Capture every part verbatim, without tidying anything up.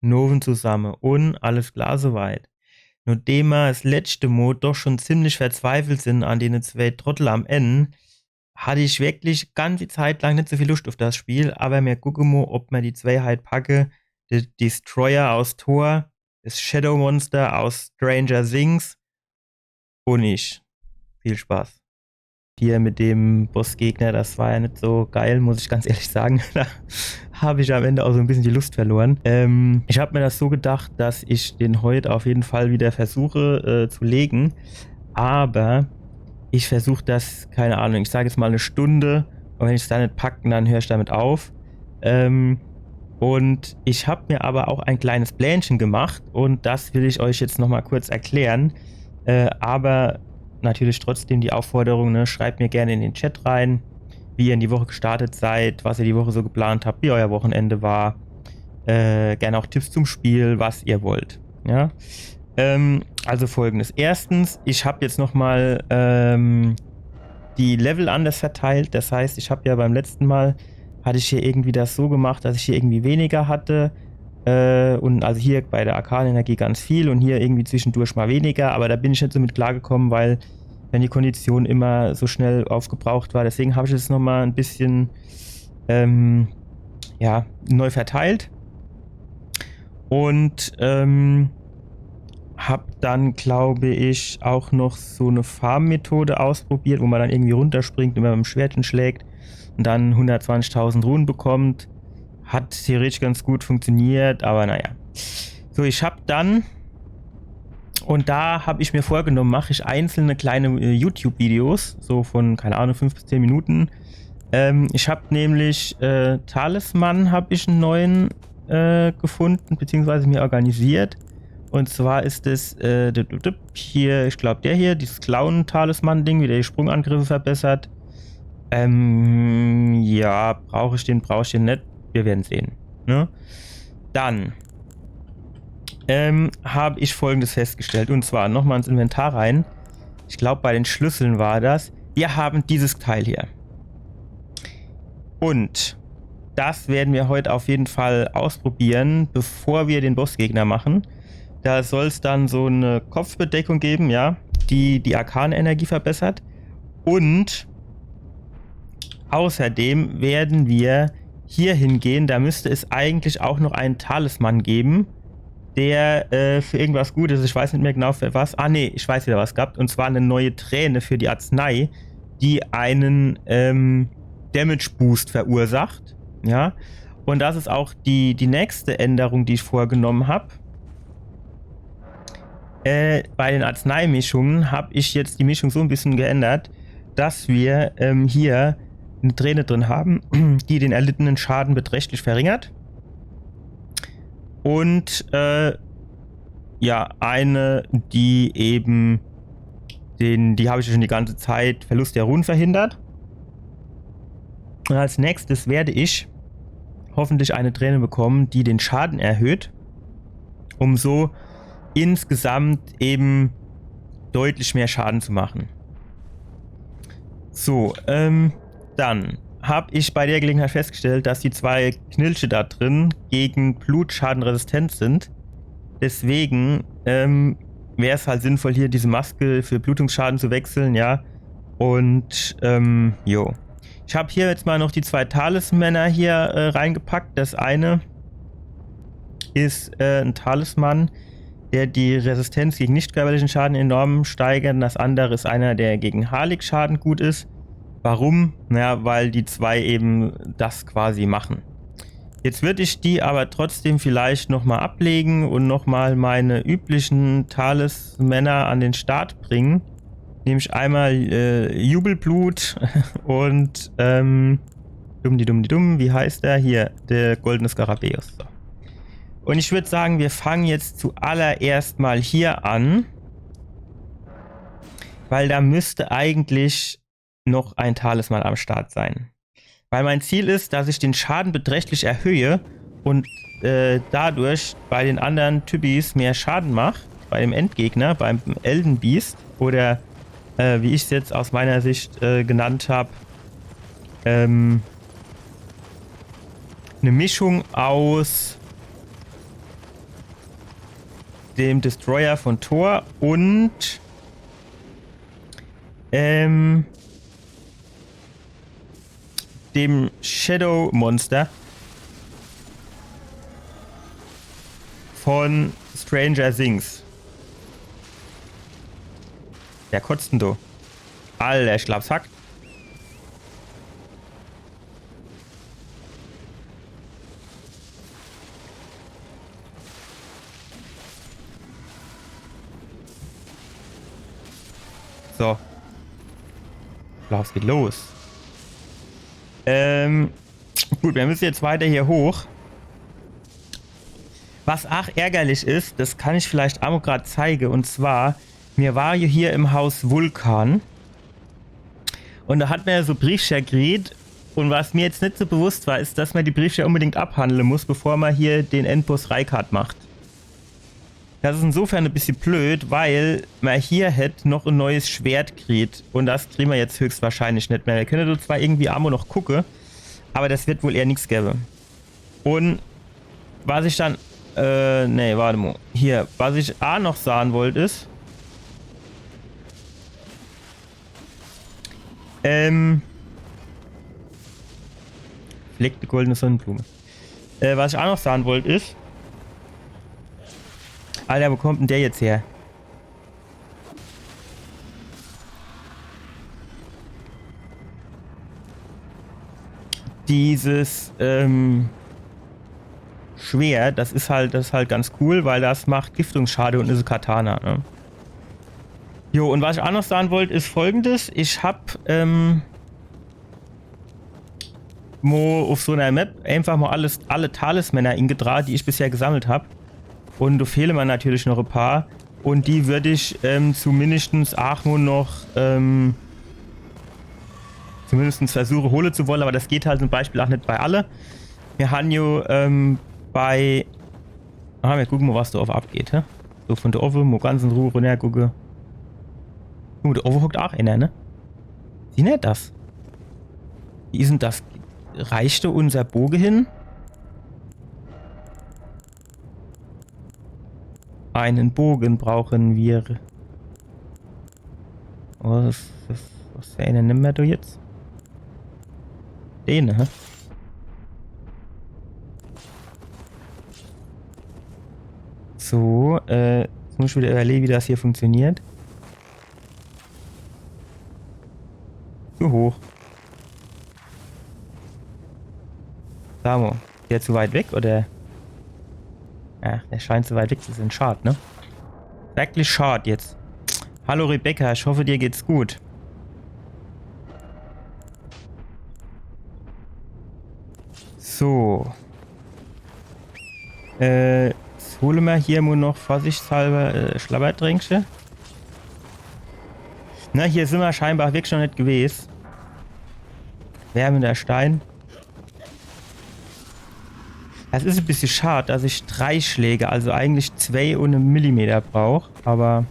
Nowend zusamme. Un alles klar soweit. Nodem mer s letschte Mo doch schon ziemlich verzweifelt sin an dene zwee Trottel am Enn, hatt ich wirklich ganz die Zeit lang net so viel Luscht uff das Spiel, awwer mer gucke mo, ob mer die zwee halt packe. De Destroyer aus Thor, das Shadow Monster aus Stranger Things un ich. Viel Spaß. Hier mit dem Bossgegner, das war ja net so geil, muss ich ganz ehrlich sagen. Da hab ich am Ende auch so ein bisschen die Lust verloren. Ähm, ich hab mir das so gedacht, dass ich den heut auf jeden Fall wieder versuche, äh, zu legen. Aber ich versuch das, keine Ahnung, ich sag jetzt mal eine Stunde. Und wenn ich's dann net pack, dann hör ich damit auf. Ähm, und ich hab mir aber auch ein kleines Plänchen gemacht und das will ich euch jetzt noch mal kurz erklären. Äh, aber natürlich trotzdem die Aufforderung, ne, schreibt mir gerne in den Chat rein, wie ihr in die Woche gestartet seid, was ihr die Woche so geplant habt, wie euer Wochenende war. Äh, gerne auch Tipps zum Spiel, was ihr wollt. Ja? Ähm, also folgendes. Erstens, ich hab jetzt noch mal, ähm, die Level anders verteilt. Das heißt, ich hab ja beim letzten Mal, hatte ich hier irgendwie das so gemacht, dass ich hier irgendwie weniger hatte. Äh, und also hier bei der Arkanenergie ganz viel und hier irgendwie zwischendurch mal weniger. Aber da bin ich net so mit klargekommen, weil wenn die Kondition immer so schnell aufgebraucht war. Deswegen hab ich es noch mal ein bisschen, ähm, ja, neu verteilt. Und, ähm, hab dann, glaube ich, auch noch so eine Farm-Methode ausprobiert, wo man dann irgendwie runterspringt und mit dem Schwertchen schlägt und dann hundertzwanzigtausend Runen bekommt. Hat theoretisch ganz gut funktioniert, aber naja. So, ich hab dann, und da hab ich mir vorgenommen, mache ich einzelne kleine, äh, YouTube-Videos, so von, keine Ahnung, fünf bis zehn Minuten. Ähm, ich hab nämlich, äh, Talisman hab ich einen neuen, äh, gefunden, beziehungsweise mir organisiert. Und zwar ist es, äh, dup, dup, dup, hier, ich glaub, der hier, dieses Clown-Talisman-Ding, wie der die Sprungangriffe verbessert. Ähm, ja, brauch ich den, brauch ich den net? Wir werden sehen. Ne? Dann, ähm, hab ich Folgendes festgestellt. Und zwar nochmal ins Inventar rein. Ich glaub, bei den Schlüsseln war das. Wir haben dieses Teil hier. Und das werden wir heute auf jeden Fall ausprobieren, bevor wir den Bossgegner machen. Da soll's dann so eine Kopfbedeckung geben, ja, die die Arkanenergie verbessert. Und außerdem werden wir hier hingehen. Da müsste es eigentlich auch noch einen Talisman geben, der, äh, für irgendwas gut ist. Ich weiß nicht mehr genau für was. Ah, nee, ich weiß wieder, was es gab. Und zwar eine neue Träne für die Arznei, die einen, ähm, Damage-Boost verursacht. Ja. Und das ist auch die, die nächste Änderung, die ich vorgenommen hab. Äh, bei den Arzneimischungen hab ich jetzt die Mischung so ein bisschen geändert, dass wir, ähm, hier eine Träne drin haben, die den erlittenen Schaden beträchtlich verringert. Und, äh, ja, eine, die eben den, die habe ich schon die ganze Zeit, Verlust der Runen verhindert. Und als nächstes werde ich hoffentlich eine Träne bekommen, die den Schaden erhöht, um so insgesamt eben deutlich mehr Schaden zu machen. So, ähm, dann hab ich bei der Gelegenheit festgestellt, dass die zwei Knilche da drin gegen Blutschaden resistent sind. Deswegen, ähm, wär's halt sinnvoll, hier diese Maske für Blutungsschaden zu wechseln, ja. Und, ähm, jo. Ich hab hier jetzt mal noch die zwei Talismänner hier, äh, reingepackt. Das eine ist, äh, ein Talisman, der die Resistenz gegen nicht körperlichen Schaden enorm steigert. Und das andere ist einer, der gegen Harlik-Schaden gut ist. Warum? Naja, weil die zwei eben das quasi machen. Jetzt würde ich die aber trotzdem vielleicht nochmal ablegen und nochmal meine üblichen Talismänner an den Start bringen. Nämlich einmal, äh, Jubelblut und, ähm, dumm die dumm die dumm, wie heißt der? Hier, der goldene Skarabäus. So. Und ich würde sagen, wir fangen jetzt zuallererst mal hier an. Weil da müsste eigentlich noch ein Talisman am Start sein. Weil mein Ziel ist, dass ich den Schaden beträchtlich erhöhe und, äh, dadurch bei den anderen Typis mehr Schaden mache. Bei dem Endgegner, beim Elden Beast. Oder, äh, wie ich's jetzt aus meiner Sicht, äh, genannt hab, ähm, eine Mischung aus dem Destroyer von Thor und ähm, dem Shadow Monster von Stranger Things. Wer kotzt denn do? Alter, ich glaab's hackt. So. Los, geht los. Ähm, gut, mir müsse jetzt weiter hier hoch. Was aach ärgerlich is, das kann ich vielleicht aach mo grad zeige, und zwar, mir ware jo hier im Haus Vulkan. Und do hat mer jo so Briefcher kriet. Und was mir jetzt net so bewusst war, is, dass mer die Briefcher unbedingt abhandle muss, bevor mer hier den Endboss Rykard macht. Das is insofern e bissje blöd, weil mer hier hätt noch e neues Schwert kriet. Und das krie mer jetzt höchstwahrscheinlich net mehr. Mir könne do zwar irgendwie aach mo noch gucke, aber das wird wohl eher nix gewwe. Und was ich dann, äh, nee, wart mo. Hier, was ich aach noch sage wollt, is, ähm, fleckte goldene Sonnenblume. Äh, was ich aach noch sage wollt, is, Alter, wo kommt denn der jetzt her? Dieses, ähm, Schwert, das is halt, das is halt ganz cool, weil das macht Giftungsschade und is e Katana, ne? Jo, und was ich aach noch sage wollt, is Folgendes. Ich hab, ähm, mo auf so ner Map einfach mo alles, alle Talismänner ingetrage, die ich bisher gesammelt hab. Und do fehle mer natürlich noch e paar. Und die würd ich, ähm, zumindestens aach mo noch, ähm, zumindestens versuche, hole zu wolle, aber das geht halt zum Beispiel aach net bei alle. Mir han jo, ähm, bei Ah, mir gucke mo, was do owwe abgeht, hä? So von do owwe mo ganz in Ruhe runnergucke. Oh, do owwe hockt aach ener, ne? Siehn er das? Wie is denn das? Reicht do unser Boge hin? Einen Bogen brauchen wir. Oh, das, das, was für eine nimmer du jetzt? Den, hä? So, äh, jetzt muss ich wieder überlegen, wie das hier funktioniert. Zu hoch. Sag mo, der zu weit weg, oder? Ja, der scheint zu weit weg zu sein. Schad, ne? Wirklich schad jetzt. Hallo Rebecca, ich hoffe, dir geht's gut. So. Äh, jetzt hole mer hier nur noch vorsichtshalber, äh, Schlabbertränkche. Na, hier sin mer scheinbar wirklich noch net gewes. Wärmender Stein. Das is e bissje schad, dass ich drei Schläge, also eigentlich zwei un e Millimeter brauch, aber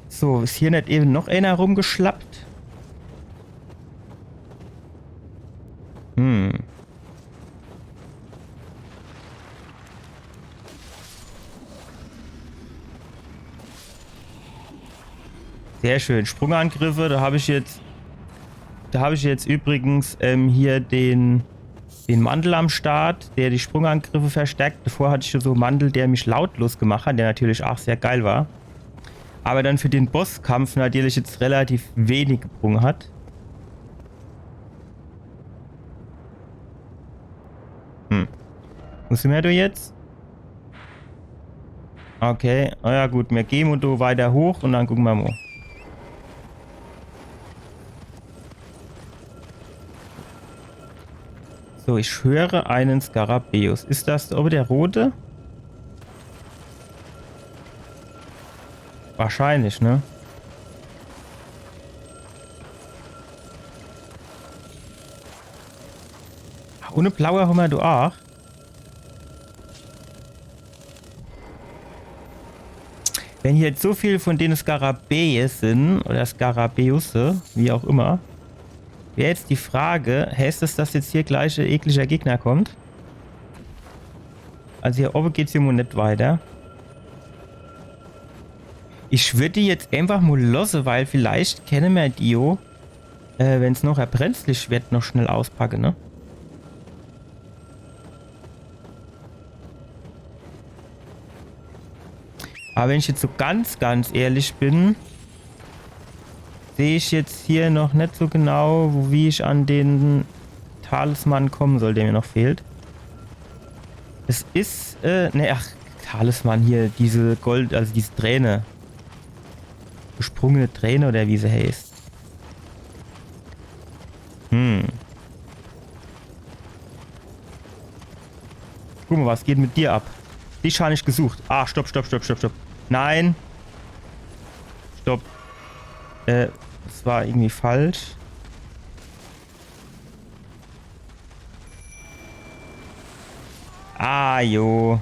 so, is hier net ewe noch ener rumgeschlappt? Hm. Sehr schön. Sprungangriffe, da hab ich jetzt, da hab ich jetzt übrigens, ähm, hier den, den Mantel am Start, der die Sprungangriffe verstärkt. Davor hatte ich schon so en Mantel, der mich lautlos gemacht hat, der natürlich auch sehr geil war. Aber dann für den Bosskampf natürlich jetzt relativ wenig gebrungen hat. Hm. Wo sin mer do jetzt? Okay, na ja gut, mir gehn mo do weiter hoch un dann gucke mer mo. So, ich höre einen Skarabäus. Is das obe der rote? Wahrscheinlich, ne? Ach, un e blaue hammer do aach. Wenn hier jetzt so viel von dene Skarabäe sin, oder Skarabäusse, wie auch immer, wär jetzt die Frage, heißt es, dass jetzt hier gleich e ekliger Gegner kommt? Also hier owwe geht's jo mo net weiter. Ich würd die jetzt einfach mo losse, weil vielleicht kenne mer die jo, äh, wenn's noch brenzlig wird, noch schnell auspacke, ne? Aber wenn ich jetzt so ganz, ganz ehrlich bin, seh ich jetzt hier noch net so genau, wo, wie ich an den Talisman kommen soll, der mir noch fehlt. Es is, äh, ne, ach, Talisman hier, diese Gold, also diese Träne. Gesprungene Träne oder wie se heißt. Hm. Guck mo, was geht mit dir ab? Dich han ich gesucht. Ah, stopp, stopp, stopp, stopp, stopp. Nein. Stopp. Äh, das war irgendwie falsch. Ah, jo.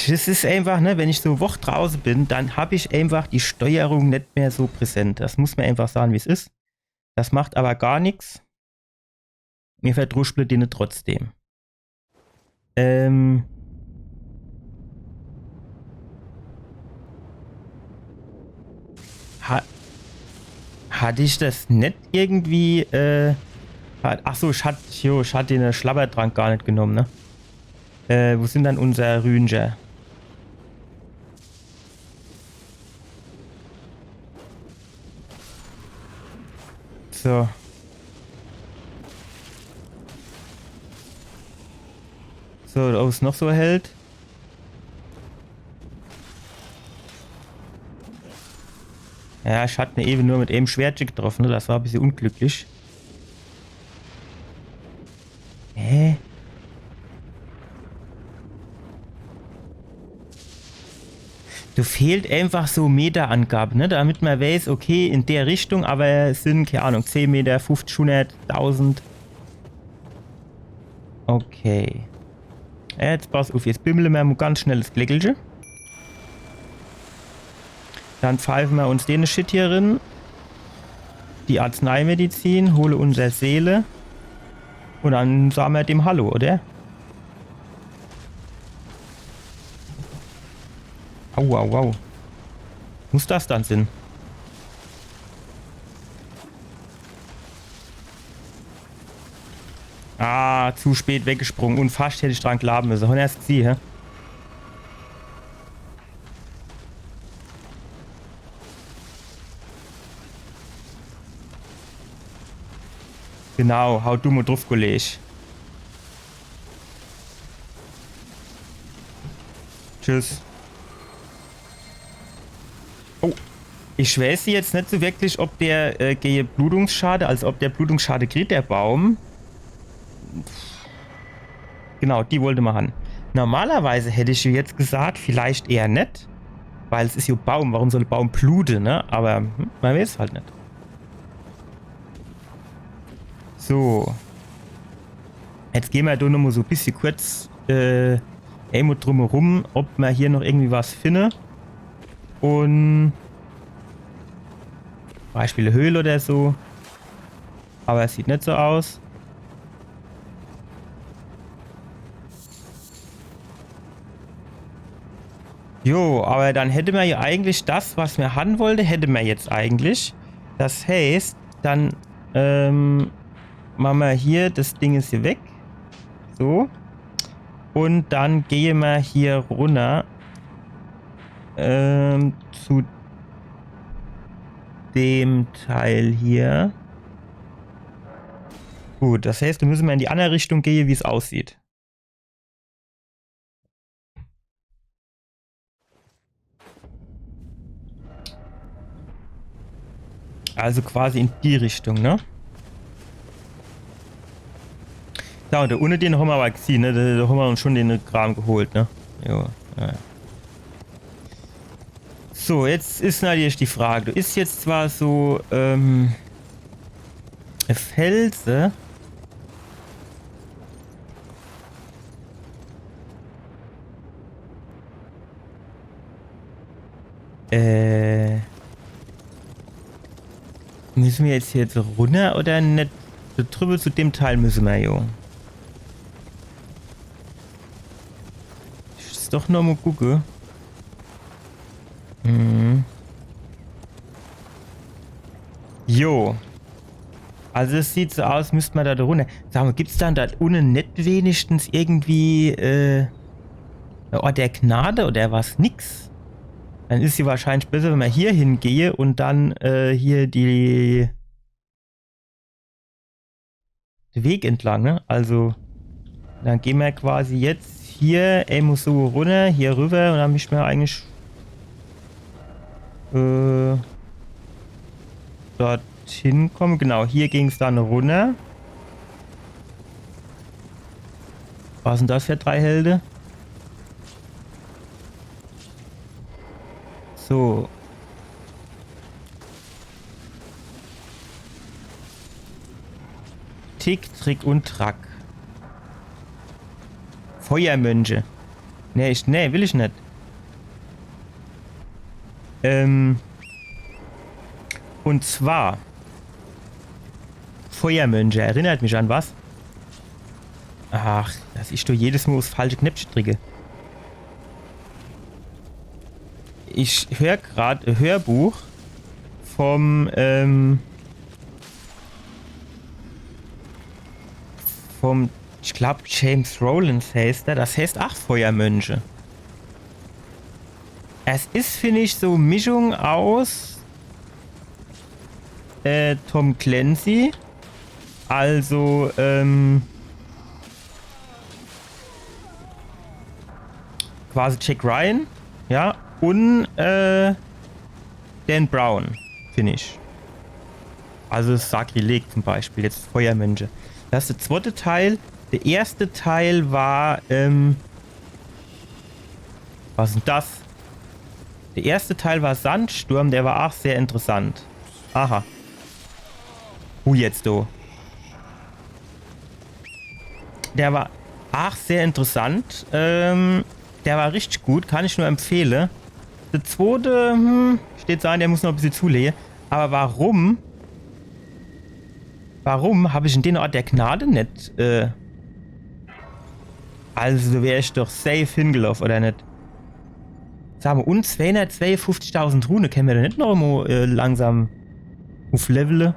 Das is einfach, ne, wenn ich so Woch drauße bin, dann hab ich einfach die Steuerung net mehr so präsent. Das muss mer einfach sage, wie's is. Das macht aber gar nix. Mir verdruschble dene trotzdem. Ähm. Ha-, hat ich das net irgendwie, äh, hat, ach so, ich hat, jo, ich hat den Schlabbertrank gar net genommen, ne? Äh, wo sin dann unser Rüncher? So. So, ob es noch so hält. Ja, ich hat ne ewe nur mit em Schwert getroffen, ne? Das war e bissje unglücklich. Hä? Do fehlt einfach so Meterangabe, ne? Damit mer weiß, okay, in der Richtung, aber es sin, keine Ahnung, zehn Meter, fünfzig, hundert, tausend. Okay. Jetzt pass uff, jetzt bimmle mer mo ganz schnell das Gleckelche. Dann pfeife mer uns den Shit hier rin. Die Arzneimedizin, hole unser Seele. Und dann sage mer dem Hallo, oder? Au, au, au. Muss das dann sin? Ah, zu spät weggesprungen. Und fascht hätt ich dran glaawe müsse. Hon erst sie, hä? Genau, hau du mo druff, Kolleg. Tschüss. Oh. Ich weiß jetzt net so wirklich, ob der, äh, gege Blutungsschade, also ob der Blutungsschade kriegt, der Baum. Genau, die wollte mer han. Normalerweise hätt ich jetzt gesagt, vielleicht eher net, weil es is jo Baum. Warum soll Baum blute, ne? Aber, hm, mer weiß halt net. So. Jetzt geh mer do nomo so bissje kurz, äh, emo drumherum, ob mer hier noch irgendwie was finne. Und Beispiel Höhle oder so. Aber es sieht net so aus. Jo, aber dann hätte mer ja eigentlich das, was mer han wollte, hätte mer jetzt eigentlich. Das heißt, dann, ähm, mache mer hier das Ding jetzt hier weg. So. Und dann gehe mer hier runner, ähm, zu dem Teil hier. Gut, das heißt, do müsse mer in die andere Richtung gehe, wie's aussieht. Also quasi in die Richtung, ne? Ja, und do unne den hommer aber gesiehn, ne? Do, do hommer uns schon den Kram geholt, ne? Jo, ja. So, jetzt is natürlich die Frage, do is jetzt zwar so, ähm, Felse. Äh. Müsse mer jetzt hier so runner oder net? So drüber zu dem Teil müsse mer, jo. doch noch mo gucke. Hm. Jo. Also es sieht so aus, müsst mer do runner. Sag mo, gibt's dann do unne net wenigstens irgendwie, äh, en Ort der Gnade oder was? Nix. Dann is jo wahrscheinlich besser, wenn mer hier hingehe und dann, äh, hier die de Weg entlang, ne? Also, dann gehn mer quasi jetzt hier emol so runner, hier rüber und dann misst mer eigentlich, äh, dorthin komme. Genau, hier ging's dann runner. Was sin das für drei Helde? So. Tick, Trick und Track. Feuermönche. Nee, ich, nee, will ich net. Ähm. Und zwar. Feuermönche. Erinnert mich an was? Ach, dass ich doch jedes Mo uffs falsche Knäppche dricke. Ich hör grad e Hörbuch vom, ähm, vom, ich glaub, James Rowlands heißt er. Das heißt ach Feuermönche. Es is, find ich, so Mischung aus, äh, Tom Clancy. Also, ähm, quasi Jack Ryan, ja, und, äh, Dan Brown, find ich. Also Sakrileg zum Beispiel, jetzt Feuermönche. Das is de zwotte Teil. De erschte Teil war, ähm, was is denn das? De erschte Teil war Sandsturm, der war ach sehr interessant. Aha. Hu jetzt do. Der war ach sehr interessant. Ähm, der war richtig gut, kann ich nur empfehle. De zwote, hm, steht so an, der muss noch e bissel zulehe. Aber warum? Warum hab ich in den Ort der Gnade net, äh, also do wär ich doch safe hingeloff, oder net? Sag mo, und zweihundertzweiundfünfzigtausend Rune, kenne mer do net noch mo, äh, langsam ufflevele?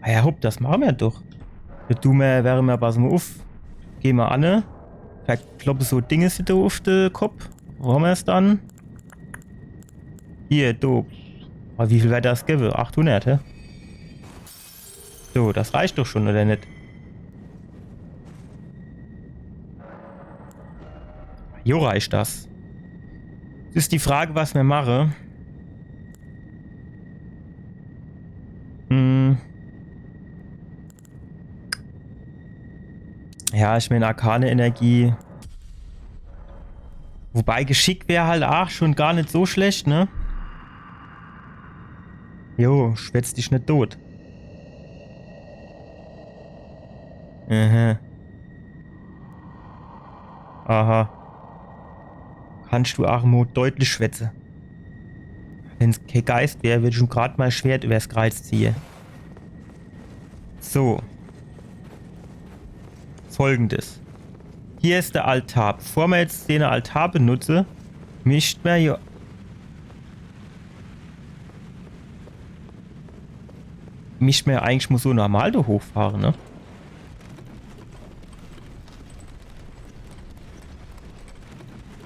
Ah ja, hopp, das mache mer doch. Do du mer, wäre mer, pass mo uff. Geh mo an, ne? Verkloppe so Dinge do uff de Kopp. Wo hammer's dann? Hier, do. Aber wie viel werd das gewwe? Achthundert, hä? So, das reicht doch schon, oder net? Jo, reicht das. Es is die Frage, was mer mache. Hm. Ja, ich mein, arkane Energie. Wobei Geschick wär halt ach schon gar net so schlecht, ne? Jo, schwätz dich net tot. Aha. Aha. Kannst du ach mo deutlich schwätze? Wenn's kee Geist wär, würd ich ihm grad mei Schwert übers Kreiz ziehe. So. Folgendes. Hier is de Altar. Bevor mer jetzt den Altar benutze, mischt mer jo, mischt mer jo eigentlich mo so normal do hochfahre, ne?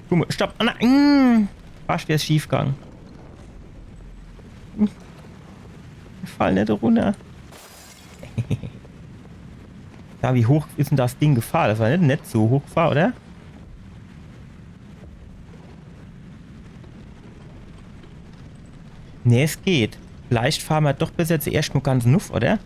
Guck mo, stopp. Ah, nein. Mm. Fascht wär's schief gang. Mm. Ich fall net runner. Ja, wie hoch is denn das Ding gefahr? Das war net, net so hoch gefahr, oder? Nee, es geht. Vielleicht fahre mer doch besser zuerscht mo ganz nuff, oder?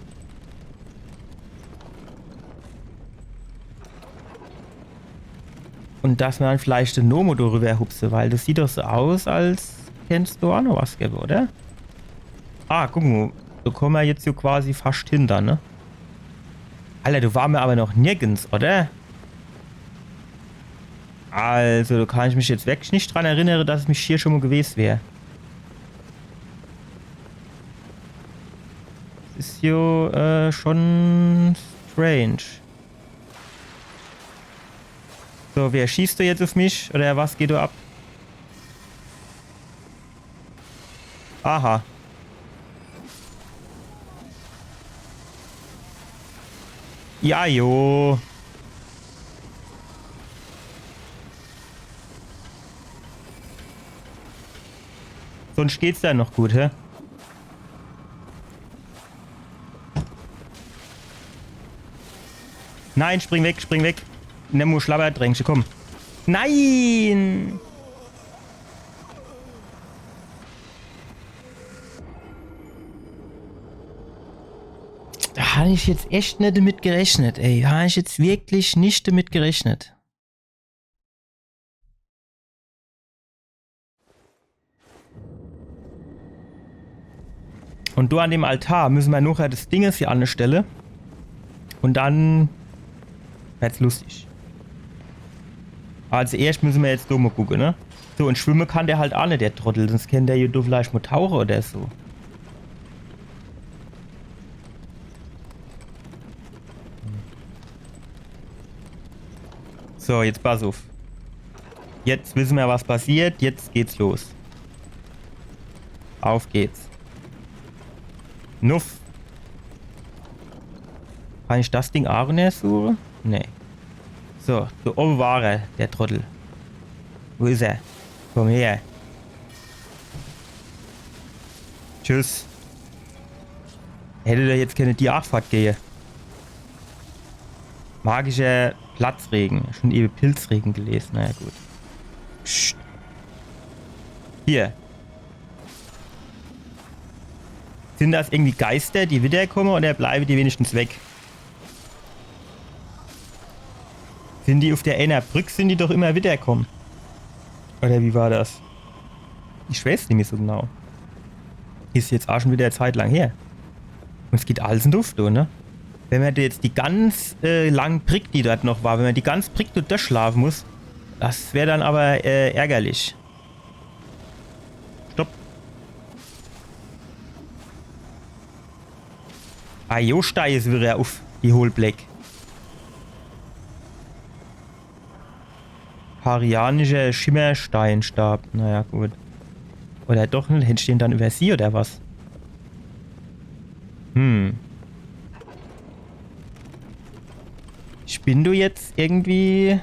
Und dass mer dann vielleicht de Nomo drüber hupse, weil das sieht doch so aus, als kennt's do ach noch was gewwe, oder? Ah, guck mo, do komme mer jetzt jo quasi fascht hin dann, ne? Alter, do ware mer aber noch nirgends, oder? Also, do kann ich mich jetzt wirklich net dran erinnere, dass ich hier schon mo gewest wär. Das is jo, äh, schon strange. So, wer schießt do jetzt uff mich? Oder was geht do ab? Aha. Ja, jo. Sonscht geht's do noch gut, hä? Nein, spring weg, spring weg. Nimm mo Schlabberdränkche, komm. Nein! Do hab ich jetzt echt net demit gerechnet, ey. Do hab ich jetzt wirklich net demit gerechnet. Un do an dem Altar müsse mer nochher des Dinges do anstelle. Un dann werd's lustig. Also erscht müsse mer jetzt do mo gucke, ne? So, un schwimme kann der halt aa net, der Trottel. Sonscht kennt der jo do vielleicht mo tauche oder so. So, jetzt pass uff. Jetzt wisse mer, was passiert. Jetzt geht's los. Uff geht's. Nuff. Kann ich des Ding aa runnersuche? Nee. So, do owwe war er, der Trottel. Wo is er? Komm her. Tschüss. Hätt der jetzt kenne die aach fortgehe? Magischer Platzregen. Schun ewe Pilzregen gelese. Na ja, gut. Psst. Hier. Sin des irgendwie Geister, die widderkomme, oder bleiwe die wenigstens weg? Sin die uff der eener Brick, sin die doch immer widderkomme. Oder wie war des? Ich weiß nimmi so genau. Is jetzt aach schun widder e Zeit lang her. Un es geht alles in Luft, du, ne? Wenn mer jetzt die ganz, äh, lang Brick, die dort noch war, wenn mer die ganz Brick do durchschlafe muss, des wär dann awwer, äh, ärgerlich. Stopp. Ah, jo, steig is widder uff die Hohlbleck. Parianischer Schimmersteinstab. Na ja, gut. Oder doch, ne? Hätt ich den dann iwwersieh, oder was? Hm. Ich bin do jetzt irgendwie.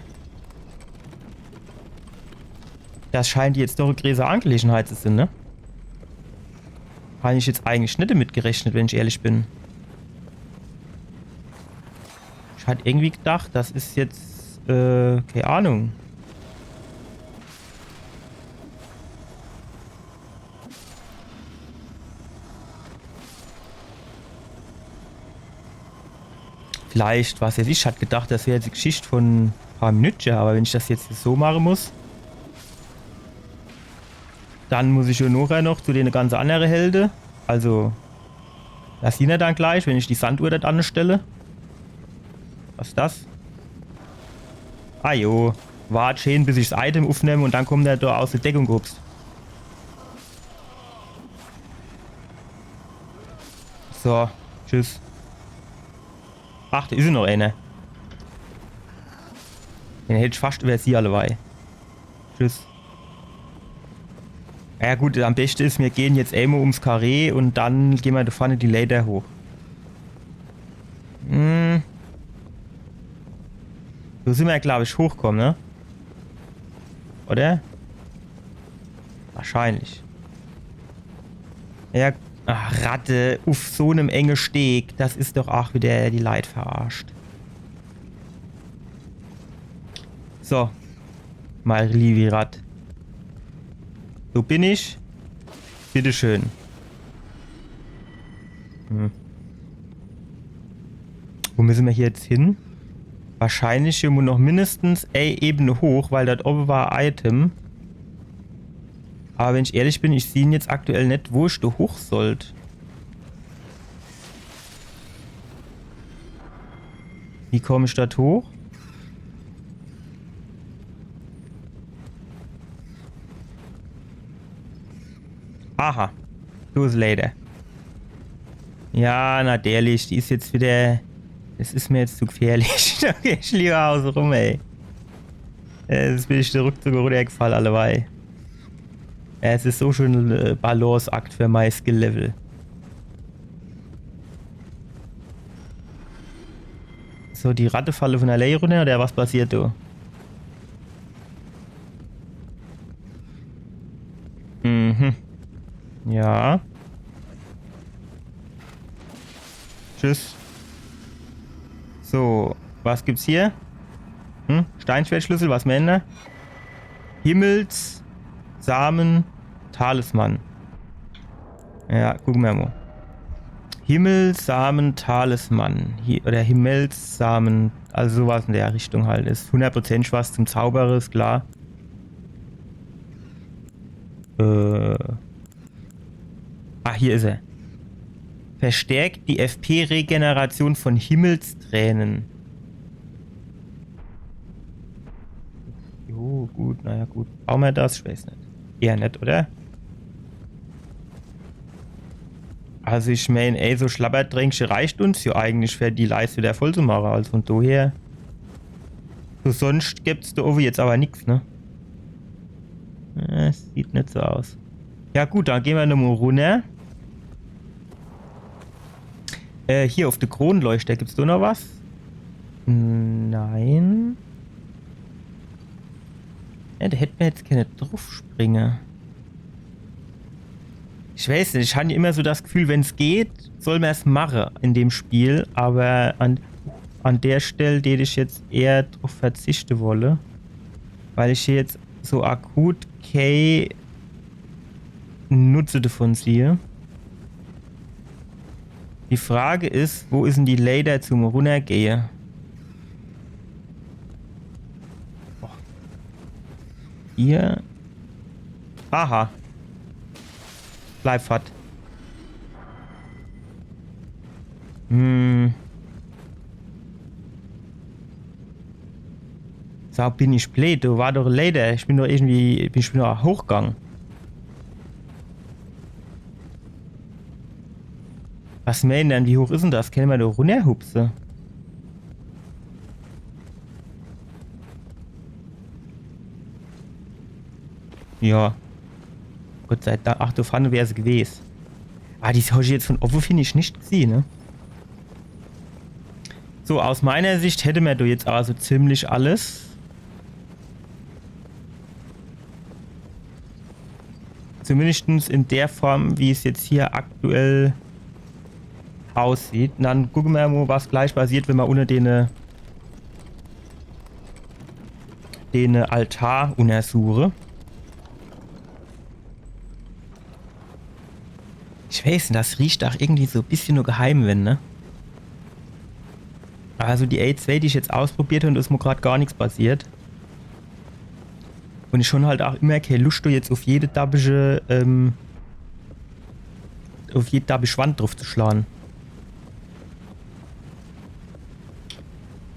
Des scheint jetzt doch e größere Angelegenheit zu sin, ne? Hab ich jetzt eigentlich net demit gerechnet, wenn ich ehrlich bin. Ich hat irgendwie gedacht, des is jetzt, äh, kee Ahnung. Vielleicht, was weiß ich, hat gedacht, des wär jetzt e Geschicht vun e paar Minütche, awwer wenn ich des jetzt so mache muss, dann muss ich jo nochher noch zu dene ganze annere Helde. Also, des sieht er dann gleich, wenn ich die Sanduhr dort anstelle. Was is des? Ah jo, wart schee, bis ich's Item uffnemm un dann kommt er do aus de Deckung gehupst. So, tschüss. Ach, do is jo noch eener. Den hätt ich fascht iwwersieh alleweil. Tschüss. Ja gut, am beschte is, mir gehn jetzt emol ums Karree un dann gehn mir do vorne die Leiter hoch. Hm. So sin mir, glaab ich, hochkomme, ne? Oder? Wahrscheinlich. Ja. Ach, Ratte, uff so nem enge Steg. Des is doch aach widder die Leit verarscht. So. Mei liewi Ratt. Wo bin ich? Bitteschön. Hm. Wo misse mir hier jetzt hin? Wahrscheinlich hier nur noch mindestens e Ebene hoch, weil dort owwe war e Item. Awwer wenn ich ehrlich bin, ich sieh jetzt aktuell net, wo ich do hoch sollt. Wie komm ich dort hoch? Aha. Do is e Leiter. Ja, natürlich, die is jetzt widder. Des is mir jetzt zu gefährlich. Do geh ich liewer auße rum, ey. Jetzt bin ich ruckzuck runnergefall, alleweil. Ja, es is so schön e Balanceakt für mei Skill-Level. So, die Ratte falle vun allää runner, oder was passiert do? Mhm. Ja. Tschüss. So, was gibt's hier? Hm? Steinschwertschlüssel, was menne? Himmelssamen-Talisman. Ja, gucke mer mo. Himmelssamen-Talisman. Hi oder Himmelssamen. Also sowas in der Richtung halt. Is hundert Prozent was zum Zaubere, is klar. Äh. Ah, hier is er. Verstärkt die F P-Regeneration von Himmelstränen. Jo, gut, naja, gut. Brauche mer das? Ich weiß net. Eher net, oder? Also ich mein, ey, so Schlabbertränkche reicht uns jo eigentlich, für die Leiste wieder voll zu mache. Also vun doher. So, sonscht gibt's do owwe jetzt awwer nix, ne? Äh, sieht net so aus. Ja gut, dann gehn mer nochmo runner. Äh, hier uff de Kronleuchter gibt's do noch was? Nein. Ja, do hätt mer jetzt kenne druffspringe. Ich weiß net, ich han immer so das Gefühl, wenn's geht, soll mer's mache in dem Spiel, awwer an, an der Stell dät ich jetzt eher druff verzichte wolle, weil ich hier jetzt so akut kee Nutze davon sehe. Die Frage is, wo is dann die Leiter zum Runnergehe? Oh. Hier. Aha. Bleib fort. Hm. Sag, bin ich bleed? Do war doch e Leiter. Ich bin doch irgendwie, bin ich bin doch hochgang. Was meenen dann? Wie hoch is dann das? Kenne mer do runnerhupse? Ja. Gott sei Dank. Ach, do vorne wär's gewes. Ah, die hab ich jetzt vun owwe, find ich, net gesieh, ne? So, aus meiner Sicht hätte mer do jetzt awwer so ziemlich alles. Zumindestens in der Form, wie's jetzt hier aktuell aussieht. Un dann gucke mer mo, was gleich passiert, wenn mer unne dene, dene Altar unnersuche. Ich weiß net, das riecht doch irgendwie so e bissche no geheim, wenn, ne? Also die A zwei, die ich jetzt ausprobiert hab, do is mo grad gar nix passiert. Un ich hon halt ach immer kee Luscht, do jetzt uff jede dabbische, ähm, uff jede dabbisch Wand druffzuschlage.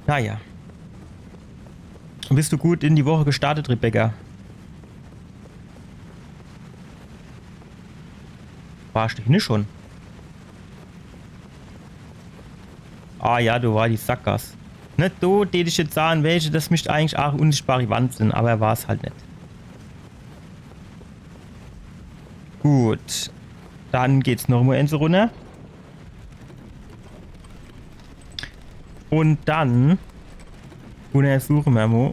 Naja. Bist du gut in die Woche gestartet, Rebecca? War ich do hinne schon? Ah ja, do war die Sackgass. Net do, dät ich jetzt sage, welche, das misst eigentlich ach unsichtbari Wand sin, awwer war's halt net. Gut. Dann geht's noch mo eens runner. Un dann unnersuche mer mo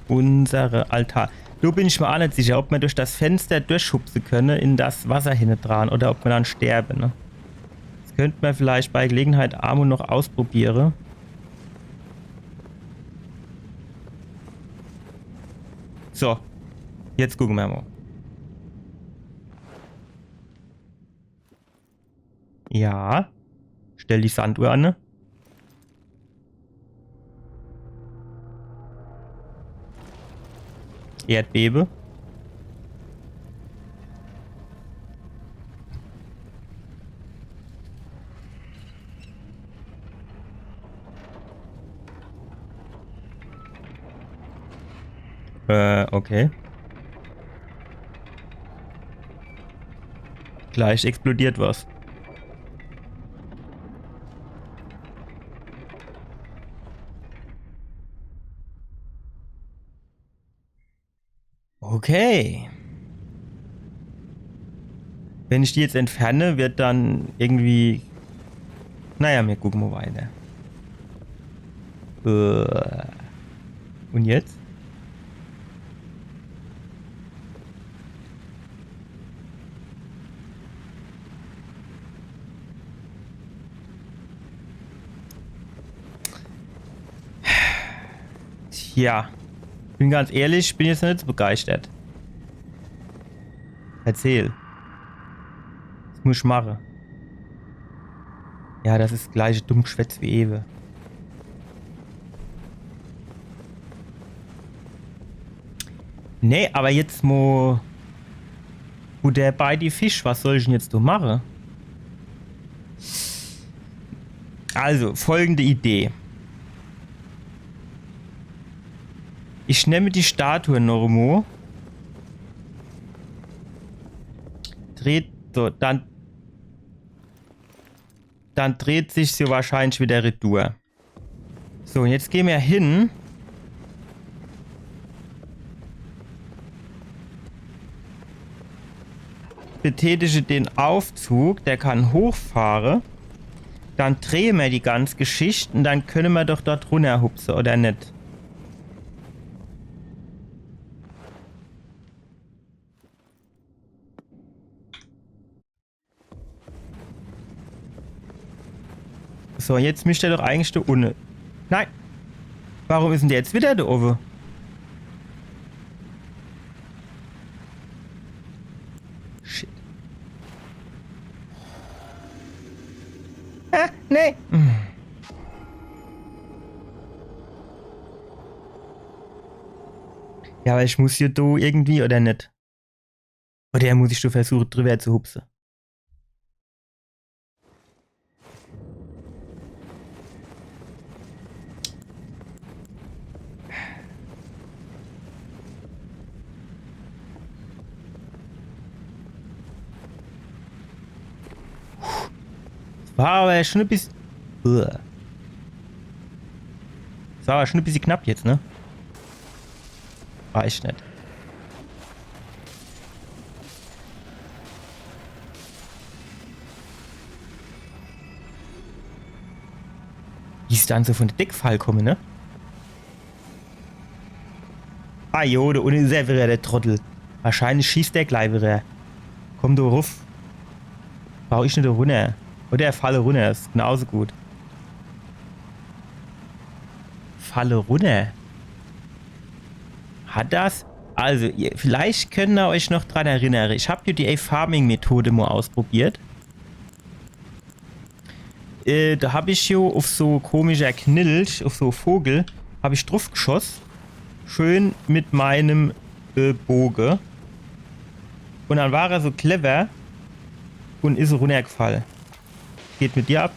unsere Altar. Do bin ich mer ach net sicher, ob mer durch das Fenster durchhupse kenne in das Wasser hinnedran oder ob mer dann sterbe, ne? Das könnt mer vielleicht bei Gelegenheit ach mo noch ausprobiere. So, jetzt gucke mer mo. Ja. Stell die Sanduhr anne. Erdbebe. Äh, okay. Gleich explodiert was. Okay. Wenn ich die jetzt entferne, wird dann irgendwie. Naja, mir gucke mo weiter. Äh. Und jetzt? Tja, bin ganz ehrlich, ich bin jetzt net so begeistert. Erzähl. Was muss ich mache? Ja, das is das gleiche Dummgeschwätz wie ewe. Nee, aber jetzt mo. Wo der bei die Fisch, was soll ich denn jetzt do mache? Also, folgende Idee. Ich nemme die Statue noch mo. Dreht, so, dann, dann dreht sich sie wahrscheinlich wieder retour. So, und jetzt gehen wir hin. Betätige den Aufzug, der kann hochfahre. Dann drehe mer die ganz Geschichte und dann könne mer doch dort runnerhupse, oder net? So, jetzt misst er doch eigentlich do unne. Nein! Warum is denn der jetzt wieder do owwe? Shit. Ah, nee! Ja, aber ich muss hier do irgendwie, oder net? Oder muss ich do versuche, drüber zu hupse? War aber schon e bissje. Uah. Das war aber schon e bissje knapp jetzt, ne? War echt net. Die is dann so von der Deck fall komme, ne? Ah jo, do unne is er wieder, der Trottel. Wahrscheinlich schießt der gleich wieder. Komm do ruff. Brauch ich net do runner. Oder er falle runner, is genauso gut. Falle runner. Hat das? Also, ihr, vielleicht könnt ihr euch noch dran erinnere. Ich hab jo die Farming-Methode mo ausprobiert. Äh, do hab ich jo uff so komischer Knilch, uff so Vogel, hab ich druff geschoss. Schön mit meinem, äh, Boge. Und dann war er so clever und is runnergefall. Geht mit dir ab.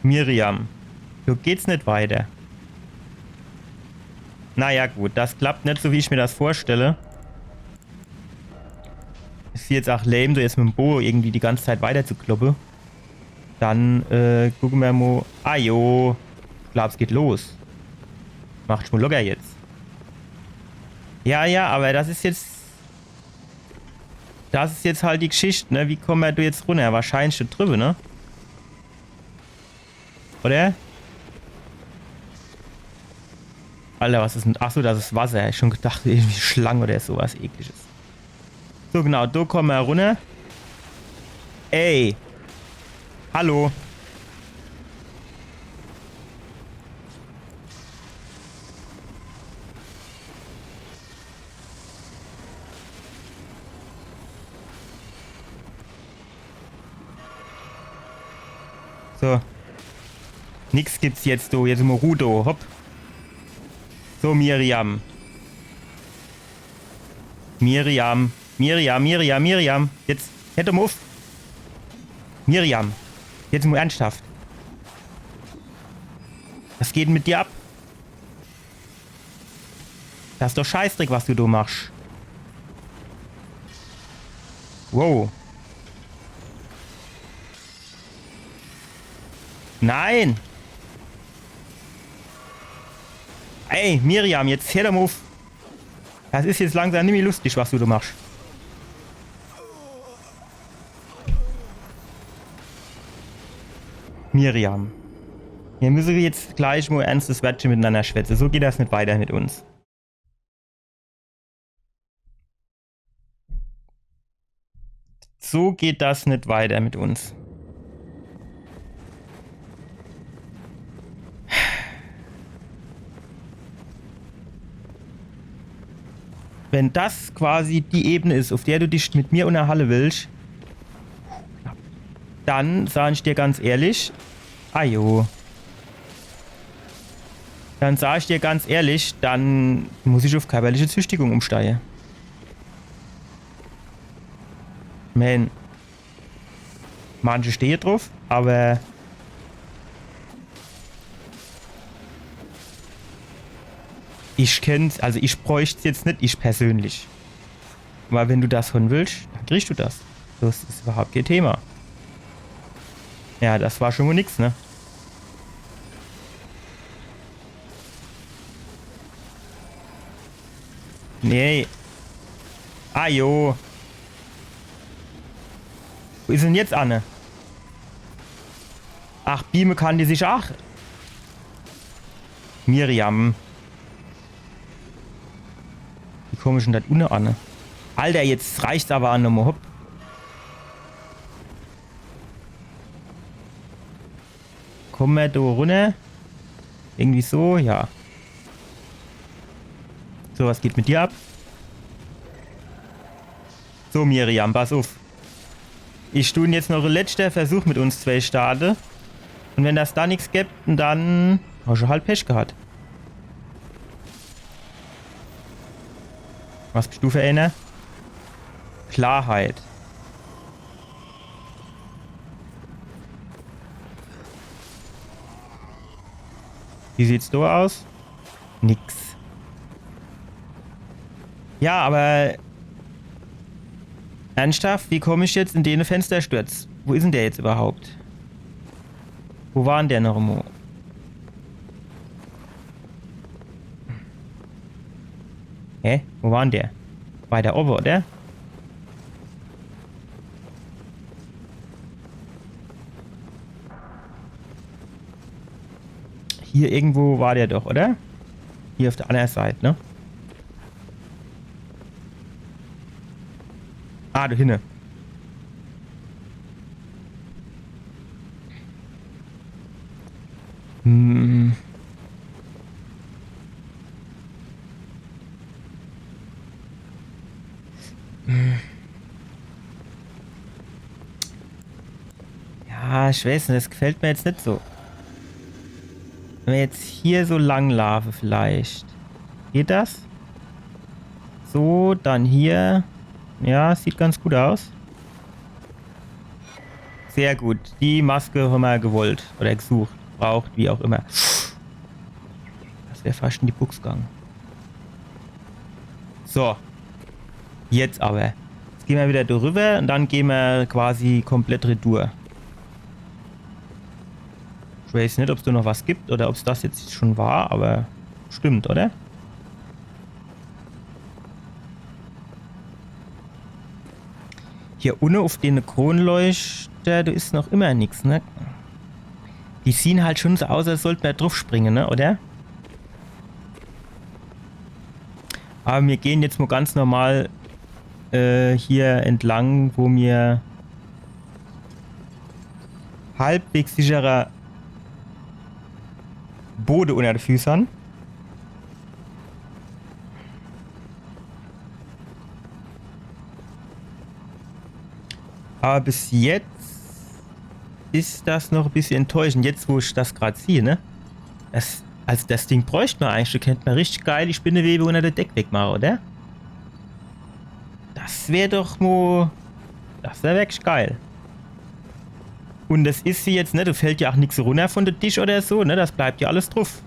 Miriam, so geht's net weiter. Naja, gut, das klappt net so, wie ich mir das vorstelle. Is jetzt ach lame, do jetzt mit dem Boge irgendwie die ganze Zeit weiter zu kloppe. Dann, äh, gucke mer mo. Ah jo, ich glaub, es geht los. Macht schon locker jetzt. Ja, ja, aber das is jetzt Das is jetzt halt die Geschichte, ne? Wie komme mer do jetzt runner? Wahrscheinlich do drüber, ne? Oder? Alter, was is denn? Ach so, das is Wasser. Ich schon gedacht, irgendwie Schlange oder so was Ekliges. So, genau, do komme mer runner. Ey. Hallo. So. Nix gibt's jetzt, du. Jetzt mo Ruhe, du. Hopp. So, Miriam. Miriam. Miriam, Miriam, Miriam. Jetzt, hör doch mo uff. Miriam. Jetzt mo ernsthaft. Was geht denn mit dir ab? Das is doch Scheißdreck, was du do machsch. Wow. Nein! Ey, Miriam, jetzt her doch mo uff. Das is jetzt langsam nimmi luschtig, was du do machsch. Miriam. Mir müsse jetzt gleich mo e ernstes Wörtche mitenanner schwätze. So geht das net weiter mit uns. So geht das net weiter mit uns. Wenn das quasi die Ebene is, uff der du dich mit mir unnerhalle willsch, dann sag ich dir ganz ehrlich, ajo. Dann sag ich dir ganz ehrlich, dann muss ich uff körperliche Züchtigung umsteige. Man, manche stehe druff, aber ich kennt's, also ich bräucht's jetzt net, ich persönlich. Aber wenn du das hon willsch, dann kriegsch du das. Das is überhaupt kee Thema. Ja, das war schon mo nix, ne? Nee. Ajo. Wo is denn jetzt Anne? Ach, beame kann die sich ach. Miriam. Wie komm ich denn do unne an? Alter, jetzt reicht's aber ach nomo. Hopp. Komme mer do runner? Irgendwie so, ja. So, was geht mit dir ab? So, Miriam, pass uff. Ich du jetzt noch en letschter Versuch mit uns zwei starte. Und wenn das do nix gibt, dann hasch halt Pech gehat. Was bist du für einer? Klarheit. Wie sieht's do aus? Nix. Ja, aber ernsthaft, wie komm ich jetzt in dene Fenstersturz? Wo is denn der jetzt überhaupt? Wo war denn der nomo? Hä? Wo war denn der? Weiter owwe, oder? Hier irgendwo war der doch, oder? Hier auf der anderen Seite, ne? Ah, do hinne. Hm. Hm. Ja, ich weiß net, das gefällt mir jetzt net so. Wenn mer jetzt hier so lang laafe vielleicht. Geht das? So, dann hier. Ja, sieht ganz gut aus. Sehr gut. Die Maske hammer gewollt. Oder gesucht. Braucht, wie auch immer. Das wär fast in die Bux gang. So. Jetzt aber. Jetzt gehn mer wieder drüber und dann gehn mer quasi komplett retour. Ich weiß net, ob's do noch was gibt oder ob's das jetzt schon war, aber stimmt, oder? Hier unne auf den Kronleuchter, do is noch immer nix, ne? Die sehen halt schon so aus, als sollt mer drauf springen, ne? Oder? Aber mir gehen jetzt mo ganz normal äh, hier entlang, wo mir halbwegs sicherer Bode unter de Füß han. Aber bis jetzt is das noch e bissje enttäuschend, jetzt wo ich das grad sieh, ne? Das, also das Ding bräucht mer eigentlich, do kennt mer richtig geil die Spinnewebe unter de Deck wegmache, oder? Das wär doch mo, das wär wirklich geil. Und das is sie jetzt, ne? Do fällt ja ach nix runner von de Tisch oder so, ne? Das bleibt ja alles druf.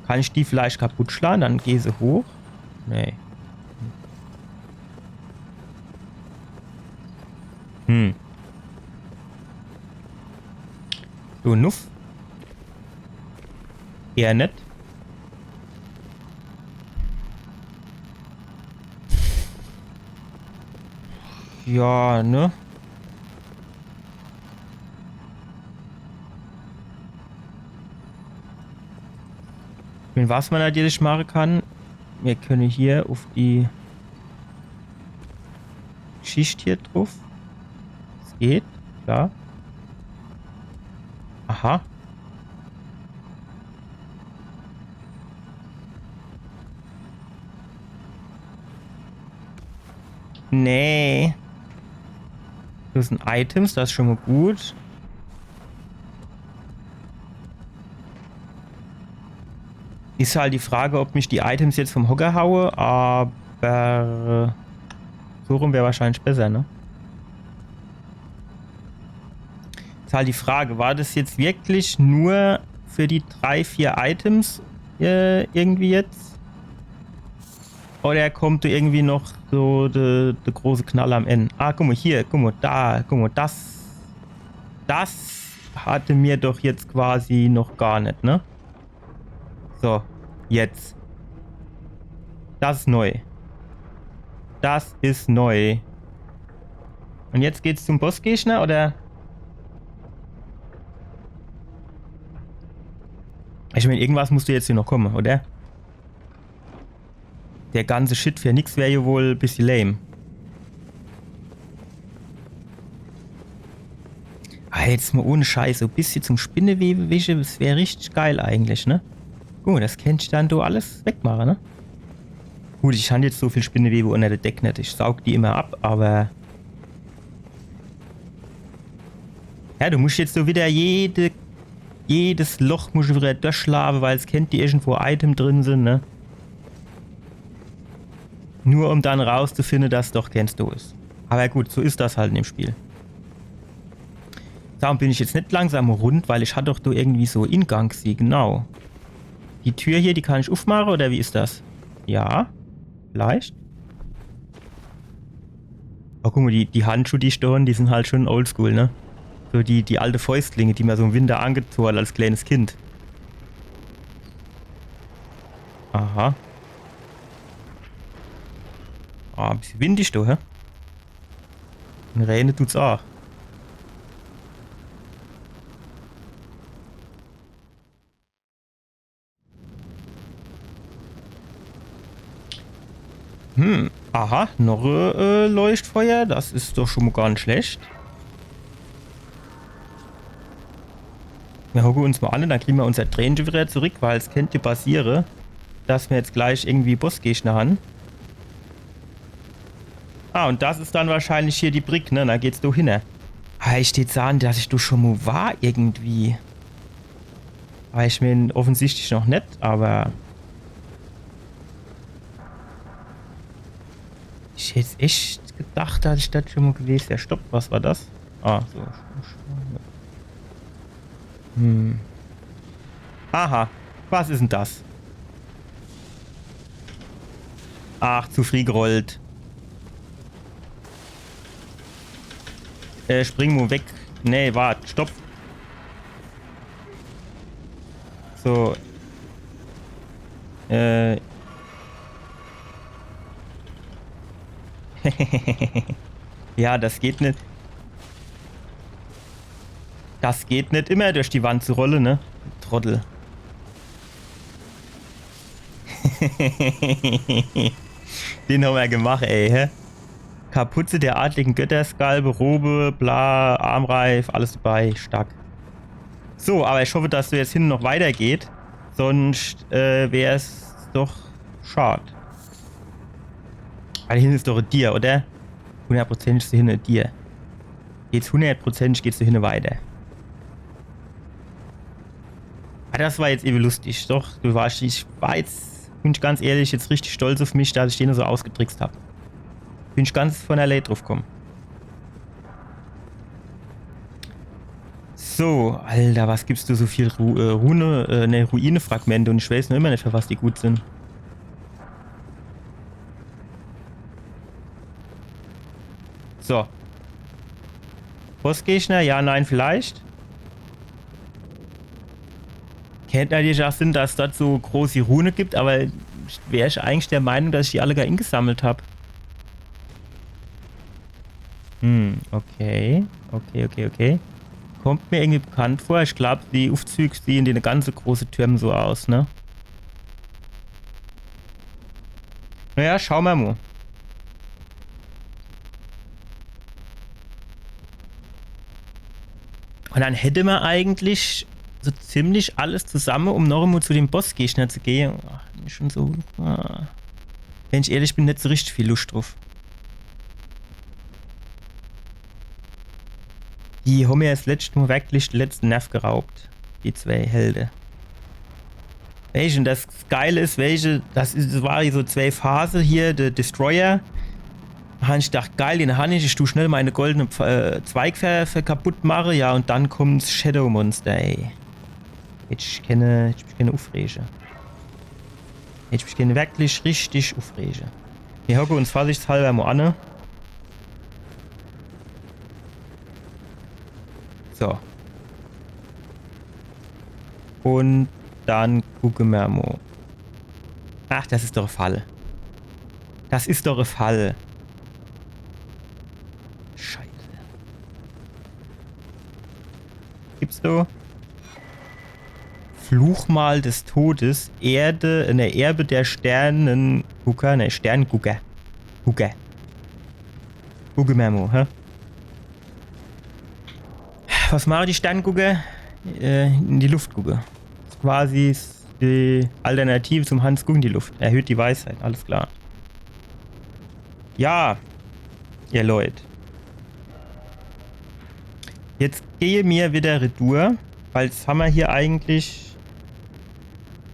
Kann ich die vielleicht kaputt schlage? Dann geh se hoch. Nee. Hm. So, nuff. Ja, net? Ja, ne? Ich mein, was ma natürlich mache kann, mir kenne hier uff die Schicht hier druff. Es geht, klar. Aha. Nee. Das sin Items, das is schon mo gut. Is halt die Frage, ob mich die Items jetzt vom Hocker haue, aber so rum wär wahrscheinlich besser, ne? Is halt die Frage, war das jetzt wirklich nur für die drei, vier Items, äh, irgendwie jetzt? Oder kommt do irgendwie noch so de, de große Knall am End? Ah, guck mo, hier, guck mo, da, guck mo, das, das hatte mir doch jetzt quasi noch gar net, ne? So, jetzt. Das is neu. Das is neu. Und jetzt geht's zum Bossgegner, oder? Ich mein, irgendwas muss doch jetzt hier noch komme, oder? Der ganze Shit für nix wär jo wohl e bissje lame. Ah, jetzt mo ohne Scheiß, so e bissje zum Spinnewewe wische, das wär richtig geil eigentlich, ne? Guck mo, das kennt ich dann do alles wegmache, ne? Gut, ich han jetzt so viel Spinnewewe unner de Deck net. Ich saug die immer ab, aber ja, du muscht jetzt so wieder jede, jedes Loch muscht du wieder durchschlawe, weil es kennt die irgendwo Item drin sin, ne? Nur um dann rauszufinde, dass doch keens do is. Aber gut, so is das halt in dem Spiel. Darum bin ich jetzt net langsam rund, weil ich hat doch do irgendwie so Ingang gesieh, genau. Die Tür hier, die kann ich uffmache, oder wie is das? Ja, vielleicht. Oh, guck mo, die, die Handschuh, die ich do han, die sin halt schon oldschool, ne? So die, die alte Fäustlinge, die ma so im Winter angezoh hat als kleines Kind. Aha. Ah, e bissje windig do, hä? Und rähne tut's aach. Hm, aha, noch e äh, Leuchtfeuer. Das is doch schon mo gar net schlecht. Mir hocke uns mo an und dann kriege mir unser Tränche wieder zurück, weil es kennt jo passiere, dass mir jetzt gleich irgendwie Bossgegner han. Ah, und das is dann wahrscheinlich hier die Brick, ne? Da geht's doch hinne. Ah, ich tät sahn, dass ich doch schon mo war irgendwie. Aber ich mein, offensichtlich noch net, aber ich hätt echt gedacht, dass ich das schon mo gewesen wär. Stopp, was war das? Ah, so. Hm. Aha, was is denn das? Ach, zu früh gerollt. Äh, spring mo weg. Nee, wart, stopp. So. Äh. Ja, das geht net. Das geht net immer durch die Wand zu rolle, ne? Trottel. Den ham mer gemach, ey, hä? Kapuze der adligen Götterskalbe, Robe, bla, Armreif, alles dabei, stark. So, aber ich hoffe, dass es jetzt hinne noch weitergeht. Sonst äh, wär's doch schad. Weil hinne is doch e Dier, oder? Hundertprozentig is do hinne e Dier. Geht's hundertprozentig, geht's do hinne weiter. Ah, das war jetzt ewe lustig. Doch, du warst, ich war jetzt, bin ich ganz ehrlich, jetzt richtig stolz uff mich, dass ich den so ausgetrickst hab. Bin ich ganz von der Lät druff komm. So, Alter, was gibt's do so viel Ru äh, Rune, äh, ne, Ruinefragmente und ich weiß noch immer net, für was die gut sin. So. Bossgegner? Ja, nein, vielleicht. Kennt natürlich auch sinn, dass dort so große Rune gibt, aber wär ich eigentlich der Meinung, dass ich die alle gar ingesammelt hab. Hm, okay. Okay, okay, okay. Kommt mir irgendwie bekannt vor. Ich glaub, die Uffzüge sehen die ganze große Türme so aus, ne? Naja, schau mer mo. Und dann hätte mer eigentlich so ziemlich alles zusamme, um noch emol zu dem Bossgegner zu gehe. Ach, bin ich schon so. Ah. Wenn ich ehrlich bin, net so richtig viel Luscht druff. Die hon mir das letzte Mo wirklich de letzte Nerv geraubt, die zwei Helde. Weesche, das Geile is, weesche, das is, das war so zwei Phase hier, der Destroyer. Do han ich gedacht, geil, den han ich, ich tu schnell meine goldene Pf-, äh, Zweig ver, ver kaputt mache, ja, und dann kommt's Shadow Monster, ey. Jetzt ich kenne, jetzt ich mich kenne uffrege. Jetzt ich mich kenne wirklich richtig uffrege. Mir hocke uns vorsichtshalber mo anne. So. Und dann gucke mer mo. Ach, das is doch e Fall. Das is doch e Fall. Scheiße. Gibt's do? Fluchmal des Todes, Erde, ne, Erbe der Sternengucker, ne, Sterngucker. Gucker. Gucke mer mo, hä? Was mache die Sterngucker? Äh, in die Luft gucke. Is quasi die Alternative zum Hans Guck in die Luft. Erhöht die Weisheit, alles klar. Ja, ihr Leut. Jetzt gehe mir wieder retour, weil jetzt han mer hier eigentlich,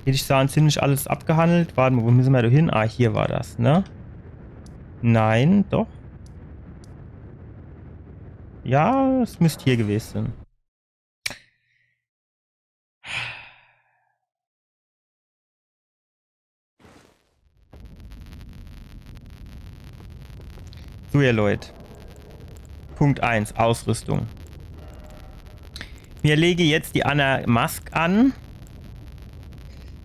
würd ich sage, ziemlich alles abgehandelt. Warte mo, wo müsse mer do hin? Ah, hier war das, ne? Nein, doch. Ja, es müsst hier gewese sin. So, ihr Leut. Punkt eins, Ausrüstung. Mir lege jetzt die anner Mask an,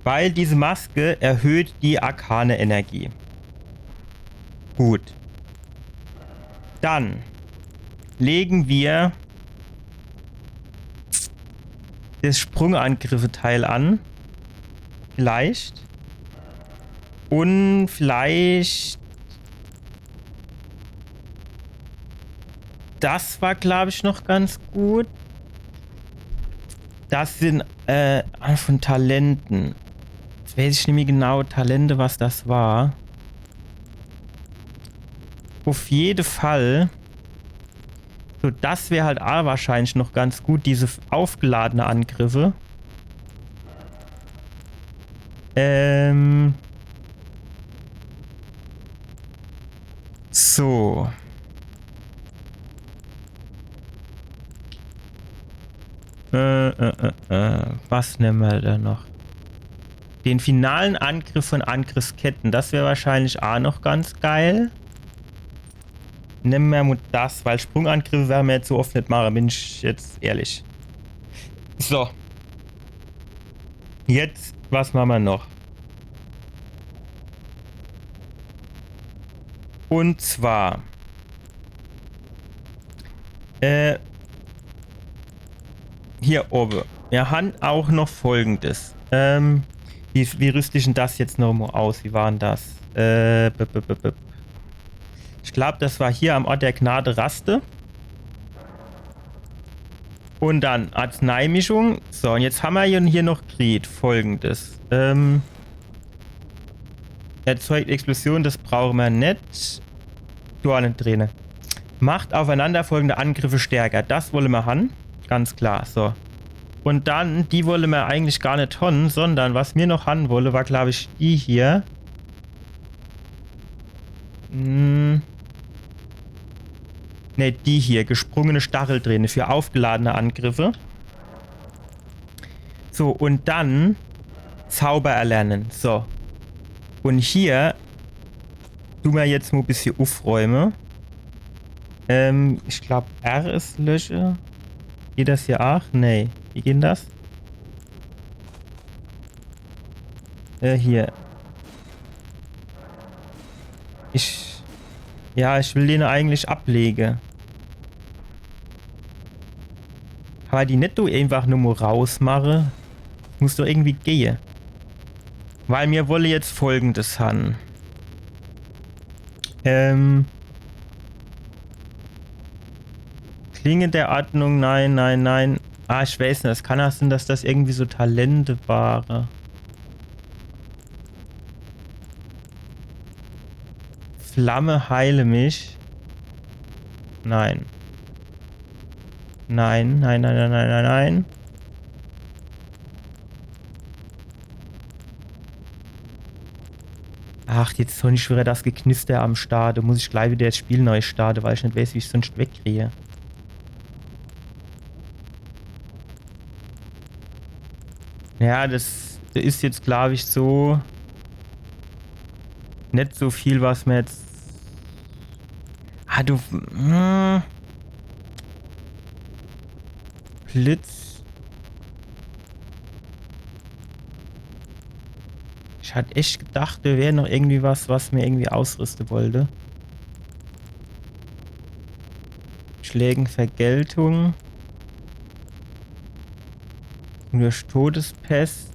weil diese Maske erhöht die arkane Energie. Gut. Dann lege mir das Sprungangriffe-Teil an. Vielleicht. Und vielleicht. Das war, glaub ich, noch ganz gut. Das sin, äh, von Talenten. Jetzt weiß ich nimmi genau, Talente, was das war. Uff jede Fall. So, das wär halt a wahrscheinlich noch ganz gut, diese f-, aufgeladene Angriffe. Ähm. So. Äh, äh, äh, äh. Was nemme mer do noch? Den finalen Angriff von Angriffsketten. Das wär wahrscheinlich a noch ganz geil. Nemme mer mo das, weil Sprungangriffe werre mer jetzt so oft net mache, bin ich jetzt ehrlich. So. Jetzt, was mache mer noch? Und zwar, äh, hier owe. Mir han auch noch Folgendes. Ähm, wie, wie rüst ich denn das jetzt noch mo aus? Wie war denn das? Äh, b, b, b, b. Ich glaub, das war hier am Ort der Gnade Raste. Und dann Arzneimischung. So, und jetzt han mer hier, hier noch Kriet. Folgendes. Ähm, erzeugt Explosion, das brauche mer net. Dornenträne. Macht aufeinanderfolgende Angriffe stärker. Das wolle mer han. Ganz klar, so. Und dann, die wolle mer eigentlich gar net han, sondern was mir noch han wolle, war, glaub ich, die hier. Hm. Ne, die hier. Gesprungene Stachelträne für aufgeladene Angriffe. So, und dann Zauber erlernen. So. Und hier du mer jetzt mo bissje uffräume. Ähm, ich glaub, R is lösche. Geht das hier auch? Nee. Wie geht denn das? Äh, hier. Ich. Ja, ich will den eigentlich ablege. Kann ma die net do einfach nur mo rausmache? Muss doch irgendwie gehe. Weil mir wolle jetzt Folgendes han. Ähm. Klinge der Ordnung, nein, nein, nein. Ah, ich weiß net, es kann ach sinn, dass das irgendwie so Talente ware. Flamme, heile mich. Nein. Nein, nein, nein, nein, nein, nein, nein. Ach, jetzt is schun widder das Geknister am Start. Do muss ich gleich widder das Spiel neu starte, weil ich net weiß, wie ich sunscht wegkrie. Ja, das is jetzt, glaab ich, so net so viel, was mir jetzt. Ah, du. Hm. Blitz. Ich hat echt gedacht, do wär noch irgendwie was, was mir irgendwie ausrüste wollte. Schlägen Vergeltung. Durch Todespest.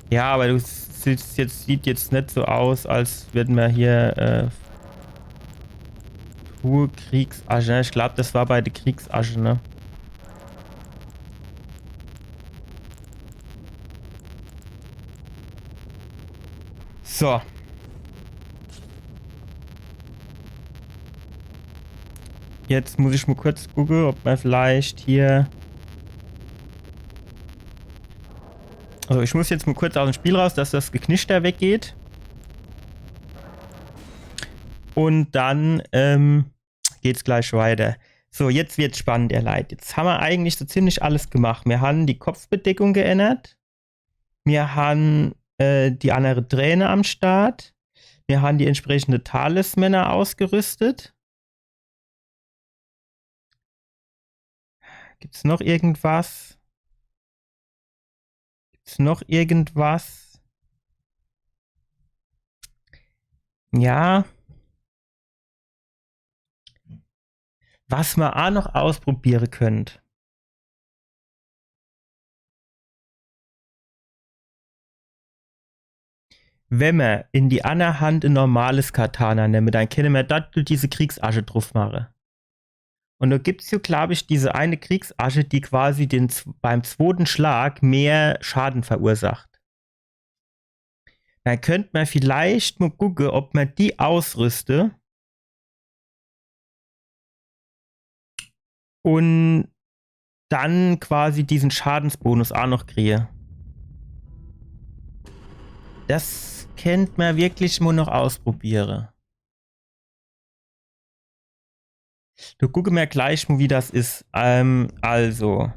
Ja, aber du siehst jetzt, sieht jetzt net so aus, als würden mir hier, äh, Truhe Kriegsasche, ne? Ich glaab, das war bei de Kriegsasche, ne? So. Jetzt muss ich mo kurz gucke, ob ma vielleicht hier. Also ich muss jetzt mo kurz aus dem Spiel raus, dass das Geknister weggeht. Und dann, ähm, geht's gleich weiter. So, jetzt wird's spannend, ihr Leit. Jetzt han ma eigentlich so ziemlich alles gemacht. Mir han die Kopfbedeckung geändert. Mir han, äh, die annere Träne am Start. Mir han die entsprechende Talismänner ausgerüstet. Gibt's noch irgendwas? Gibt's noch irgendwas? Ja. Was ma ach noch ausprobiere könnt. Wenn ma in die anner Hand e normales Katana nemme, dann kenne ma dort diese Kriegsasche druff mache. Und do gibt's jo, glaub ich, diese eine Kriegsasche, die quasi den, z- beim zwoten Schlag mehr Schaden verursacht. Dann könnt ma vielleicht mo gucke, ob ma die ausrüste und dann quasi diesen Schadensbonus ach noch krie. Das könnt ma wirklich mo noch ausprobiere. Do gucke ma gleich mo, wie das is. Ähm, also.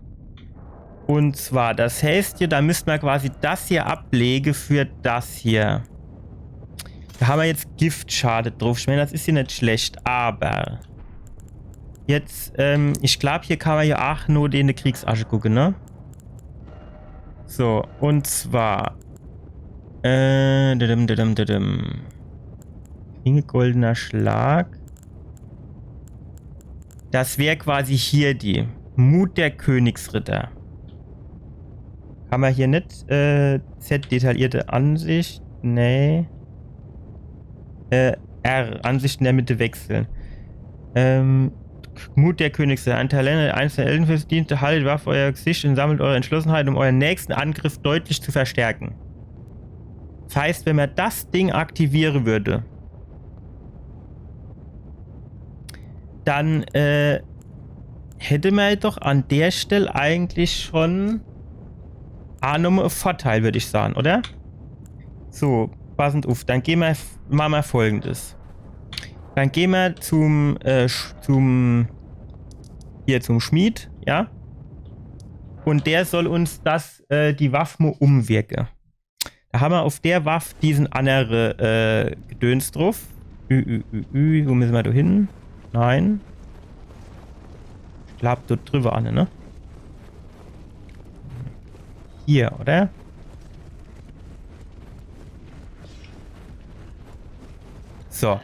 Und zwar, das heißt hier, da müsst ma quasi das hier ablege für das hier. Da ha ma jetzt Giftschade druff. Ich mein, das is hier net schlecht, aber jetzt, ähm, ich glaub, hier kann ma ja ach nur in de Kriegsasche gucke, ne? So, und zwar. Äh, düdüm, düdüm, düdüm. Klinge goldener Schlag. Das wär quasi hier die. Mut der Königsritter. Ha ma hier net, äh, Z, detaillierte Ansicht? Nee. Äh, R, Ansicht in der Mitte wechseln. Ähm, Mut der Königsritter. Ein Talent, eins der Eldenfürsten dient, haltet die Waffe vor euer Gesicht und sammelt eure Entschlossenheit, um euren nächsten Angriff deutlich zu verstärken. Das heißt, wenn ma das Ding aktiviere würde, dann, äh, hätte ma doch an der Stell eigentlich schon ach nomo e Vorteil, würd ich sagen, oder? So, passend uff. Dann geh ma, f- mach ma Folgendes. Dann geh ma zum, äh, sch- zum, hier zum Schmied, ja? Und der soll uns das, äh, die Waff mo umwirke. Da ha ma uff der Waff diesen annere, äh, Gedöns druff. Ü, ü, ü, ü. Wo müsse ma do hin? Nein. Ich glaub, dort drüber anne, ne? Hier, oder? So.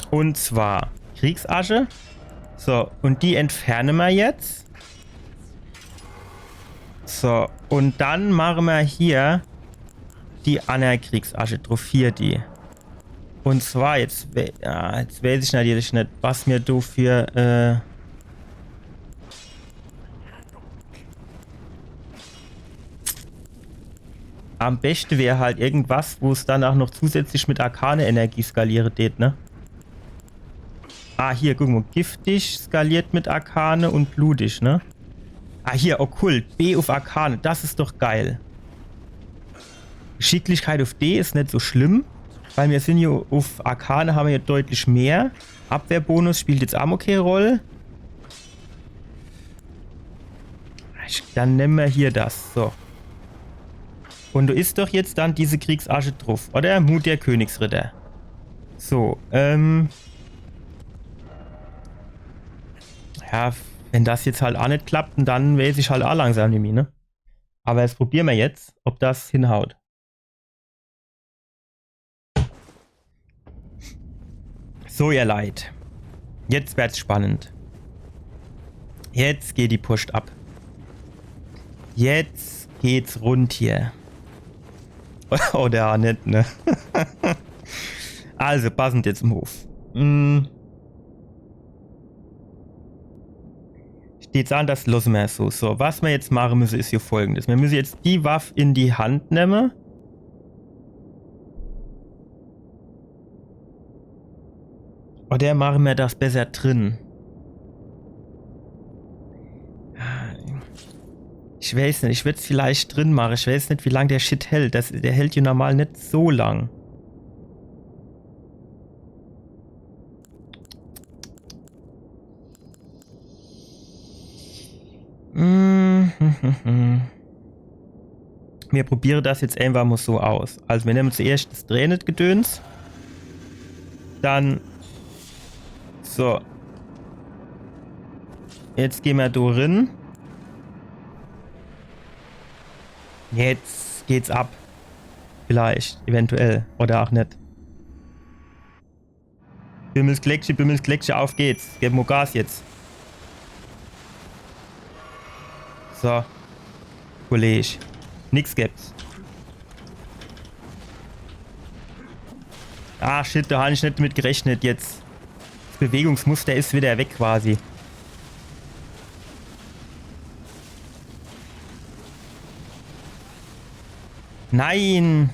Und zwar Kriegsasche. So, und die entferne mer jetzt. So, und dann mache mer hier die anner Kriegsasche druff. Hier die. Und zwar, jetzt, we- ja, jetzt weiß ich natürlich net, was mir do für, äh, am beschte wär halt irgendwas, wo's dann ach noch zusätzlich mit arkane Energie skaliere tät, ne? Ah, hier, guck mo. Giftig skaliert mit arkane und blutig, ne? Ah, hier, Okkult. B uff Arkane. Das is doch geil. Geschicklichkeit uff D is net so schlimm, weil mir sin jo uff Arkane, ham mir jo deutlich mehr. Abwehrbonus spielt jetzt ach mo kee Roll. Dann nemme mer hier das. So. Und do is doch jetzt dann diese Kriegsasche druff, oder? Mut der Königsritter. So, ähm. Ja, wenn das jetzt halt ach net klappt, dann weiß ich halt ach langsam nimmi, ne? Aber das probiere mer jetzt, ob das hinhaut. So, ihr Leit. Jetzt werd's spannend. Jetzt geht die Puscht ab. Jetzt geht's rund hier. Oder ach net, ne? Also, passend jetzt im Hof. Mm. Steht's an, das losse mer so. So, was mer jetzt mache müsse, is hier Folgendes. Mir müsse jetzt die Waff in die Hand nemme. Oder mache mer das besser drin? Ich weiß net, ich würd's vielleicht drin mache. Ich weiß net, wie lang der Shit hält. Das, der hält jo normal net so lang. Mm, hm, hm, hm. Mir probiere das jetzt einfach mo so aus. Also mir nemme zuerscht das Drainage-Gedöns. Dann. So. Jetzt gehn mer do rin. Jetzt geht's ab. Vielleicht, eventuell. Oder ach net. Bimmels Gleckche, Bimmels Gleckche, auf geht's. Geb mo Gas jetzt. So. Kollege. Nix gibt's. Ah, shit, do hab ich net mit gerechnet jetzt. Das Bewegungsmuster is wieder weg quasi. Nein!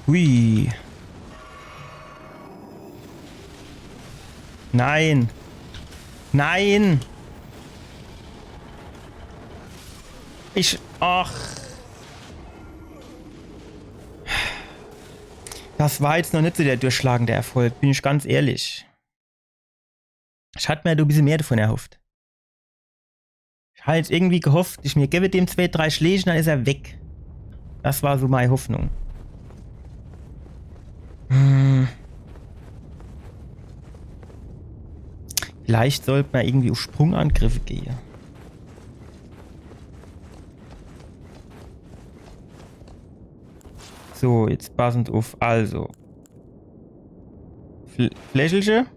Hui. Nein. Nein. Ich, ach. Das war jetzt noch net so der durchschlagende Erfolg, bin ich ganz ehrlich. Ich hat mer do e bissel mehr davon erhofft. Ich hat jetzt irgendwie gehofft, ich mir gebe dem zwei, drei Schläge, dann is er weg. Das war so mei Hoffnung. Hm. Vielleicht sollt mer irgendwie uff Sprungangriffe gehe. So, jetzt passend uff. Also. Fl Fläschelche.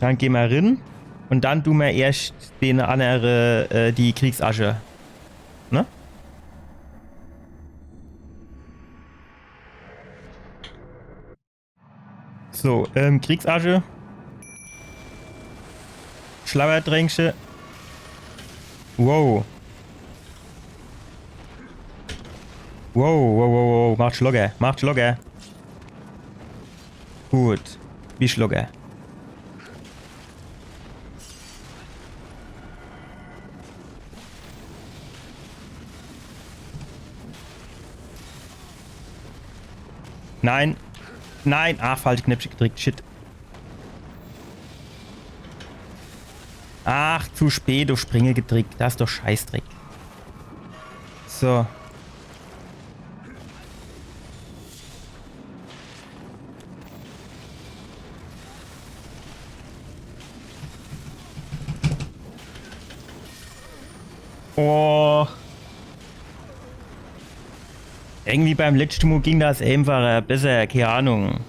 Dann gehn mer rin. Und dann du mer erscht den annere, äh, die Kriegsasche. Ne? So, ähm, Kriegsasche. Schlabbertränkche. Wow. Wow, wow, wow, wow. Macht Schlogger. Macht Schlogger. Gut. Wie Schlogger. Nein. Nein. Ah, falsch Knöpfche gedrickt. Shit. Ach, zu spät uff Springe gedrickt. Das is doch Scheißdreck. So. Oh. Irgendwie beim letschte Mo ging das einfacher, besser, kee Ahnung.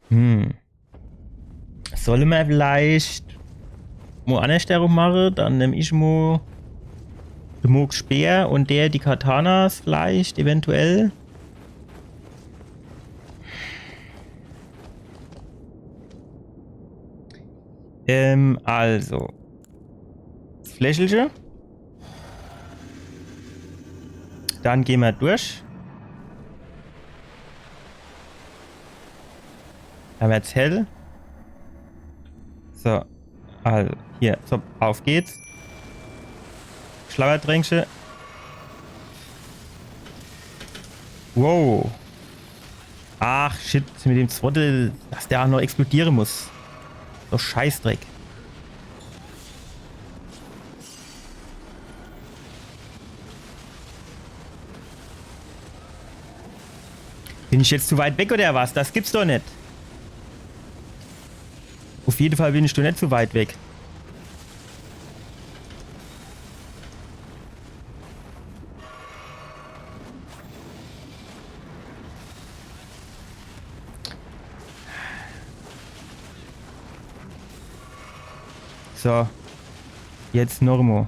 Hm. Solle mer vielleicht mo annerscht herum mache? Dann nemm ich mo de Mohgs Speer un der die Katanas vielleicht, eventuell. Ähm, also. Das Fläschelche. Dann gehn mer durch. Dann werd's hell. So. Also, hier. So, auf geht's. Schlabbertränkche. Wow. Ach, shit, mit dem Zwottel, dass der ach noch explodiere muss. So Scheißdreck. Bin ich jetzt zu weit weg oder was? Das gibt's doch net. Auf jeden Fall bin ich doch net zu weit weg. So. Jetzt noch mo.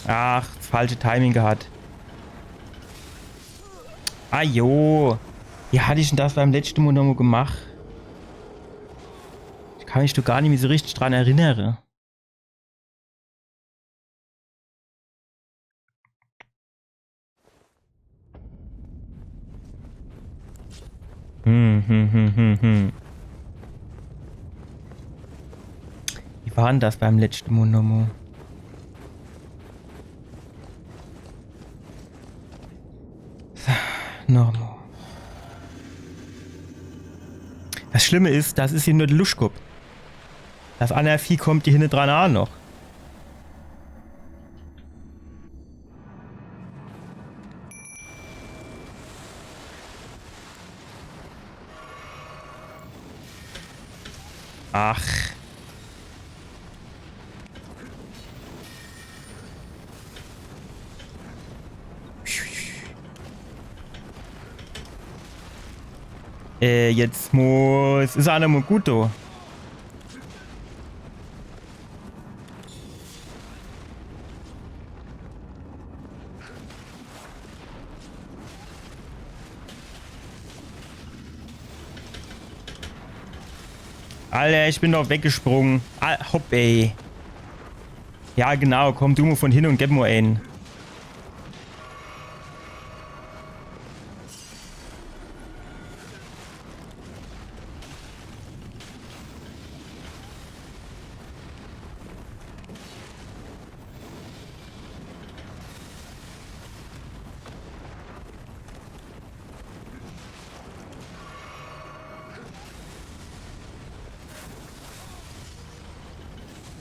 Ach, das falsche Timing gehat. Ah jo. Wie hat ich denn das beim letschte Mo nomo gemacht? Ich kann mich doch gar net mehr so richtig dran erinnere. Hm, hm, hm, hm, hm. Wie war denn das beim letschte Mo nomo? So, nomo. Das Schlimme is, das is hier nur de Luschkupp. Das anner Vieh kommt hier hinne dran ach noch. Ach. Äh, jetzt muss. Is ach net mo gut, do. Alter, ich bin doch weggesprungen. Ah, hopp, ey. Ja, genau. Komm du mo von hinne un geb mo een.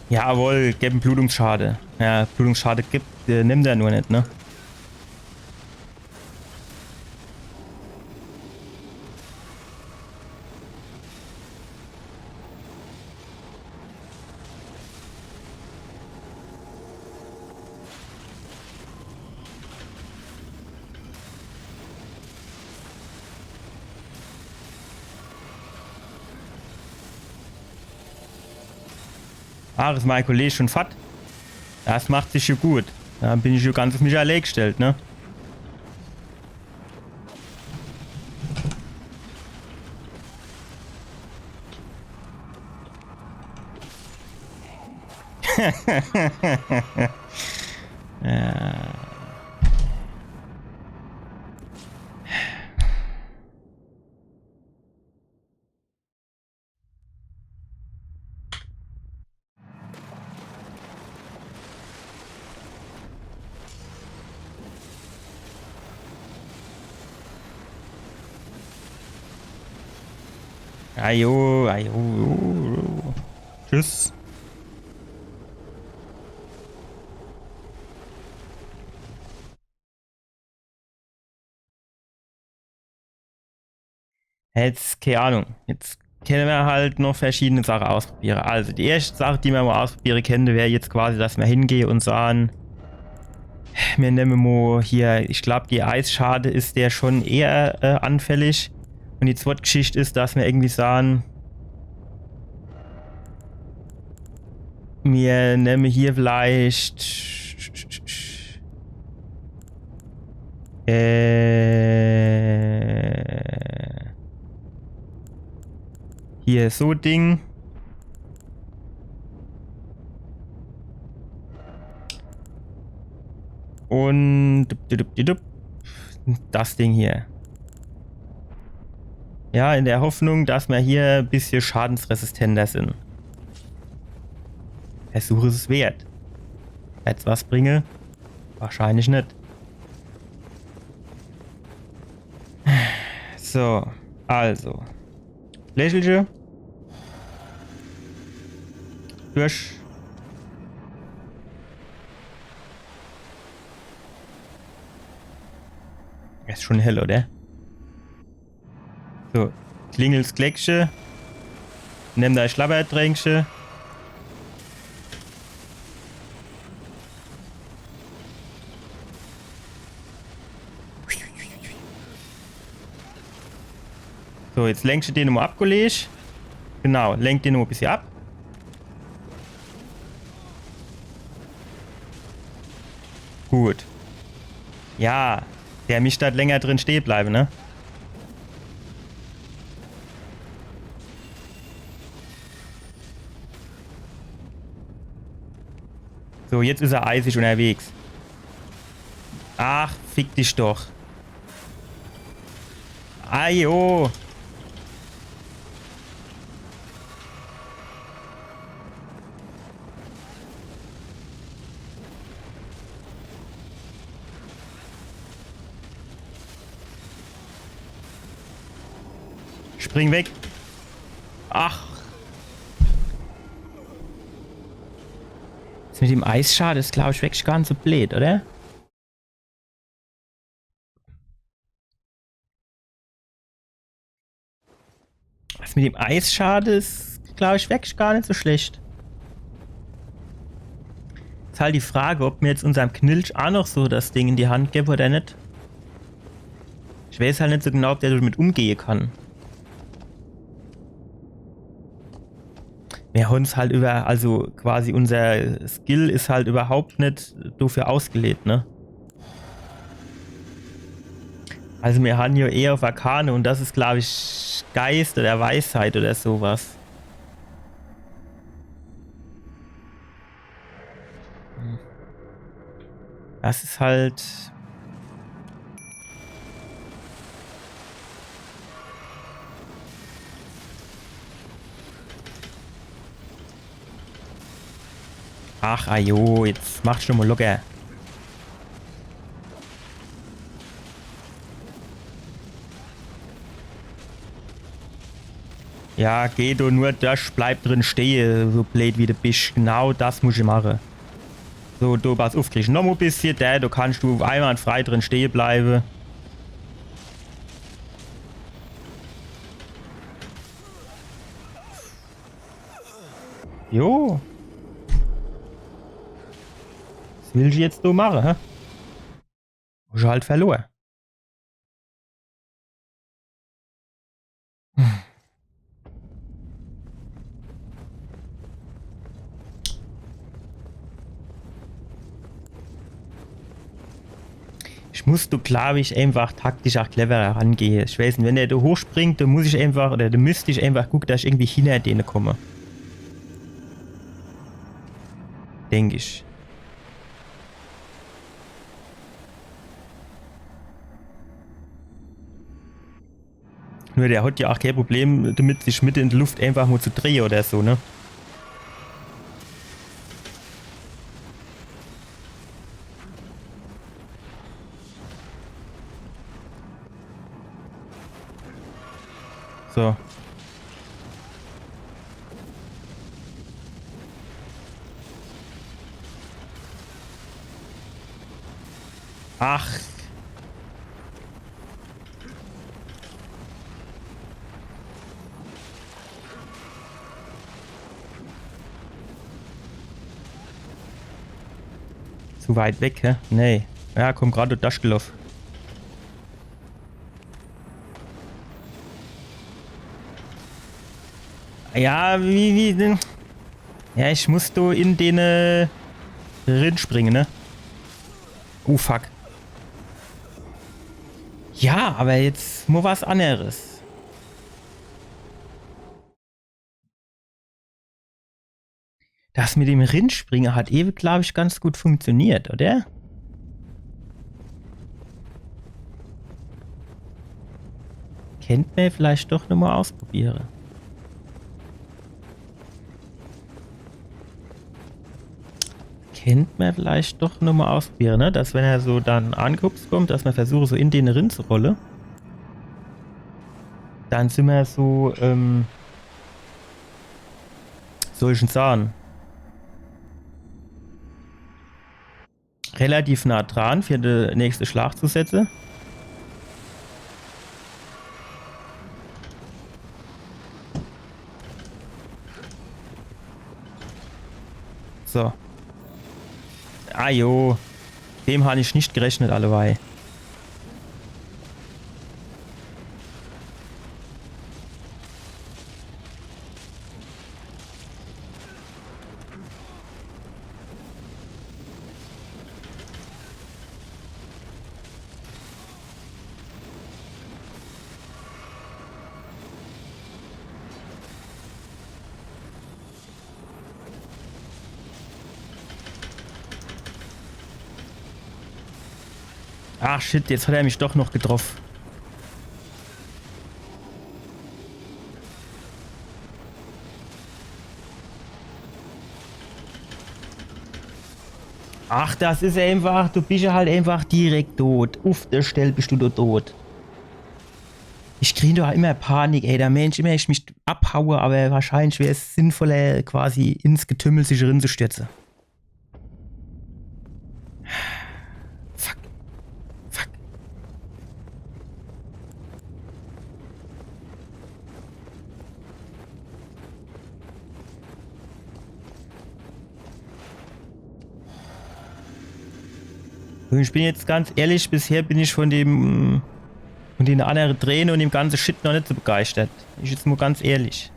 Jawohl, geb en Blutungsschade. Ja, Blutungsschade gibt, äh, nimmt er nur net, ne? Ah, is mein Kollege schon fort? Das macht sich jo gut. Do bin ich jo ganz auf mich allee gestellt, ne? Ja. Ajo, ajo. Tschüss. Jetzt, keine Ahnung. Jetzt kenne mer halt noch verschiedene Sache ausprobiere. Also, die erschte Sache, die mer mol ausprobiere kenne, wär jetzt quasi, dass mer hingehe un sage, mir nemme mol hier, ich glaub, gege Eisschade is der schon eher äh, anfällig. Un die zwett Geschicht is, dass mer irgendwie sage, mir nemme hier vielleicht äh, hier so Ding. Un dup, dup, dup, dup, das Ding hier. Ja, in der Hoffnung, dass mer hier e bissje schadensresistenter sin. Versuch is es wert. Werd's was bringe? Wahrscheinlich net. So, also. Lächelche. Durch. Is schon hell, oder? So, klingelt's Gleckche. Nemm dei Schlabbertränkche. So, jetzt lenk ich den mol ab, Kolleg. Genau, lenk den mol e bissje ab. Gut. Ja, der misst halt länger drin stehe bleibe, ne? So, jetzt is er eisig unterwegs. Ach, fick dich doch. Ajo. Spring weg. Ach. Das mit dem Eisschade is, glaub ich, wirklich gar net so bleed, oder? Das mit dem Eisschade is, glaub ich, wirklich gar net so schlecht. Is halt die Frage, ob mir jetzt unserm Knilch aa noch so das Ding in die Hand gebe oder net. Ich weiß halt net so genau, ob der damit umgehe kann. Mir hon's halt über, also quasi unser Skill is halt überhaupt net dafür ausgelegt, ne? Also mir han jo eher auf Arkane un das is, glaub ich, Geist oder Weisheit oder so was. Hm. Das is halt. Ach, ajo, jetzt mach schon mol locker. Ja, geh du nur durch, bleib drin stehe, so bleed wie du bisch. Genau das muss ich mache. So, du, pass uff, kriegsch noch mol e bissje, der, du kannsch du einwandfrei drin stehe bleibe. Jo. Was will ich jetzt do mache, hä? Hab ich halt verlor. Ich muss do, glaub ich, einfach taktisch aa cleverer rangehe. Ich weiß net, wenn der do hochspringt, do muss ich einfach, oder do müsst ich einfach gucke, dass ich irgendwie hinner dene komme. Denk ich. Nur der hat jo aa kee Problem damit, sich mitte in de Luft einfach mol zu drehe oder so, ne? So. Ach. Zu weit weg, hä? Nee. Ja, komm grad do durchgeloff. Ja, wie, wie denn? Ja, ich muss do in den, äh, rinspringe, ne? Oh, fuck. Ja, aber jetzt mo was anneres. Das mit dem Rinspringe hat ewe, glaub ich, ganz gut funktioniert, oder? Kennt mer vielleicht doch nomo ausprobiere. Kennt mer vielleicht doch nomo ausprobiere, ne? Dass, wenn er so dann angehupst kommt, dass mer versuche, so in den rinzurolle. Dann sin mer so, ähm, soll ich dann sage, relativ nah dran, für de nächste Schlag zu setze. So. Ah jo. Dem han ich net gerechnet, alleweil. Ach shit, jetzt hat er mich doch noch getroff. Ach, das is einfach, du bisch halt einfach direkt tot. Uff de Stell bisch du do tot. Ich krie doch immer Panik, ey. Do meen ich immer, ich mich abhaue, aber wahrscheinlich wär's sinnvoller, quasi ins Getümmel sich rinzustürze. Fuck. Fuck. Und ich bin jetzt ganz ehrlich, bisher bin ich von dem, von den annere Drohne und dem ganze Shit noch net so begeistert. Ich jetzt mo ganz ehrlich.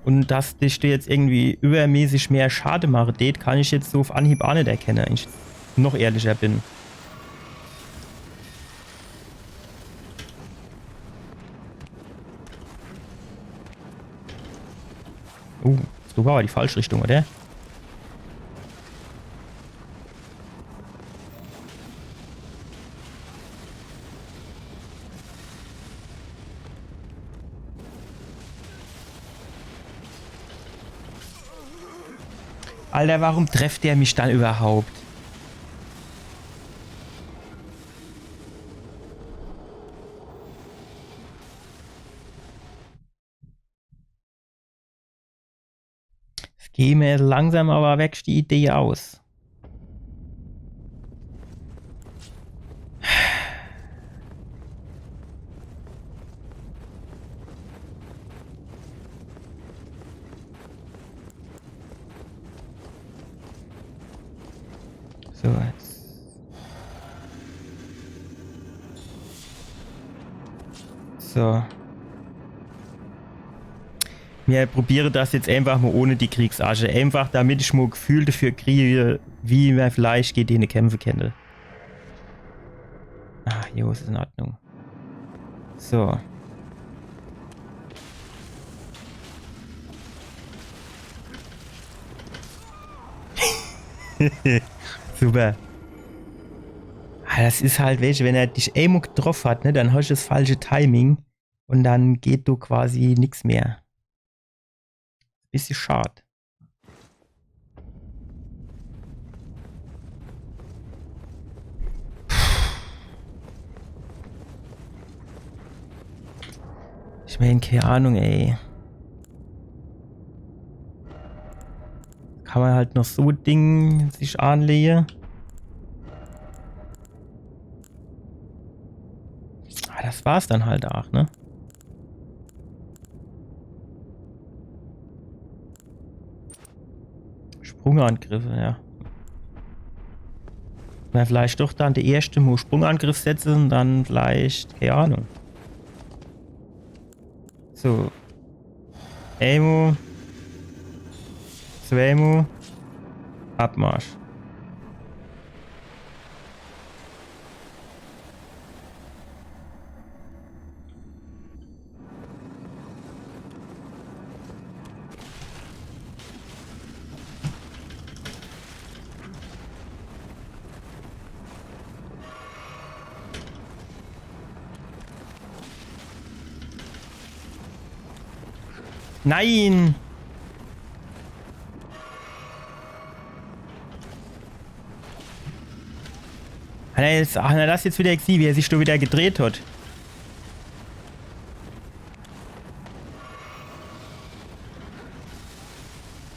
Und dass die jetzt irgendwie übermäßig mehr Schade mache tät, kann ich jetzt so uff Anhieb aa net erkenne, wenn ich jetzt noch ehrlicher bin. Uh, das war aber die falsche Richtung, oder? Alter, warum trefft der mich dann überhaupt? Es geh mir langsam aber weg die Idee aus. So, jetzt. So. Mir probiere das jetzt einfach mo ohne die Kriegsasche. Einfach damit ich mo e Gefühl dafür krie, wie mer vielleicht gege dene kämpfe kenne. Ah, jo, es is in Ordnung. So. Super. Ah, das is halt, weesche, wenn er dich emol getroff hat, ne, dann hasch das falsche Timing und dann geht do quasi nix mehr. Bissje schad. Ich mein, kee Ahnung, ey. Kann mer halt noch so Ding sich anlehe. Ah, das war's dann halt aa, ne? Sprungangriffe, ja. Mer vielleicht doch dann de erschte Mo Sprungangriff setze un dann vielleicht, kee Ahnung. So. Emo. Zweemo. Abmarsch. Nein! Hat er jetzt, hat er das jetzt wieder gesiehn, wie er sich do wieder gedreht hat?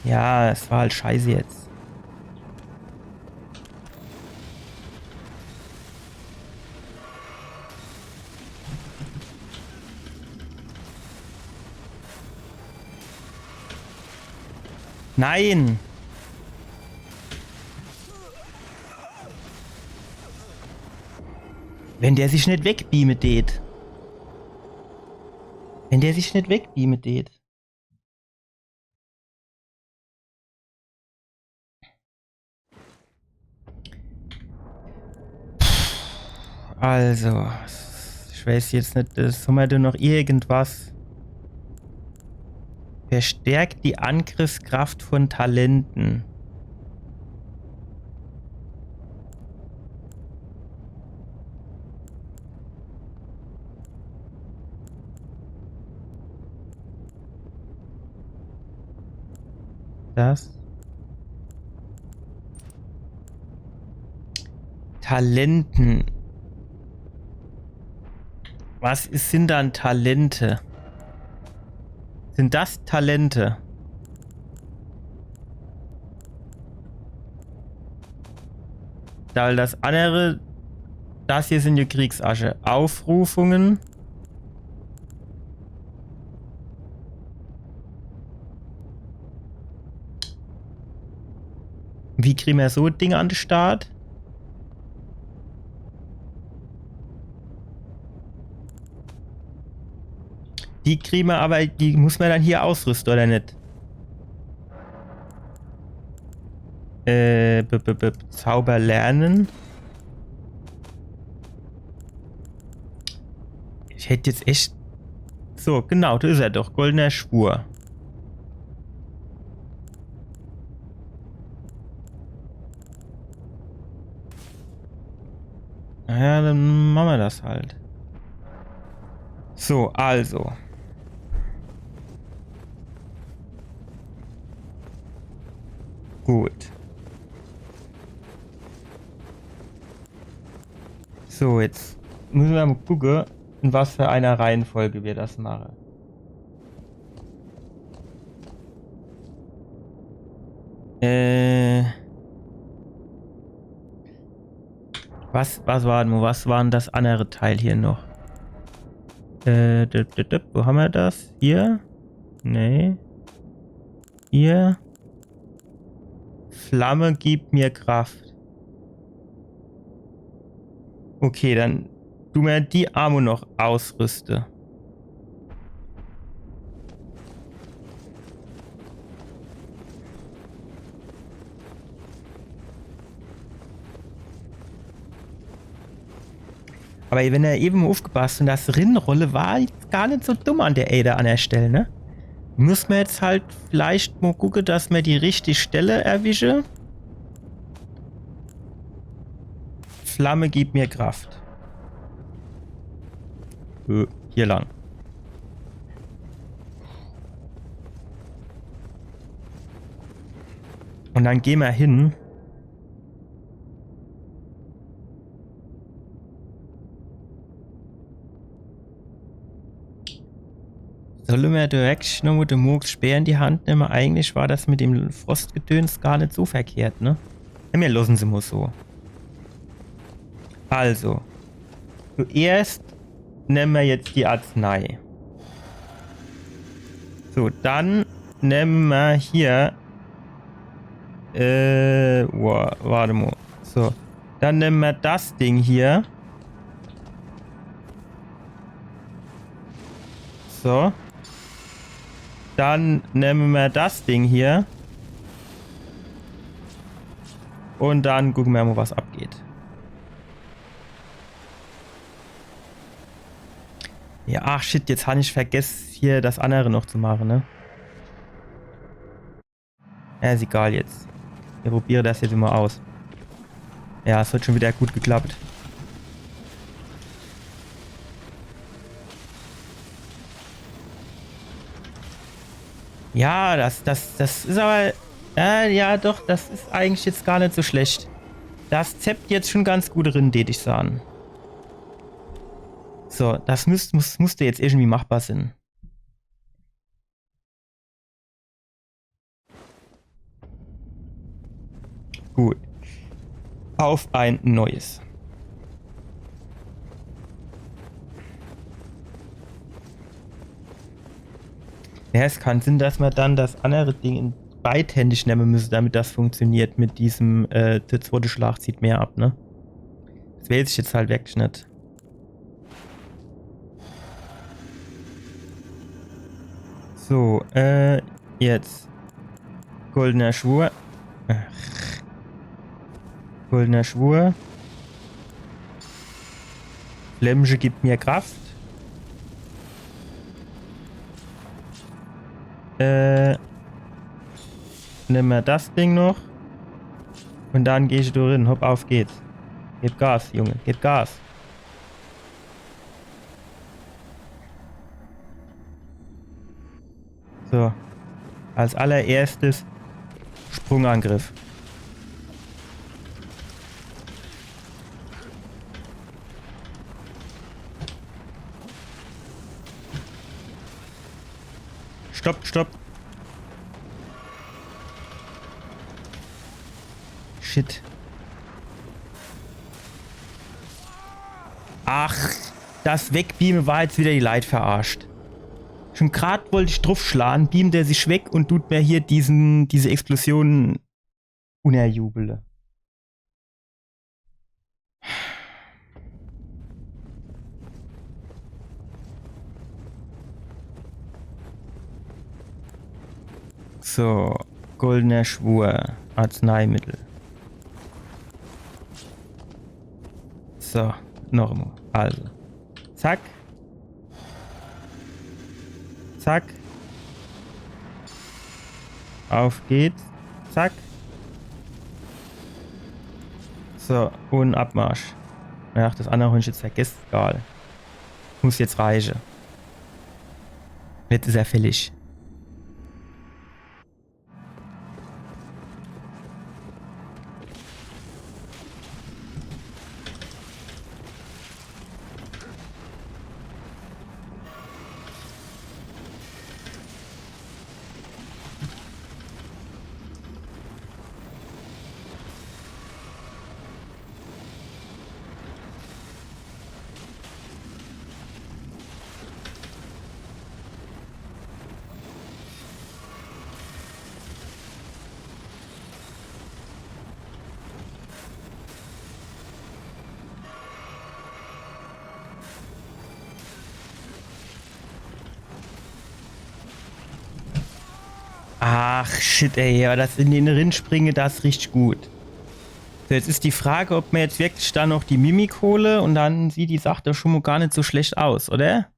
Ja, es war halt scheiße jetzt. Nein! Wenn der sich net wegbeame deet. Wenn der sich net wegbeame deet. Also, ich weiß jetzt net, is, hammer do noch irgendwas? Verstärkt die Angriffskraft von Talenten. Das. Talenten. Was is, sin dann Talente? Sin das Talente? Weil das annere, das hier sin jo Kriegsasche. Aufrufungen. Wie krie mer so Dinge an de Start? Die krie mer awwer, die muss mer dann hier ausrüste, oder net? Äh, b, b, b, Zauber lernen. Ich hätt jetzt echt. So, genau, do is er doch. Goldener Schwur. Naja, dann mache mer das halt. So, also. Gut. So, jetzt müsse mer mol gucke, in was für einer Reihenfolge mer das mache. Äh. Was, was war denn, was war denn das annere Teil hier noch? Äh, düpp, düpp, düpp, wo hammer das? Hier? Nee. Hier. Flamme gibt mir Kraft. Okay, dann du mer die Armor noch ausrüste. Aber wenn er ewe mol uffgepasst, un das Rinrolle war jetzt gar net so dumm an der Ede an der Stell, ne? Muss mer jetzt halt vielleicht mol gucke, dass mer die richtig Stelle erwische. Flamme gibt mir Kraft. Äh, hier lang. Un dann geh mer hin. Solle mer direkt nochmol de Mohgs Speer in die Hand nemme? Eigentlich war das mit dem Frostgedöns gar net so verkehrt, ne? Ja, mir losse se mol so. Also, zuerscht nemme mer jetzt die Arznei. So, dann nemme mer hier. Äh, boah, wart mol. So. Dann nemme mer das Ding hier. So. Dann nemme mer das Ding hier. Und dann gucke mer mal, was abgeht. Ja, ach shit, jetzt han ich vergess, hier das andere noch zu mache, ne? Ja, is egal jetzt. Ich probier das jetzt immer aus. Ja, es hat schon wieder gut geklappt. Ja, das, das, das is aber. Äh, ja, doch, das is eigentlich jetzt gar net so schlecht. Das zeppt jetzt schon ganz gut rin, tät ich sahn. So, das müsst, muss, musste jetzt irgendwie machbar sin. Gut. Auf ein Neues. Ja, es kann sin, dass mer dann das andere Ding in beidhändig nemme müsse, damit das funktioniert mit diesem, äh, der zwote Schlag zieht mehr ab, ne? Das weiß ich jetzt halt wirklich net. So, äh, jetzt. Goldener Schwur. Ach. Goldener Schwur. Flämmche gibt mir Kraft. Äh, nemme mer das Ding noch. Und dann geh ich do rin. Hopp, auf geht's. Gib Gas, Junge, gib Gas. So. Als allererstes Sprungangriff. Stopp, stopp. Shit. Ach, das Wegbeame war jetzt wieder die Leit verarscht. Schon grad wollt ich druffschlage, beamt er sich weg und tut mir hier diesen, diese Explosion unnerjubele. So, goldener Schwur, Arzneimittel. So, noch emol. Also, zack. Zack. Auf geht's. Zack. So, und Abmarsch. Ach, das andere hab ich jetzt vergesse. Egal. Muss jetzt reiche. Jetzt is er fällig. Ach, shit, ey, ja, das in den rinspringe, das is richtig gut. So, jetzt is die Frage, ob mer jetzt wirklich dann noch die Mimik hole und dann sieht die Sach doch schon mol gar net so schlecht aus, oder?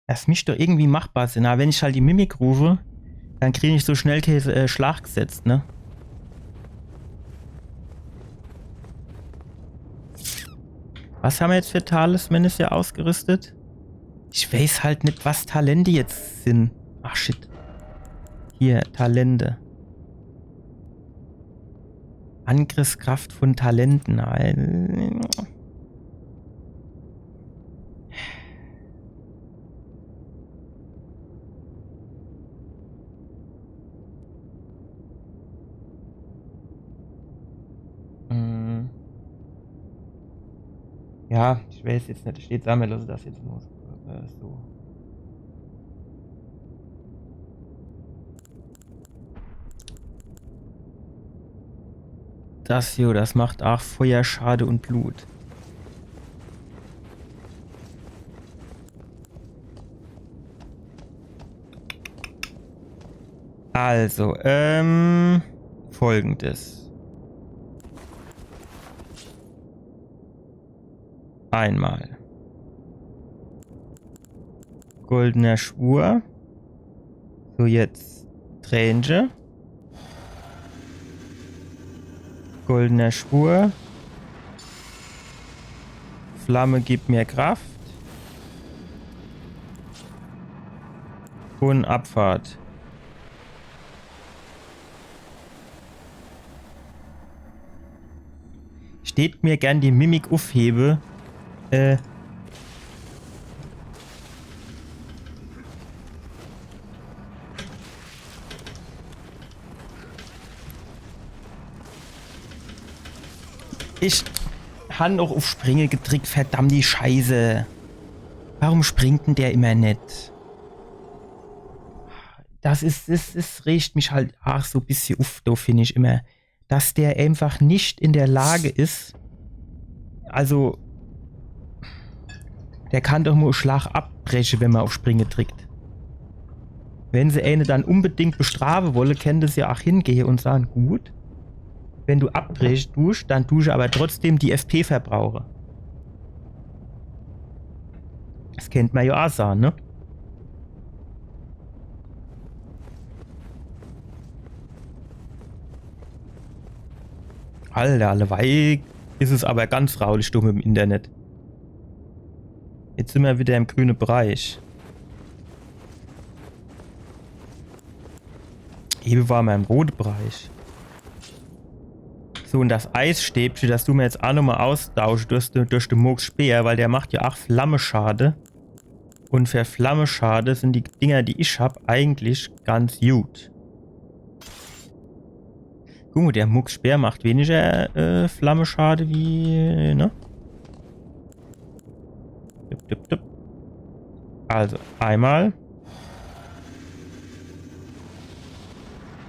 Das misst doch irgendwie machbar sin. Aber wenn ich halt die Mimik rufe, dann krieg ich so schnell kee, äh, Schlag gesetzt, ne? Was ham mer jetzt für Talismane hier ausgerüstet? Ich weiß halt net, was Talente jetzt sin. Ach, shit. Hier, Talente. Angriffskraft von Talenten. Ein- Hm. Ja, ich weiß jetzt net, steht Sammel, also das jetzt muss. Äh, so. das hier, das macht aach Feuerschade und Blut. Also, ähm, folgendes. Einmal. Goldener Schwur. So, jetzt Tränche. Goldener Schwur. Flamme gibt mir Kraft. Und Abfahrt. Ich tät mir gern die Mimik uffhebe. Äh. Ich han aach uff Springe gedrickt, verdammt die Scheiße. Warum springt denn der immer net? Das is, das, das regt mich halt aach so bissje uff, do find ich immer, dass der einfach net in der Lage is. Also, der kann doch nur Schlag abbreche, wenn ma uff Springe drickt. Wenn se ene dann unbedingt bestrafe wolle, kennte se aach hingehe und sage, gut, wenn du abbreche dusch, dann dusch aber trotzdem die F P verbrauche. Das kennt ma jo aach sage, ne? Alter, alleweil is es aber ganz raulich do mit em Internet. Jetzt sin ma wieder im grüne Bereich. Ewe war ma im rote Bereich. So, und das Eisstäbche, das du mir jetzt aach nochmal austausche durch, durch de Mohgs Speer, weil der macht jo aach Flammeschade. Und für Flammeschade sin die Dinger, die ich hab, eigentlich ganz gut. Guck mo, der Mohgs Speer macht weniger, äh, Flammeschade wie, ne? Dup, dup, dup. Also, einmal.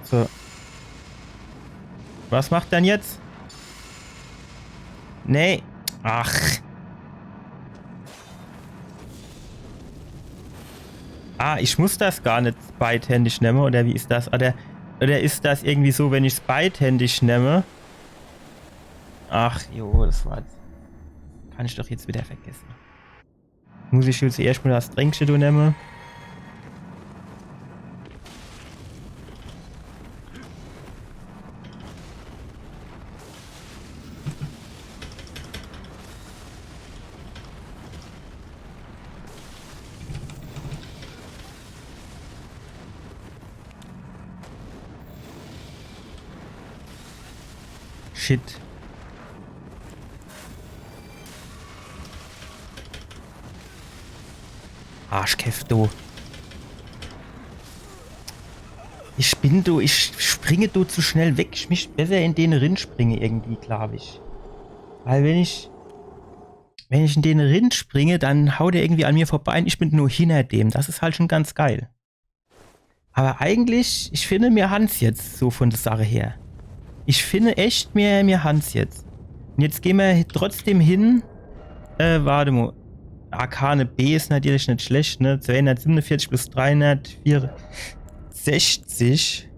So. Was macht denn jetzt? Nee. Ach. Ah, ich muss das gar net beidhändig nemme, oder wie is das? Oder, oder is das irgendwie so, wenn ich's beidhändig nemme? Ach, jo, das war. Kann ich doch jetzt wieder vergesse. Muss ich jetzt erscht mo das Tränkche do nemme? Shit. Arschkäft, du. Ich bin, du, ich springe, du, zu schnell weg. Ich misst besser in den rinspringe irgendwie, glaub ich. Weil wenn ich, wenn ich in den rinspringe, dann haut der irgendwie an mir vorbei und ich bin nur hinter dem. Das is halt schon ganz geil. Aber eigentlich, ich finde, mir han's jetzt so von der Sache her. Ich finde echt, mir, mir han's jetzt. Und jetzt gehn mir trotzdem hin. Äh, warte mo. Arkane B is natürlich net schlecht, ne? Zweihundertsiebenundvierzig plus dreihundertvierundsechzig.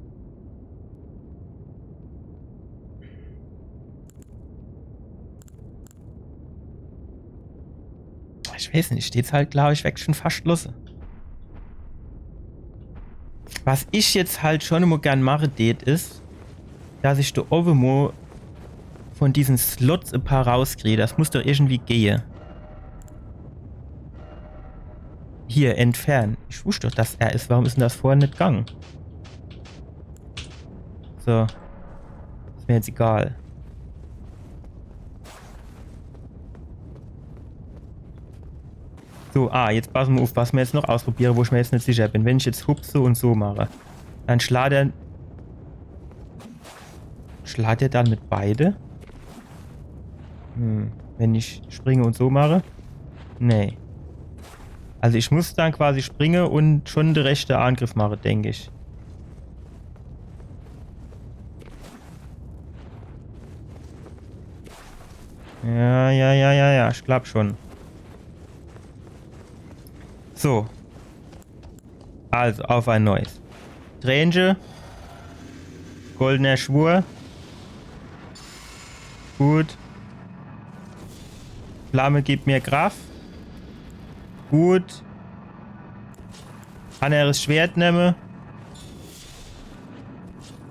Ich weiß net, steht's halt, glaub ich, weg schon fascht losse. Was ich jetzt halt schon immer gern mache tät, is, dass ich do owe mo von diesen Slots e paar rauskrie. Das muss doch irgendwie gehe. Hier, entfernen. Ich wusst doch, dass er is. Warum is denn das vorher net gang? So. Is mir jetzt egal. So, ah, jetzt passe mer uff, was mer jetzt noch ausprobiere, wo ich mir jetzt net sicher bin. Wenn ich jetzt hups so und so mache, dann schlaat er. Schlaat er dann mit beide? Hm, wenn ich springe und so mache? Nee. Also ich muss dann quasi springe und schon de rechte Angriff mache, denk ich. Ja, ja, ja, ja, ja, ich glaub schon. So. Also, auf ein Neues. Tränche. Goldener Schwur. Gut. Flamme gibt mir Kraft. Gut. Anneres Schwert nemme.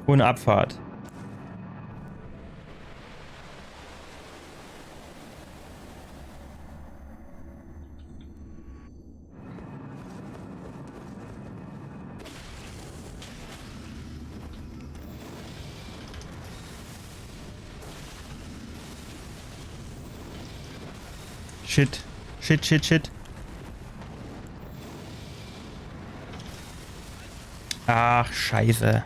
Und Abfahrt. Shit. Shit, shit, shit. Ach, scheiße.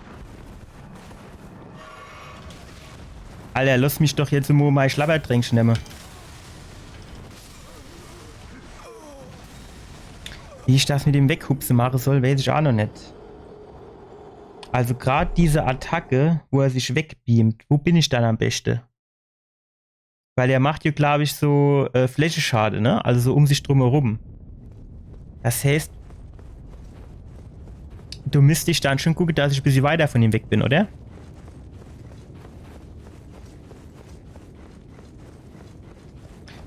Alter, lass mich doch jetzt mo mei Schlabbertränk nemme. Wie ich das mit dem Weghupse mache soll, weiß ich auch noch net. Also grad diese Attacke, wo er sich wegbeamt, wo bin ich dann am beste? Weil er macht ja, glaub ich, so äh, Flächeschade, ne? Also so um sich drumherum. Das heißt, du müsst ich dann schon gucke, dass ich e bissje weiter von ihm weg bin, oder?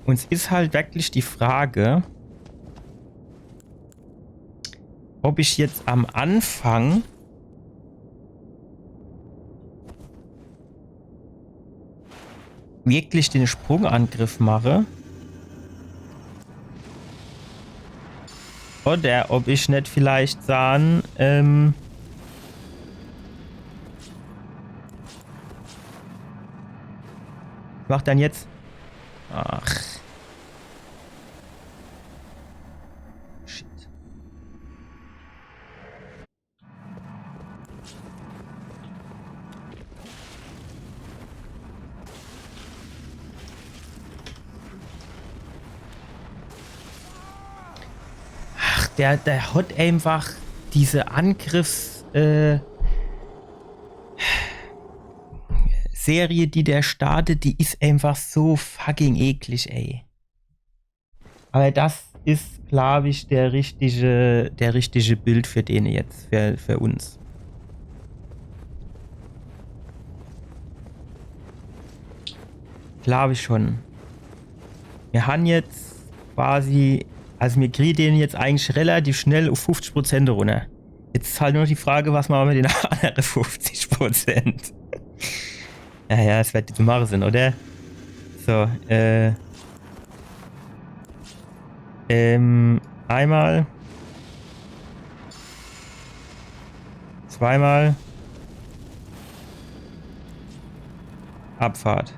Und es is halt wirklich die Frage, ob ich jetzt am Anfang wirklich den Sprungangriff mache. Oder ob ich net vielleicht sage, ähm, mach dann jetzt. Ach. Shit. Ach, der, der hat einfach diese Angriffs-, äh, Serie, die der startet, die is einfach so fucking eklig, ey. Aber das is, glaub ich, der richtige, der richtige Build für den jetzt, für, für uns. Glaub ich schon. Mir han jetzt quasi, also mir kriegen den jetzt eigentlich relativ schnell auf fünfzig Prozent runter. Jetzt is halt nur die Frage, was mache mer mit den anderen fünfzig Prozent? Ja, ja, es wird zu machen sein, oder? So, äh. Ähm, einmal. Zweimal. Abfahrt.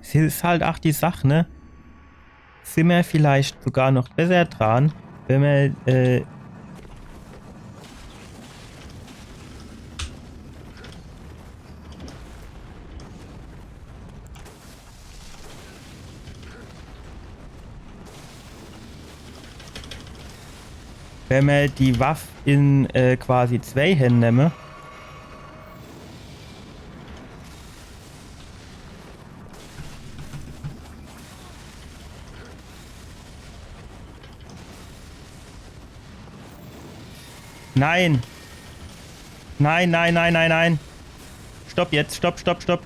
Es is halt ach die Sach, ne? Sin mer vielleicht sogar noch besser dran, wenn mer, äh, wenn mer die Waff in, äh, quasi zwei Händ nemme. Nein. Nein, nein, nein, nein, nein. Stopp jetzt, stopp, stopp, stopp.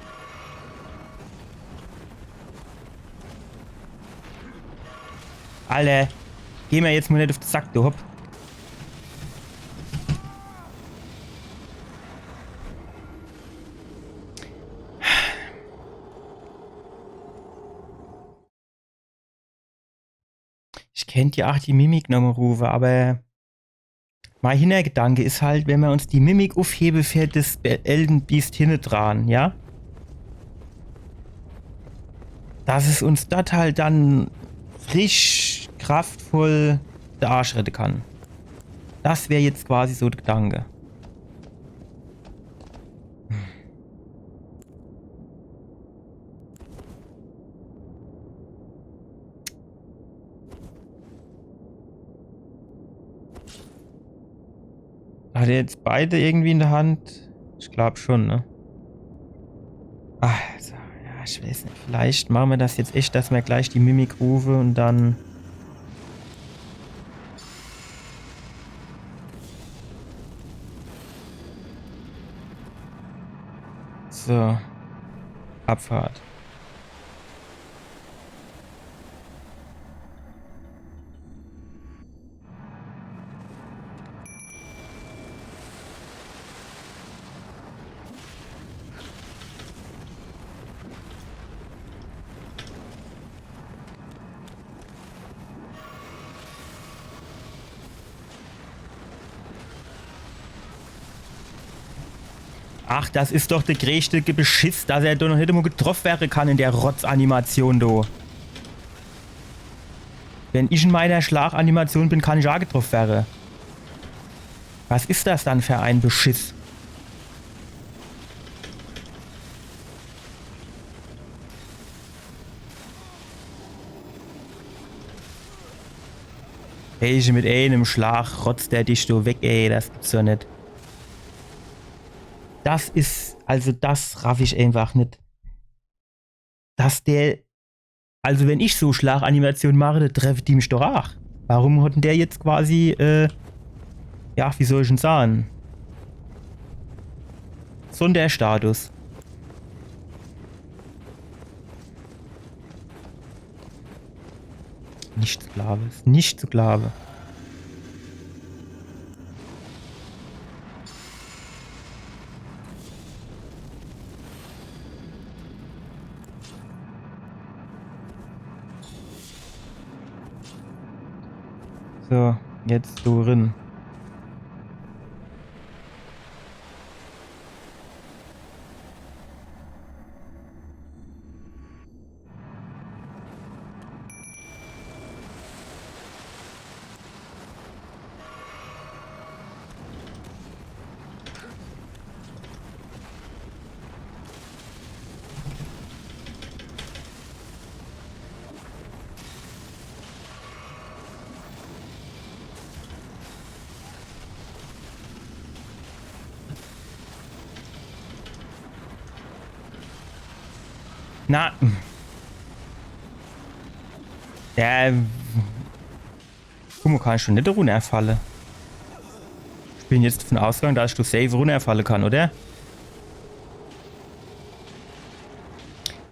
Alter. Geh mer jetzt mo net auf de Sack, du Hopp. Ich kennt ja ach die Mimik nomme rufe, aber mei Hinnergedanke is halt, wenn mer uns die Mimik ufhebe für das Be-, Elden Beast hinne dran, ja? Dass es uns dort halt dann frisch, kraftvoll de Arsch rette kann. Das wär jetzt quasi so de Gedanke. Hat er jetzt beide irgendwie in der Hand? Ich glaub schon, ne? Ach, so, ja, ich weiß net. Vielleicht mache mer das jetzt echt, dass mer gleich die Mimik rufe und dann. So. Abfahrt. Ach, das is doch de greeschte Ge-, Beschiss, dass er do noch net emol getroff werre kann in der Rotz-Animation do. Wenn ich in meiner Schlaganimation bin, kann ich aa getroff werre. Was is das dann für ein Beschiss? Ey, ich mit eenem Schlag rotzt der dich do weg, ey, das gibt's doch net. Das is, also das raff ich eenfach net. Dass der, also wenn ich so Schlaganimation mache, dann treffe die mich doch aach. Warum hat denn der jetzt quasi, äh, ja, wie soll ich'n sahn? Sonderstatus. Nicht zu glauben, is nicht zu glauben. So, jetzt du rin. Na. Ja. Guck mol, kann ich schon net runnerfalle? Ich bin jetzt davon ausgegangen, dass ich do safe runnerfalle kann, oder?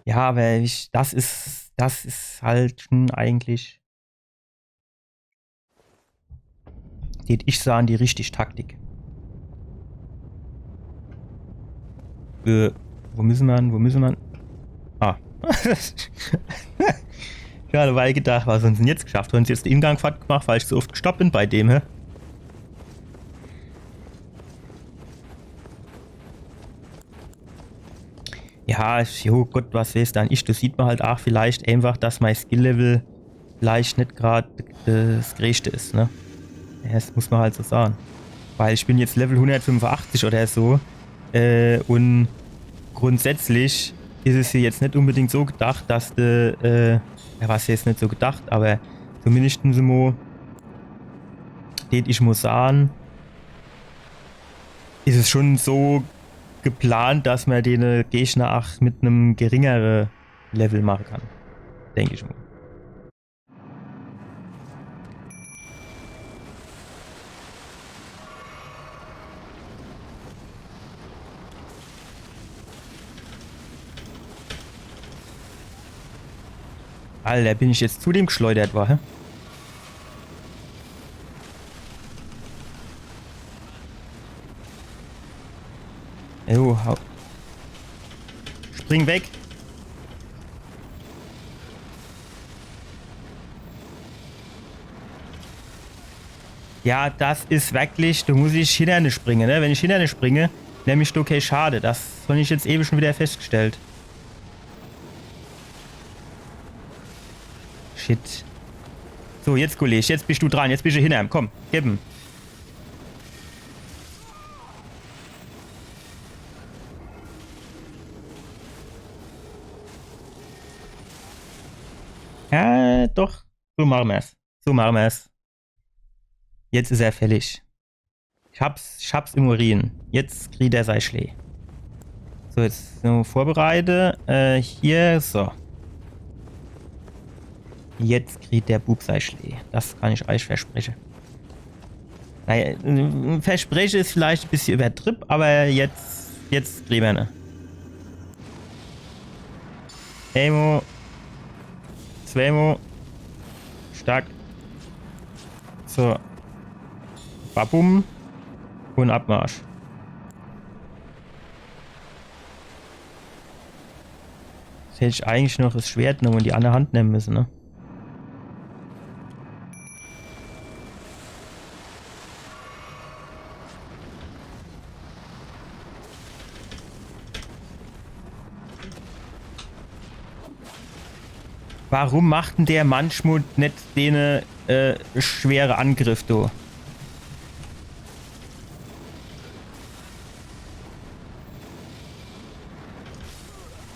Ja, aber ich, das is, das is halt schon eigentlich, tät ich sahn, die richtig Taktik. Äh, wo müsse mer? Wo müsse mer? Ah. Ich hab e Weil gedacht, was hon se dann jetzt geschafft? Hon se jetzt de Ingang fort gemacht, weil ich so oft gestoppt bin bei dem, hä? Ja, ich, jo, Gott, was weiß dann ich. Do sieht mer halt aach vielleicht eenfach, dass mei Skill-Level vielleicht net grad, äh, das Greeschte is, ne? Ja, das muss mer halt so sahn. Weil ich bin jetzt Level hundertfünfundachtzig oder so. Äh, un grundsätzlich is es hier jetzt net unbedingt so gedacht, dass de, äh, ja, was heißt net so gedacht, aber zumindest mo, tät ich mo sahn, is es schon so geplant, dass mer de Gegner aach mit nem geringere Level mache kann. Denk ich mo. Alter, bin ich jetzt zu dem geschleudert worre, hä? Jo, hau. Spring weg. Ja, das is wirklich, do muss ich hinner ne springe, ne? Wenn ich hinner ne springe, nemm ich do kee Schade. Das hon ich jetzt ewe schon wieder festgestellt. Shit. So, jetzt, Kolleg, jetzt bist du dran. Jetzt bist du hinner em. Komm, gib em. Ja, doch. So mache mer's. So mache mer's. Jetzt is er fällig. Ich hab's, ich hab's im Urin. Jetzt kriegt er sei Schlee. So, jetzt so vorbereite. Äh, hier, so. Jetzt kriegt der Bub sei Schlee. Das kann ich eich verspreche. Naja, äh, verspreche is vielleicht e bissje übertrieb, aber jetzt, jetzt kriegt er ne. Emo. Zwemo. Stark. So. Babum. Und Abmarsch. Jetzt hätt ich eigentlich noch das Schwert nemme und die andere Hand nemme müsse, ne? Warum macht denn der manchmal net dene, äh, schwere Angriff, du?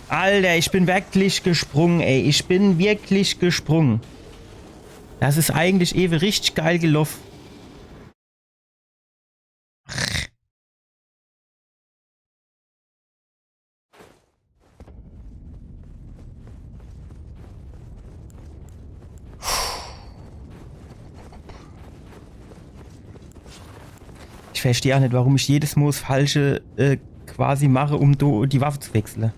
Alter, ich bin wirklich gesprungen, ey. Ich bin wirklich gesprungen. Das is eigentlich ewe richtig geil geloff. Ich versteh ach net, warum ich jedes Mol das Falsche, äh, quasi mache, um do die Waffe zu wechsle.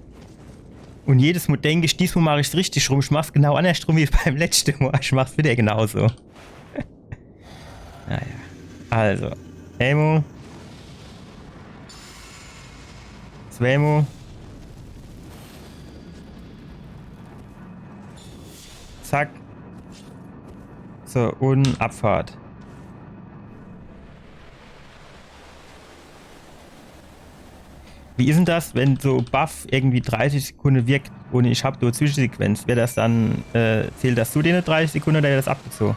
Und jedes Mol denk ich, diesmol mach ich's richtig rum. Ich mach's genau andersrum wie beim letzte Mol. Ich mach's wieder genauso. Naja. Also. Emo. Zwemo. Zack. So, und Abfahrt. Wie is denn das, wenn so Buff irgendwie dreißig Sekunde wirkt und ich hab nur Zwischensequenz? Wär das dann, äh, zählt das zu dene dreißig Sekunde oder wär das abgezogen?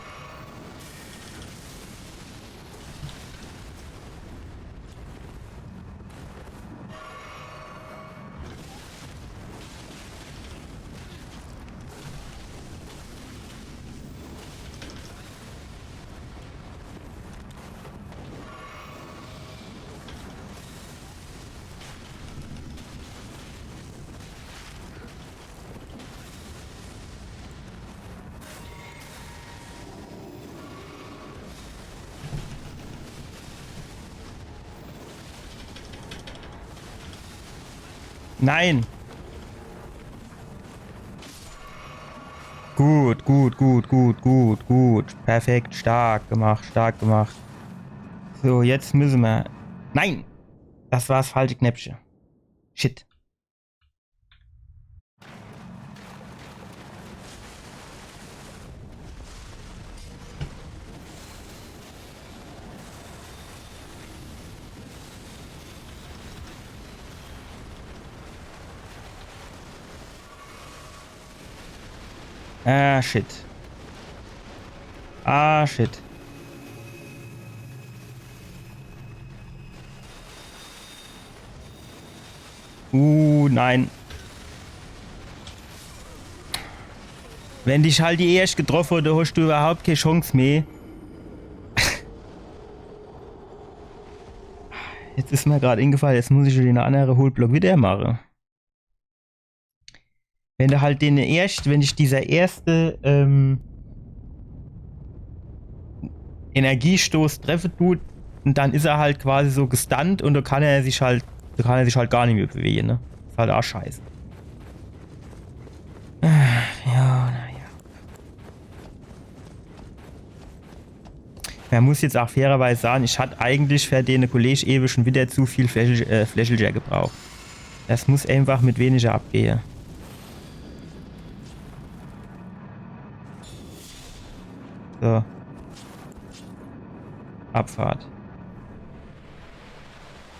Nein! Gut, gut, gut, gut, gut, gut. Perfekt, stark gemacht, stark gemacht. So, jetzt müsse mer. Nein! Das war das falsche Knöpfche. Shit. Ah, shit. Ah, shit. Uh, nein. Wenn dich halt die erscht getroff hat, dann hast du überhaupt keine Chance mehr. Jetzt is mir grad ingefallen, jetzt muss ich den andere Hohlblock wieder mache. Wenn du halt den erscht, wenn dich dieser erste, ähm, Energiestoß treffe tut, und dann is er halt quasi so gestunt und da kann er sich halt, da kann er sich halt gar nicht mehr bewegen, ne? Is halt auch scheiße. Ach, ja, naja. Man muss jetzt auch fairerweise sagen, ich hat eigentlich für den Kollege ewe schon wieder zu viel Fläschel-, äh, Fläschelcher gebraucht. Das muss einfach mit weniger abgehen. So. Abfahrt.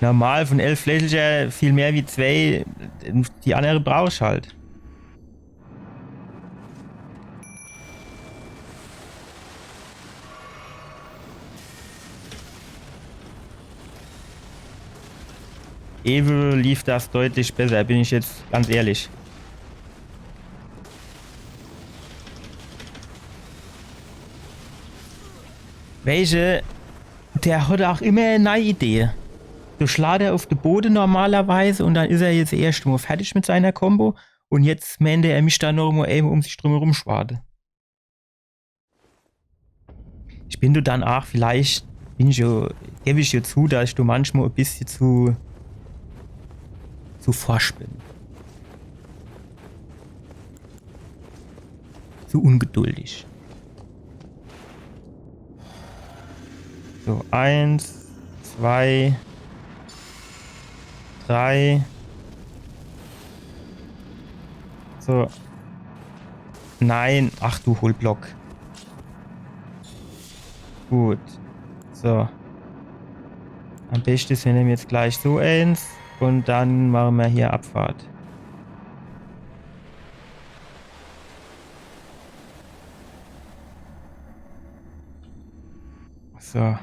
Normal von elf Fläschelcher viel mehr wie zwei, die andere brauch ich halt. Ewe lief das deutlich besser, bin ich jetzt ganz ehrlich. Welche? Der hat auch immer eine neue Idee. Do schlaat er uff de Bode normalerweis un dann is er jetzt erscht mol fertig mit seiner Combo. Un jetzt meent er, er misst do noch mol ewe um sich drum herum schwade. Ich bin do dann aach vielleicht, bin ich jo, geb ich jo zu, dass ich do manchmol e bissje zu, zu forsch bin. Zu ungeduldig. So, eins, zwei, drei. So. Nein. Ach du Hohlblock. Gut. So. Am beschte is, mir nemme jetzt gleich so eens un dann mache mir hier Abfahrt. So.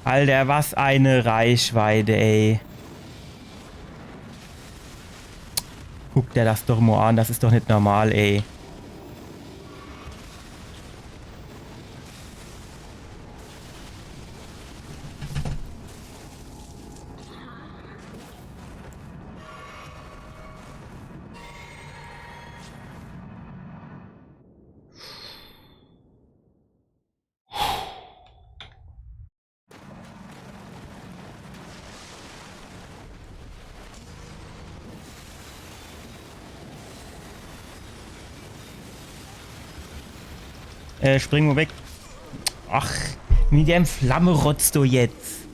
Alter, was e Reichweite, ey. Guck der das doch mol an, das is doch net normal, ey. Äh, spring mol weg. Ach, mit dem Flammerotz do jetzt.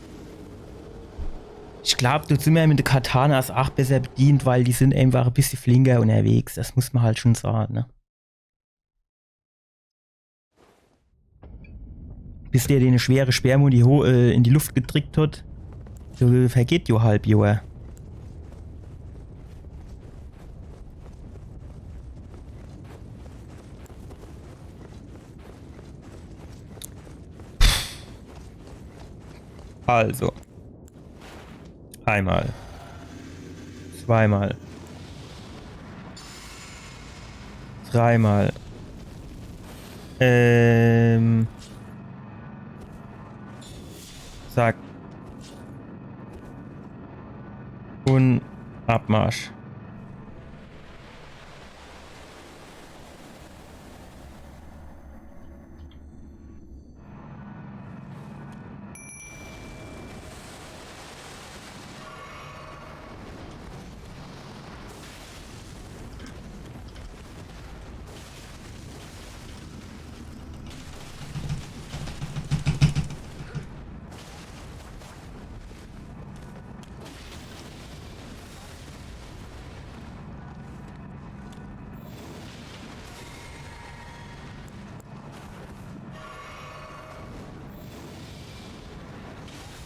Ich glaab, do sin mer mit de Katanas aach besser bedient, weil die sin einfach e bissje flinker unnerwegs. Das muss mer halt schun sage, ne? Bis der den schwere Speer mol in die, Ho- äh, in die Luft gedrickt hat, so vergeht jo halb Johr. Also. Einmal. Zweimal. Dreimal. Ähm. Zack. Un Abmarsch.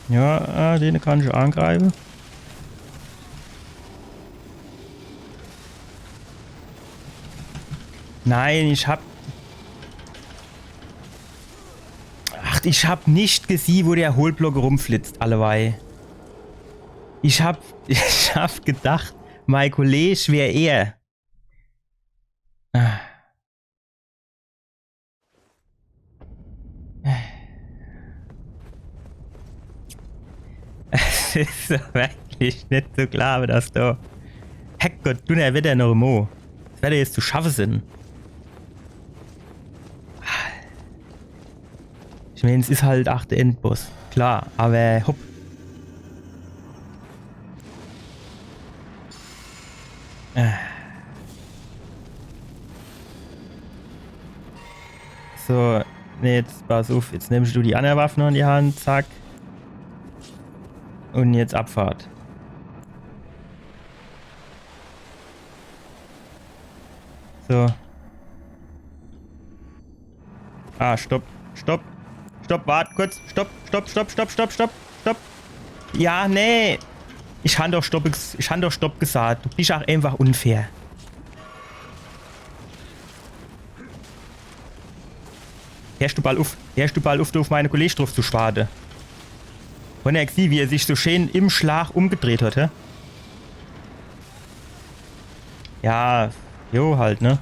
Ja, äh, den kann ich angreife. Nein, ich hab, ach, ich hab net gesieh, wo der Hohlblock rumflitzt, allewei. Ich hab, ich hab gedacht, mei Kolleg wär er. Ah. Es is doch wirklich net zu glaawe, dass do, Herrgott, Dunnerwetter noch emol. Das werd jetzt zu schaffe sin. Ich mein, es is halt aach de Endboss. Klar, awwer hopp. Äh. So, nee, jetzt pass uff, jetzt nimmsch du die anner Waff noch in die Hand, zack. Un jetzt Abfahrt. So. Ah, stopp. Stopp. Stopp, wart kurz. Stopp, stopp, stopp. Ja, nee. Ich han doch Stopp, ges- ich han doch Stopp gesaat. Du bisch aach einfach unfair. Hörsch du bald uff, hörsch du bald uff, do uff meine Kollege druff zu schwade? Hon er gesieh, wie er sich so schön im Schlag umgedreht hat, hä? Ja, jo, halt, ne?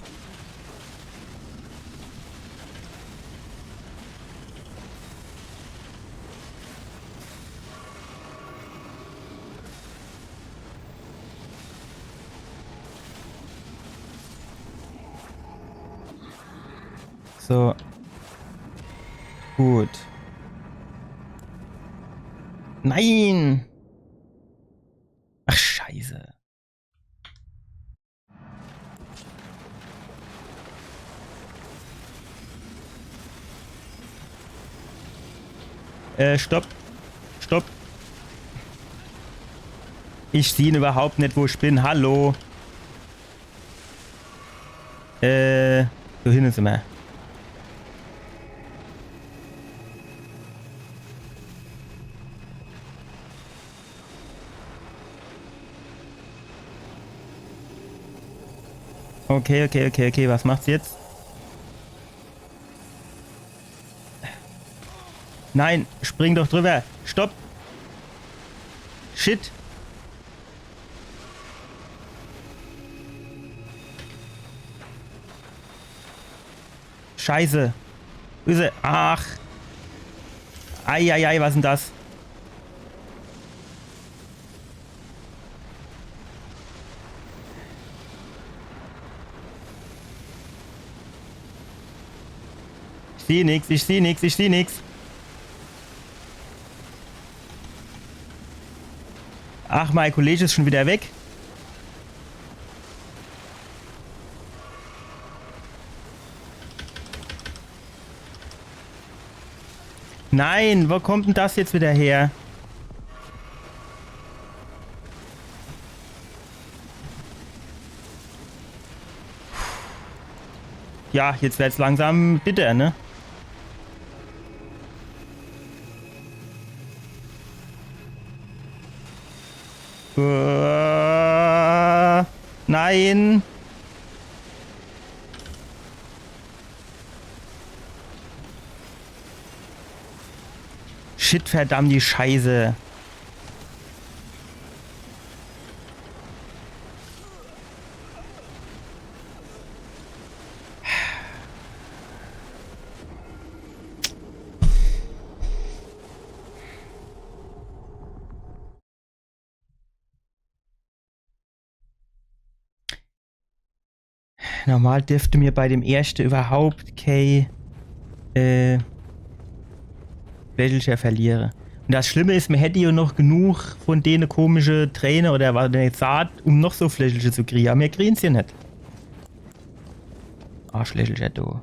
So. Gut. Nein! Ach, scheiße. Äh, stopp. Stopp. Ich sieh ihn überhaupt net, wo ich bin. Hallo. Äh, do hinne simmer. Okay, okay, okay, okay, was macht's jetzt? Nein, spring doch drüber. Stopp. Shit. Scheiße. Wo is er? Ach. Eieiei, was is denn das? Ich sieh nix, ich sieh nix, ich sieh nix. Ach, mein Kollege is schon wieder weg. Nein, wo kommt denn das jetzt wieder her? Ja, jetzt werd's langsam bitter, ne? Äh, nein. Shit, verdammt die Scheiße. Normal dürfte mir bei dem erschte überhaupt kei, äh, Fläschelcher verliere. Und das Schlimme is, mir hätte jo noch genug von dene komische Träne oder was, dene Saat, um noch so Fläschelcher zu kriege. Aber mir kriegen's jo net. Arschlöchelcher, du.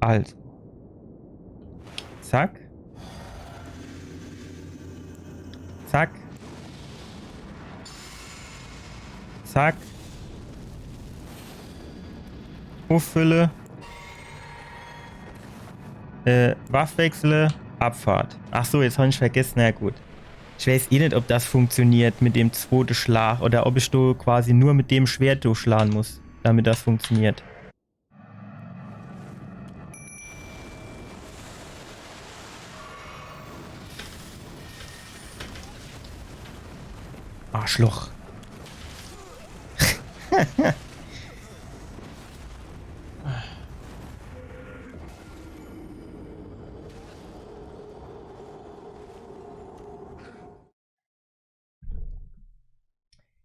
Also. Zack. Zack. Zack. Uffülle. Äh, Waff wechsle. Abfahrt. Ach so, jetzt hab ich vergesse. Na gut. Ich weiß eh net, ob das funktioniert mit dem zwote Schlag oder ob ich do quasi nur mit dem Schwert durchschlagen muss, damit das funktioniert. Arschloch.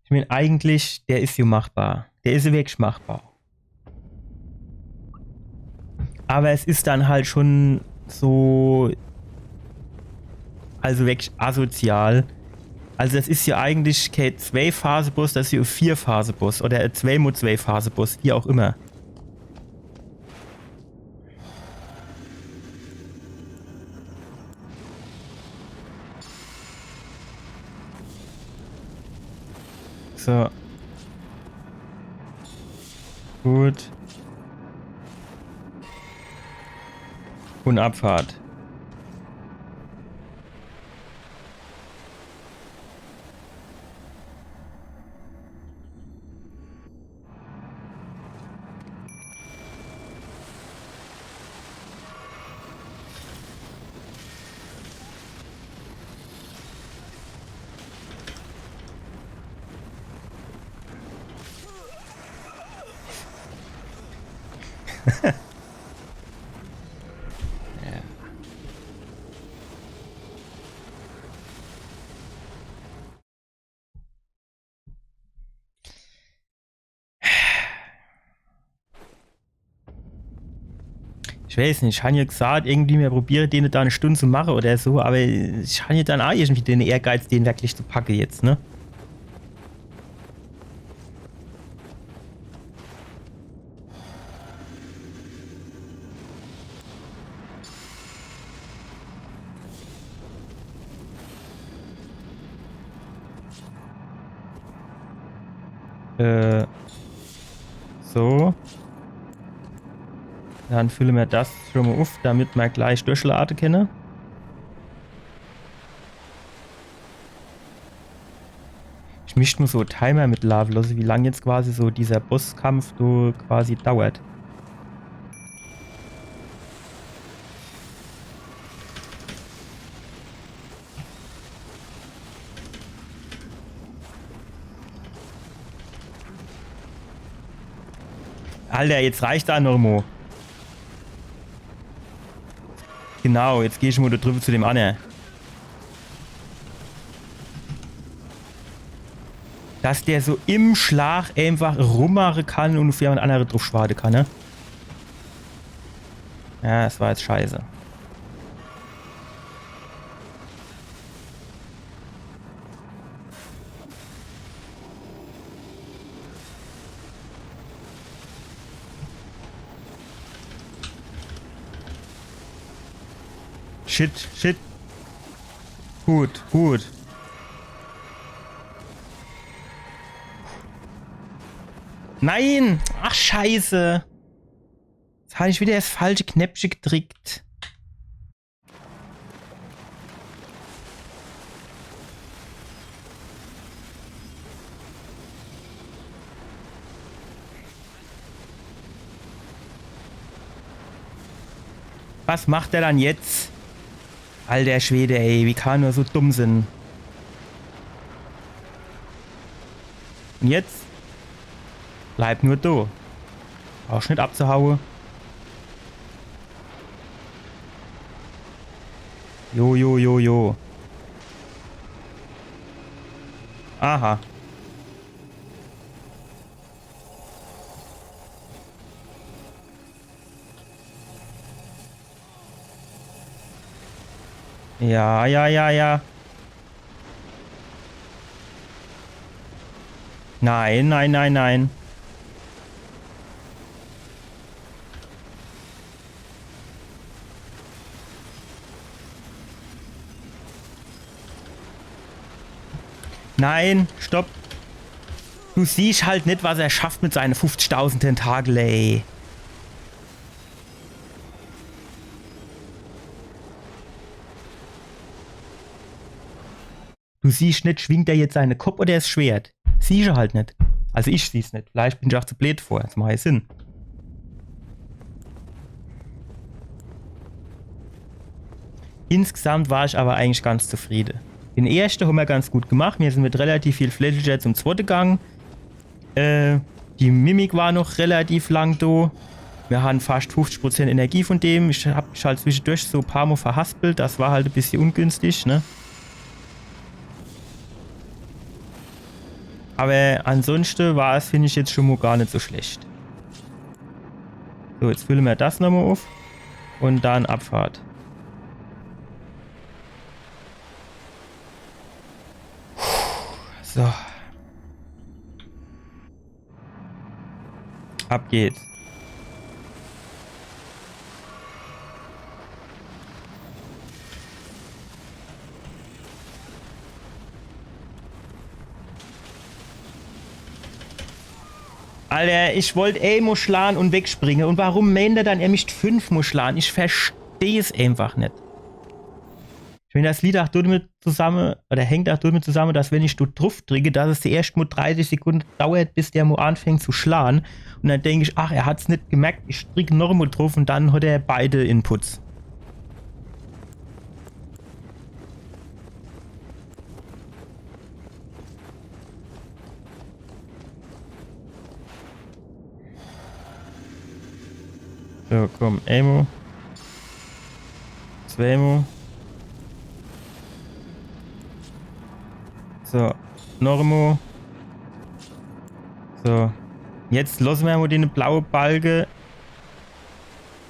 Ich mein, eigentlich, der is jo machbar. Der is jo wirklich machbar. Aber es is dann halt schon so, also wirklich asozial. Also das is jo eigentlich kei Zwei-Phase-Boss, das is jo Vier-Phase-Boss oder Zwei-mal-Zwei-Phase-Boss, wie auch immer. So. Gut. Und Abfahrt. Ich weiß net, ich han jo gesagt, irgendwie mir probiere, dene do e Stund zu mache oder so, awwer ich han jo dann aa irgendwie de Ehrgeiz, den wirklich zu packe jetzt, ne? Äh, so. Dann fülle mer das schon mo uff, damit mer gleich durchlade kenne. Ich misst mo so e Timer mitlaafe losse, wie lang jetzt quasi so dieser Bosskampf do quasi dauert. Alter, jetzt reicht's aa noch mo. Genau, jetzt geh ich mo do driwwe zu dem annere. Dass der so im Schlag einfach rummache kann un uff jemand annere druffschwade kann, ne? Ja, das war jetzt scheiße. Shit, shit. Gut, gut. Nein! Ach, scheiße. Jetzt han ich wieder das falsche Knäppche gedrickt. Was macht er dann jetzt? Alter Schwede, ey, wie kann er nur so dumm sin? Un jetzt? Bleib nur do. Brauchsch net abzuhaue. Jo, jo, jo, jo. Aha. Ja, ja, ja, ja. Nein, nein, nein, nein. Nein, stopp. Du siehsch halt net, was er schafft mit seine fuffzigtausend Tentakel, ey. Du siehsch net, schwingt er jetzt seine Kopp oder es Schwert. Siehsch halt net. Also ich sieh's net. Vielleicht bin ich ach zu bleed vor. Das macht jo Sinn. Insgesamt war ich aber eigentlich ganz zufriede. Den erschte hommer ganz gut gemacht. Mir sin mit relativ viel Fläschelcher zum zwotte gang. Äh, die Mimik war noch relativ lang do. Mir han fascht fuffzig Prozent Energie von dem. Ich hab mich halt zwischedurch so e paar Mo verhaspelt. Das war halt e bissje ungünstig, ne? Aber ansonschte war es, find ich, jetzt schon mo gar net so schlecht. So, jetzt fülle mir das nochmo uff. Un dann Abfahrt. So. Ab geht's. Alter, ich wollt eemo schlan un wegspringe. Un warum meent er dann, er misst fünfmo schlan? Ich versteh's einfach net. Ich mein, das liegt ach damit zusamme, oder hängt ach damit zusamme, dass wenn ich do druff dricke, dass es zuerscht mo dreißig Sekunde dauert, bis der mo anfängt zu schlan. Un dann denk ich, ach, er hat's net gemerkt, ich dricke noch emo druff un dann hat er beide Inputs. So, komm, eemo. Zweemo. So, nochmo. So. Jetzt losse mir mo den blaue Balke.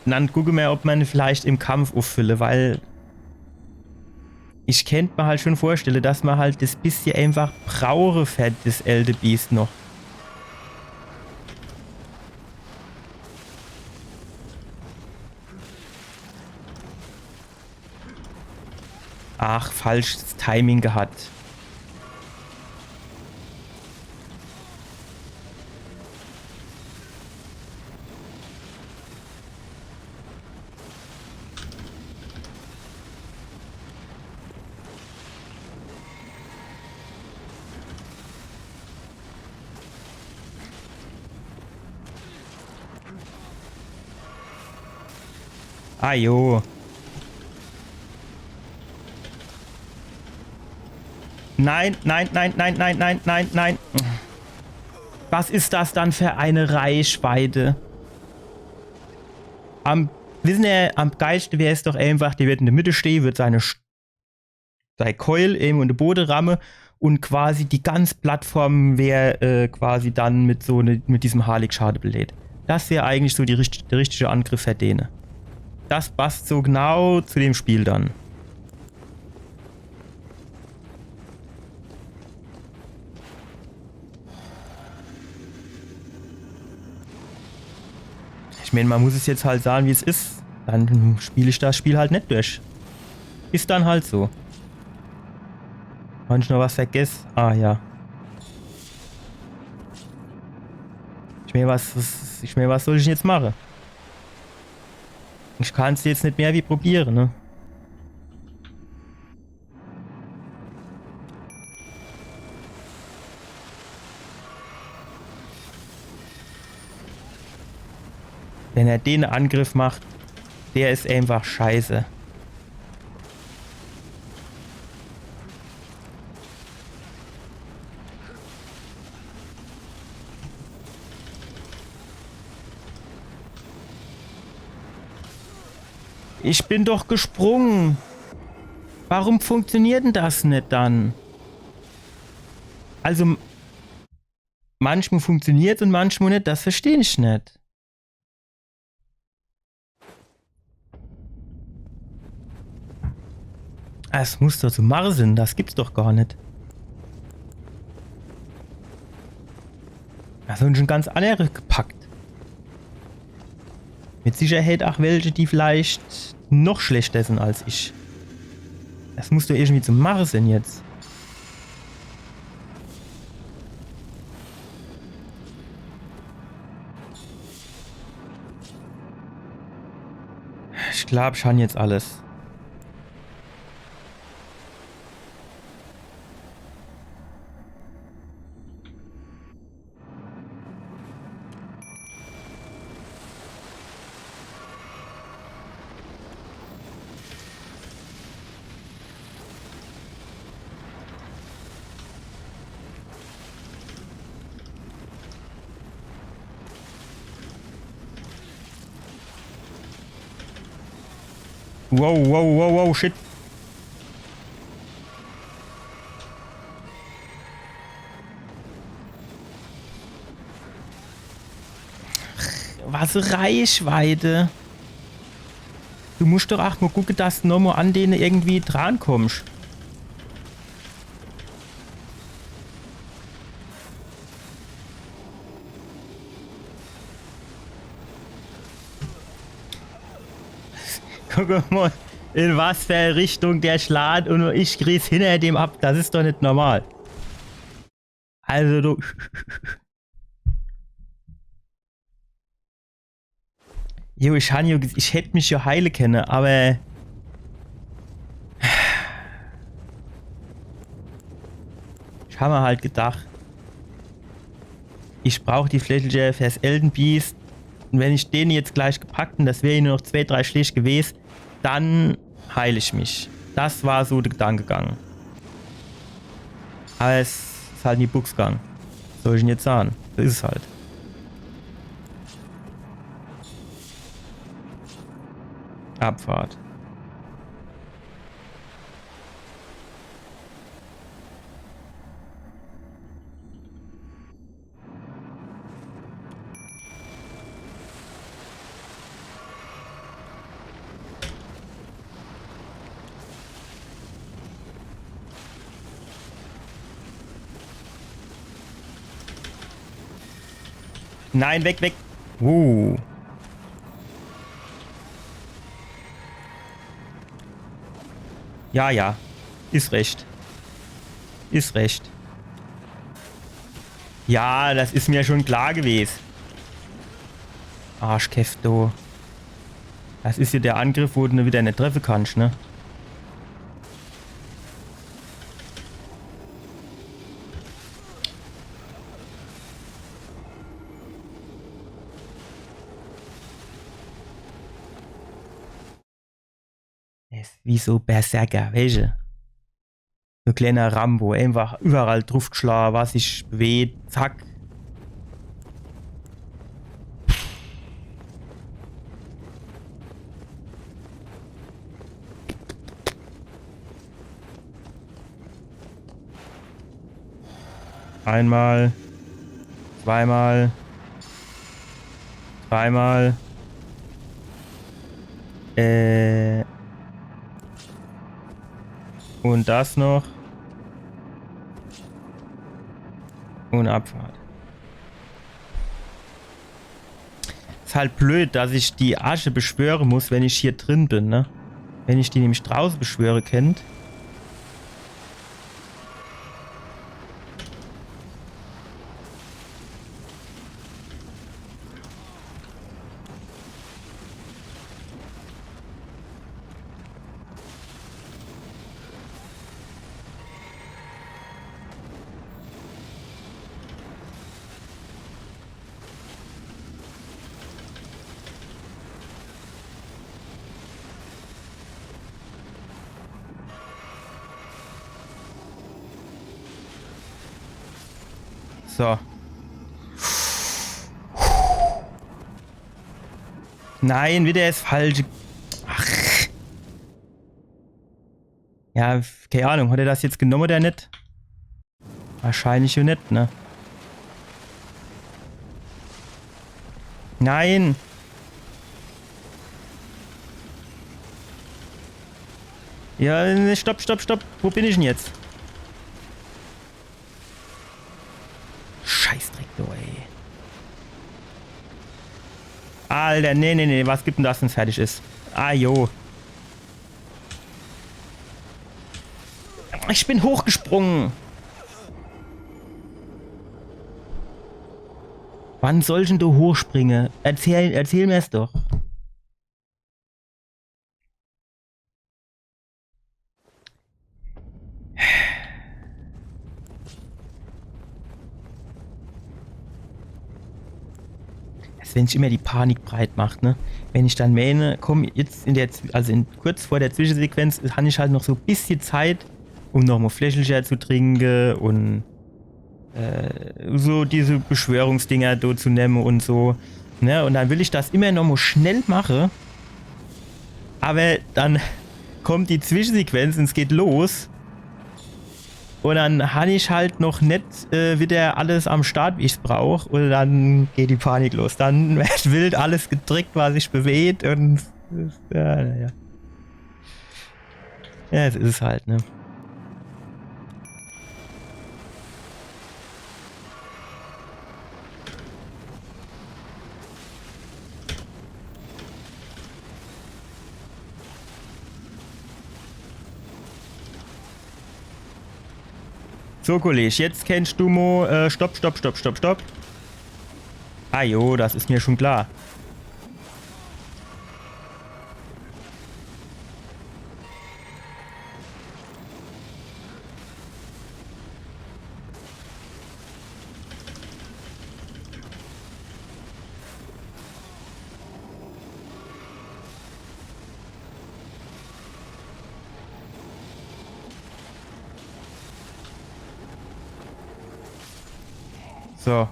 Dann gucke mer, ob mer en vielleicht im Kampf uffülle, weil ich kennt mer halt schon vorstelle, dass mer halt das bissje einfach brauche für das Elder Beast noch. Ach, falsches Timing gehat. Ah jo. Nein, nein, nein, nein. Was is das dann für e Reichweite? Am, wissen er, am geilste wär's doch einfach, der wird in der Mitte stehen, wird seine Sch- sei Keul irgendwo in de Bode ramme und quasi die ganz Plattform wär äh, quasi dann mit so ne, mit diesem Heiligschade belegt. Das wär eigentlich so die, richt- der richtige Angriff für dene. Das passt so genau zu dem Spiel dann. Ich mein, man muss es jetzt halt sagen, wie es is. Dann spiel ich das Spiel halt net durch. Is dann halt so. Hab ich noch was vergess? Ah ja. Ich mein, was, was, ich mein, was soll ich denn jetzt mache? Ich kann's jetzt net mehr wie probiere, ne? Wenn er den Angriff macht, der is einfach scheiße. Ich bin doch gesprungen. Warum funktioniert denn das net dann? Also, m- manchmal funktioniert's und manchmal net, das versteh ich net. Das muss doch zu mache sinn, das gibt's doch gar net. Da sind schon ganz andere gepackt. Mit Sicherheit auch welche, die vielleicht noch schlechter sind als ich. Das muss doch irgendwie zu mache sinn jetzt. Ich glaub, ich han jetzt alles. Wow, wow, wow, wow, shit. Was e Reichweite. Du musst doch ach mo gucke, dass du nomo an dene irgendwie drankommst. Guck mo, in was für Richtung der schlaht und ich grieß hinner dem ab. Das is doch net normal. Also du. Jo, ich han jo, ges- ich hätt mich jo heile kenne, aber ich han mer halt gedacht, ich brauch die Fläschelcher fürs Elder Beast. Und wenn ich den jetzt gleich gepackt hätt, das wär jo nur noch zwei, drei Schläg gewes, dann heil ich mich. Das war so de Gedankegang. Aber es is halt in die Bux gang. Was soll ich denn jetzt sahn? So is es halt. Abfahrt. Nein, weg, weg. Uh. Ja, ja. Is recht. Is recht. Ja, das is mir schon klar gewes. Arschkäft, du. Das is jo der Angriff, wo du ne wieder net treffe kannst, ne? Es is wie so Berserker, weesche? So kleiner Rambo, einfach überall druffschlaa, was sich bewegt, zack. Einmal. Zweimal. Dreimal. Äh. Und das noch. Und Abfahrt. Is halt blöd, dass ich die Asche beschwöre muss, wenn ich hier drin bin, ne? Wenn ich die nämlich drauße beschwöre kennt. So. Nein, wieder is falsch. Ach. Ja, keine Ahnung, hat er das jetzt genommen oder net? Wahrscheinlich jo net, ne? Nein! Ja, ne, stopp, stopp, stopp. Wo bin ich denn jetzt? Scheißdreck, du, ey. Alter, nee, nee, nee, was gibt denn das, wenn's fertig is? Ah, jo. Ich bin hochgesprungen. Wann soll ich denn do hochspringe? Erzähl, erzähl mir's doch. Dass wenn sich immer die Panik breit macht, ne? Wenn ich dann meine, komm, jetzt in der, Zw- also in, kurz vor der Zwischensequenz, han ich halt noch so e bissje Zeit, um noch mo Fläschelcher zu trinke und äh, so diese Beschwörungsdinger do zu nemme und so. Ne? Und dann will ich das immer noch mo schnell mache. Aber dann kommt die Zwischensequenz und es geht los. Und dann han ich halt noch net äh, wieder alles am Start, wie ich's brauch. Und dann geht die Panik los. Dann wird wild alles gedrückt, was sich bewegt. Und ja, naja. Ja, es is halt, ne? So, Kollege, jetzt kennst du mo. Äh, stopp, stopp, stopp, stopp, stopp. Ah jo, das is mir schon klar. So.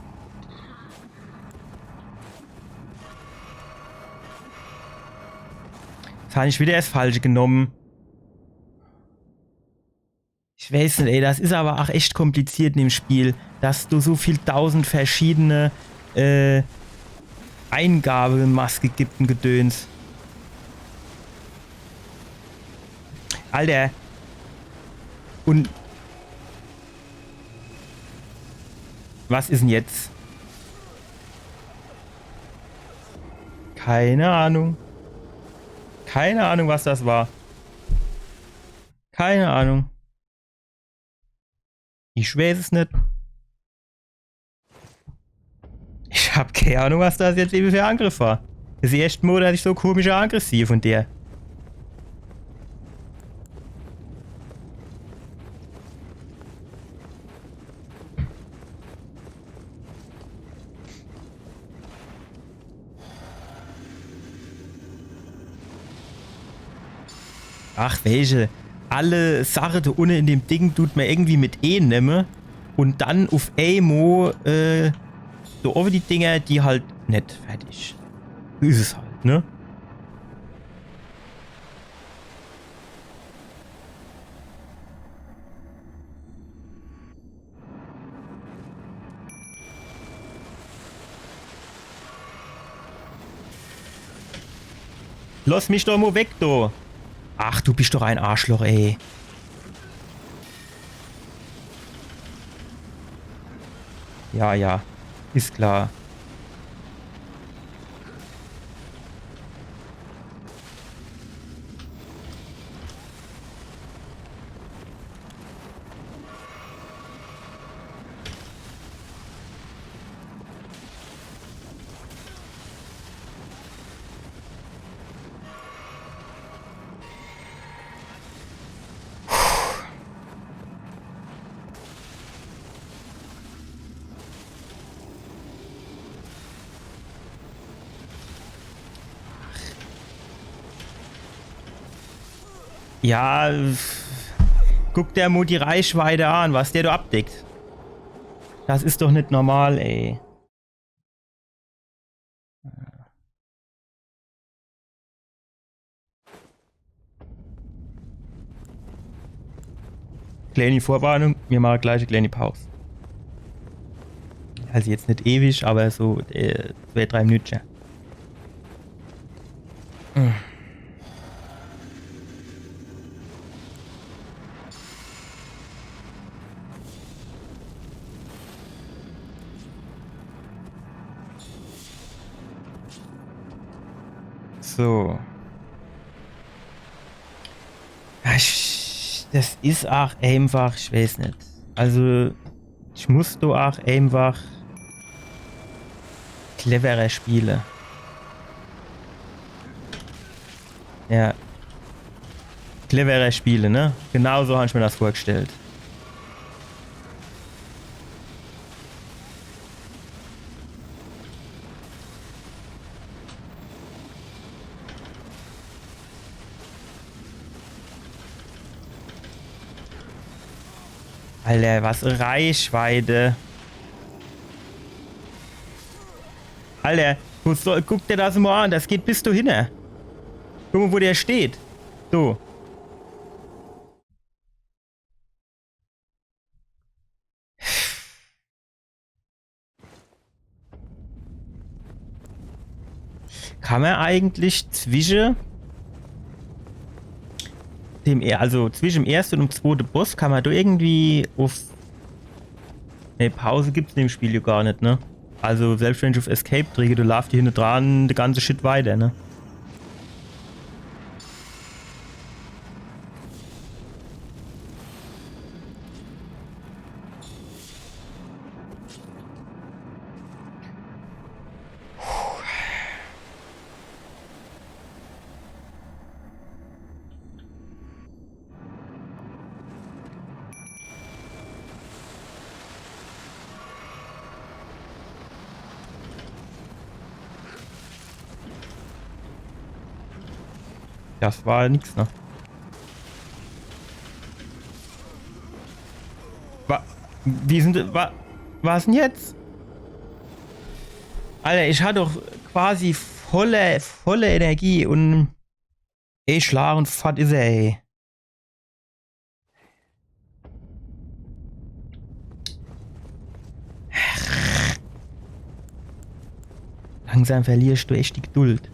Jetzt han ich wieder das Falsche genommen. Ich weiß net, ey, das is aber ach echt kompliziert in dem Spiel, dass du so viel tausend verschiedene äh, Eingabemaske gibt und Gedöns. Alter. Und was is denn jetzt? Keine Ahnung. Keine Ahnung, was das war. Keine Ahnung. Ich weiß es net. Ich hab keine Ahnung, was das jetzt ewe für e Angriff war. Das is erscht Mol, dass ich so komische Angriff sieh von der. Ach, welche? Alle Sache do unne in dem Ding tut mer irgendwie mit E nemme und dann uff emol, äh, so owwe die Dinger, die halt net fertig. So is es halt, ne? Lass mich doch mo weg, du. Ach, du bist doch e Arschloch, ey. Ja, ja. Is klar. Ja, guck der mo die Reichweite an, was der do abdeckt. Das is doch net normal, ey. Kleine Vorwarnung, mir mache gleich e kleine Paus. Also jetzt net ewig, aber so, äh, zwei, drei Minütche. So. Ja, ich, das is ach einfach, ich weiß net. Also, ich muss do ach einfach cleverer spiele. Ja. Cleverer spiele, ne? Genau so hab ich mir das vorgestellt. Alter, was e Reichweite. Alter, guck, so, guck der das mo an, das geht bis do hinne. Guck mo, wo der steht. So. Kann mer eigentlich zwische dem, er- also zwische dem erschte un dem zwote Boss, kann mer do irgendwie uff, ne, Pause gibt's in dem Spiel jo gar net, ne? Also selbscht wenn ich uff Escape dricke, do laaft do hinne dran de ganze Shit weiter, ne? Das war nix, ne? Wa- Wie sind, wa- was denn jetzt? Alter, ich hatt doch quasi volle, volle Energie un e Schlag un fort is er, ey. Langsam verliersch du echt die Geduld.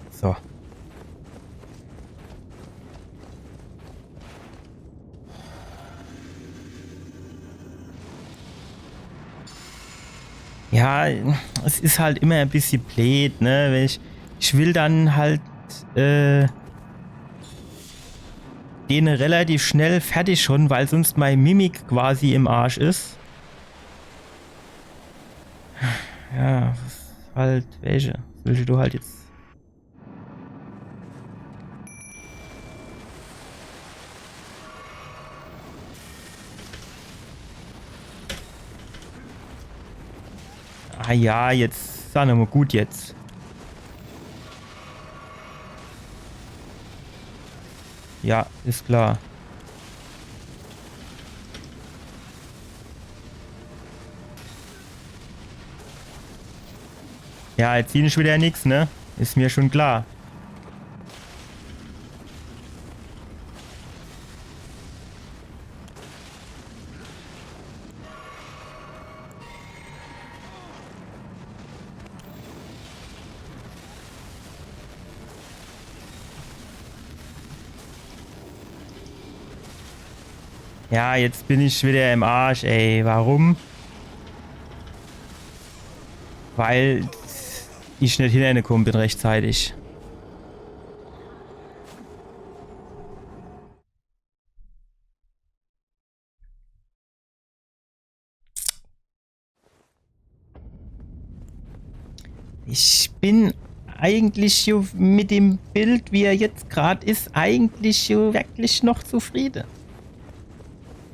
So. Ja, es is halt immer e bissje bleed, ne? Wenn ich, ich will dann halt, äh, dene relativ schnell fertig schon, weil sonst mei Mimik quasi im Arsch is. Ja, das is halt, welche? Was willst du halt jetzt? Ah ja, jetzt. Sag nochmal gut jetzt. Ja, is klar. Ja, jetzt siehn ich wieder nix, ne? Is mir schon klar. Ja, jetzt bin ich wieder im Arsch, ey. Warum? Weil ich net hinnerkomme bin rechtzeitig. Ich bin eigentlich jo mit dem Bild, wie er jetzt grad is, eigentlich jo wirklich noch zufriede.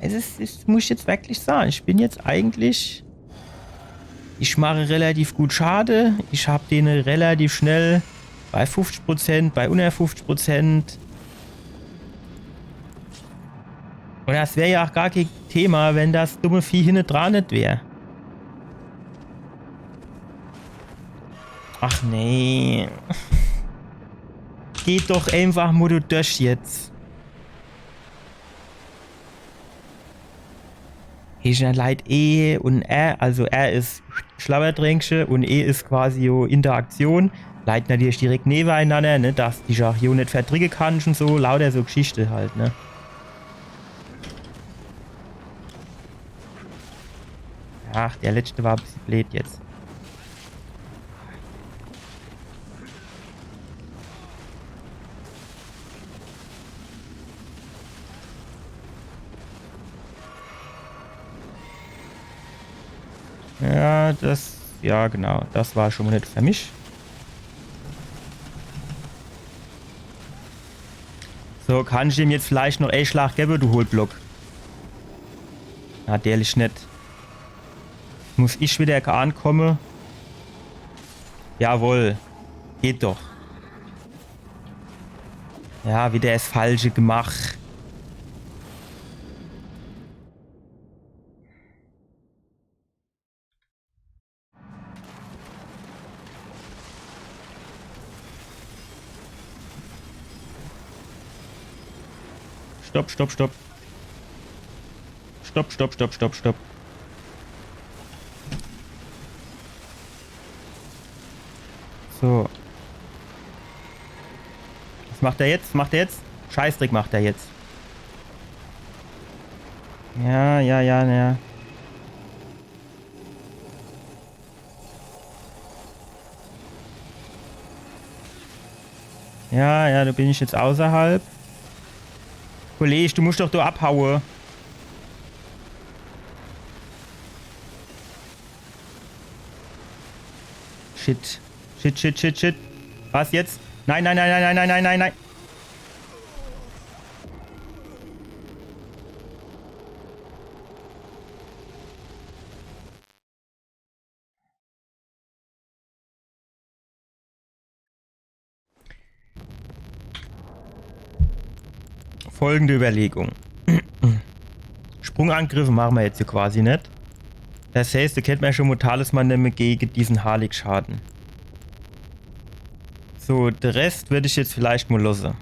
Es is, es muss ich jetzt wirklich sage, ich bin jetzt eigentlich, ich mache relativ gut Schade, ich hab dene relativ schnell bei fünfzig Prozent, bei unner fünfzig Prozent. Und das wär ja auch gar kein Thema, wenn das dumme Vieh hinne dran net wär. Ach nee. Geht doch einfach mol do durch jetzt. Hier sin halt E und R, also R is Schlabberdränkche und E is quasi jo Interaktion. Leit natürlich direkt nebeneinanner, ne, dass die sich auch jo net verdricke kann und so, lauter so Geschichte halt, ne. Ach, der letzte war e bissje bleed jetzt. Ja, das, ja genau, das war schon mol net für mich. So, kann ich dem jetzt vielleicht noch e Schlag gebe, du Hohlblock? Natürlich net. Muss ich wieder ankomme. Jawohl. Geht doch. Ja, wieder es Falsche gemach. Stopp, stopp, stopp. Stopp, stopp, stopp, stopp, stopp. So. Was macht er jetzt? Was macht er jetzt? Scheißdreck macht er jetzt. Ja, ja, ja, ja. Ja, ja, do bin ich jetzt außerhalb. Kollege, du musst doch do abhaue. Shit. Shit, shit, shit, shit. Was jetzt? Nein, nein, nein, nein. Folgende Überlegung. Sprungangriffe mache mer jetzt hier quasi net. Das heißt, do kennt mer schon mol Talisman nemme gege diesen Harlik-Schade. So, de Rest würd ich jetzt vielleicht mol losse.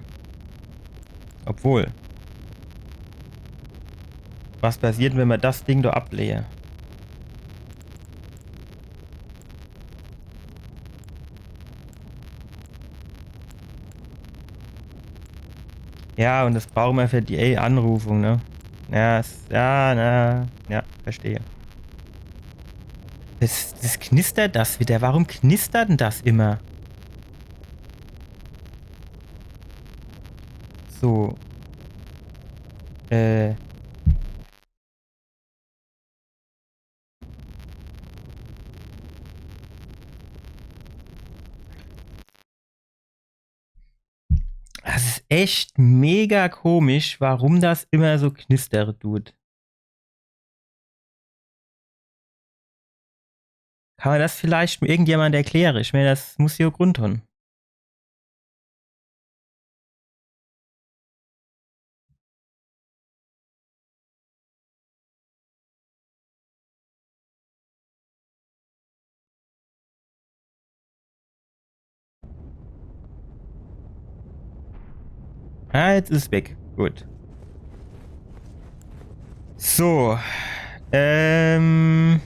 Obwohl. Was passiert, wenn mer das Ding do ablehe? Ja, und das brauche mer für die Anrufung, ne? Ja, s-, ja, na, ja, verstehe. Das, das knistert das wieder. Warum knistert denn das immer? So. Äh. Das is echt mega komisch, warum das immer so knistere dut. Kann mer das vielleicht mo irgendjemand erkläre? Ich mein, das muss jo Grund hon. Ah, jetzt is weg. Gut. So. Ähm.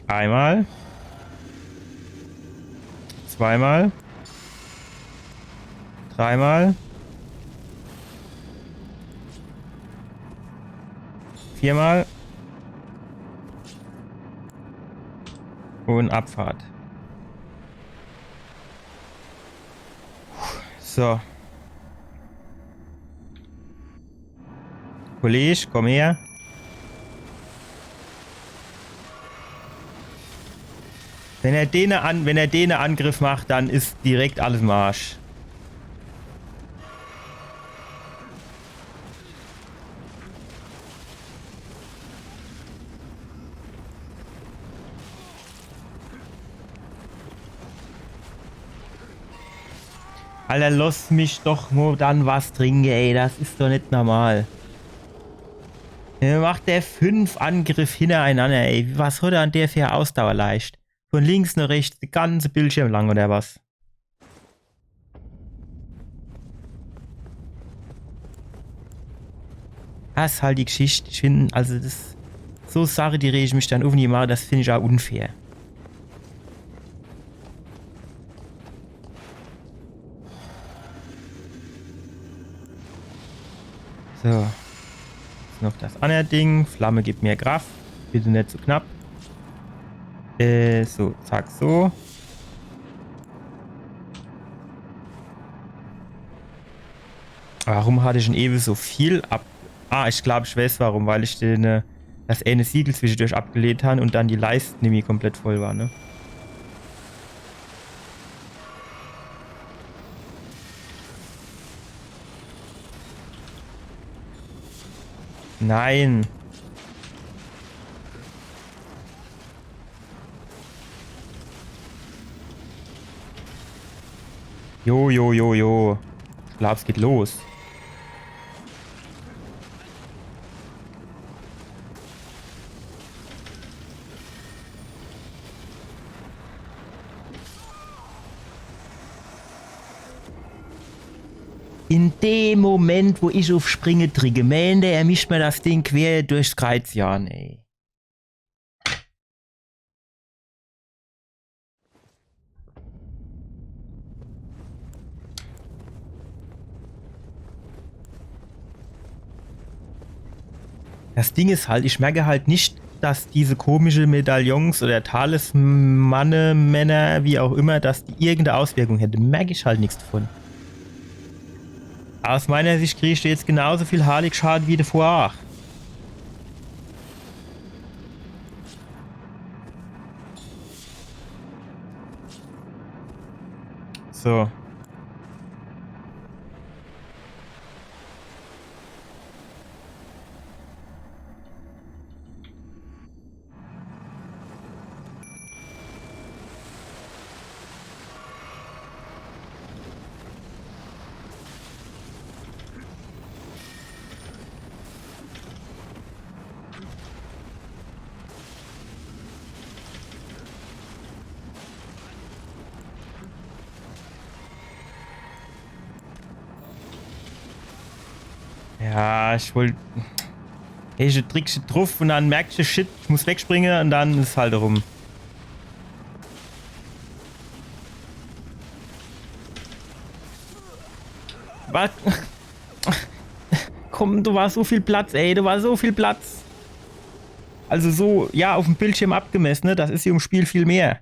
Einmal. Zweimal. Dreimal. Viermal. Und Abfahrt. So. Kollege, komm her. Wenn er dene an, wenn er dene Angriff macht, dann is direkt alles im Arsch. Alter, lass mich doch mo dann was trinke, ey. Das is doch net normal. Mir macht der fünf Angriff hintereinander, ey. Was hat er an der für Ausdauerleischt? Von links nach rechts, de ganze Bildschirm lang, oder was? Das is halt die Geschicht. Ich find, also das, so Sache, die rege mich dann uff, die mache, das find ich aa unfair. So. Is noch das anner Ding. Flamme gibt mir Kraft. Bitte net zu knapp. Äh, so, zack, so. Warum hat er schon ewe so viel ab? Ah, ich glaub, ich weiß warum, weil ich den, äh, das eine Siegel zwischendurch abgelegt han und dann die Leiste nämlich komplett voll war, ne? Nein. Jo, jo, jo, jo. Ich glaub, es geht los. In dem Moment, wo ich uff Springe dricke, meent er, er mischt mir das Ding quer durchs Kreiz jahe, ey. Das Ding is halt, ich merke halt net, dass diese komische Medaillons oder Talismane, Männer, wie auch immer, dass die irgendeine Auswirkung hätte. Merk ich halt nix davon. Aus meiner Sicht kriegst du jetzt genauso viel Heiligschaden wie davor aa. So. Ja, ich wollt. Ey, du drickscht druff und dann merkscht du, shit, ich muss wegspringe und dann is halt rum. Was? komm, do war so viel Platz, ey, do war so viel Platz. Also so, ja, uffm Bildschirm abgemesse, ne? Das is hier im Spiel viel mehr.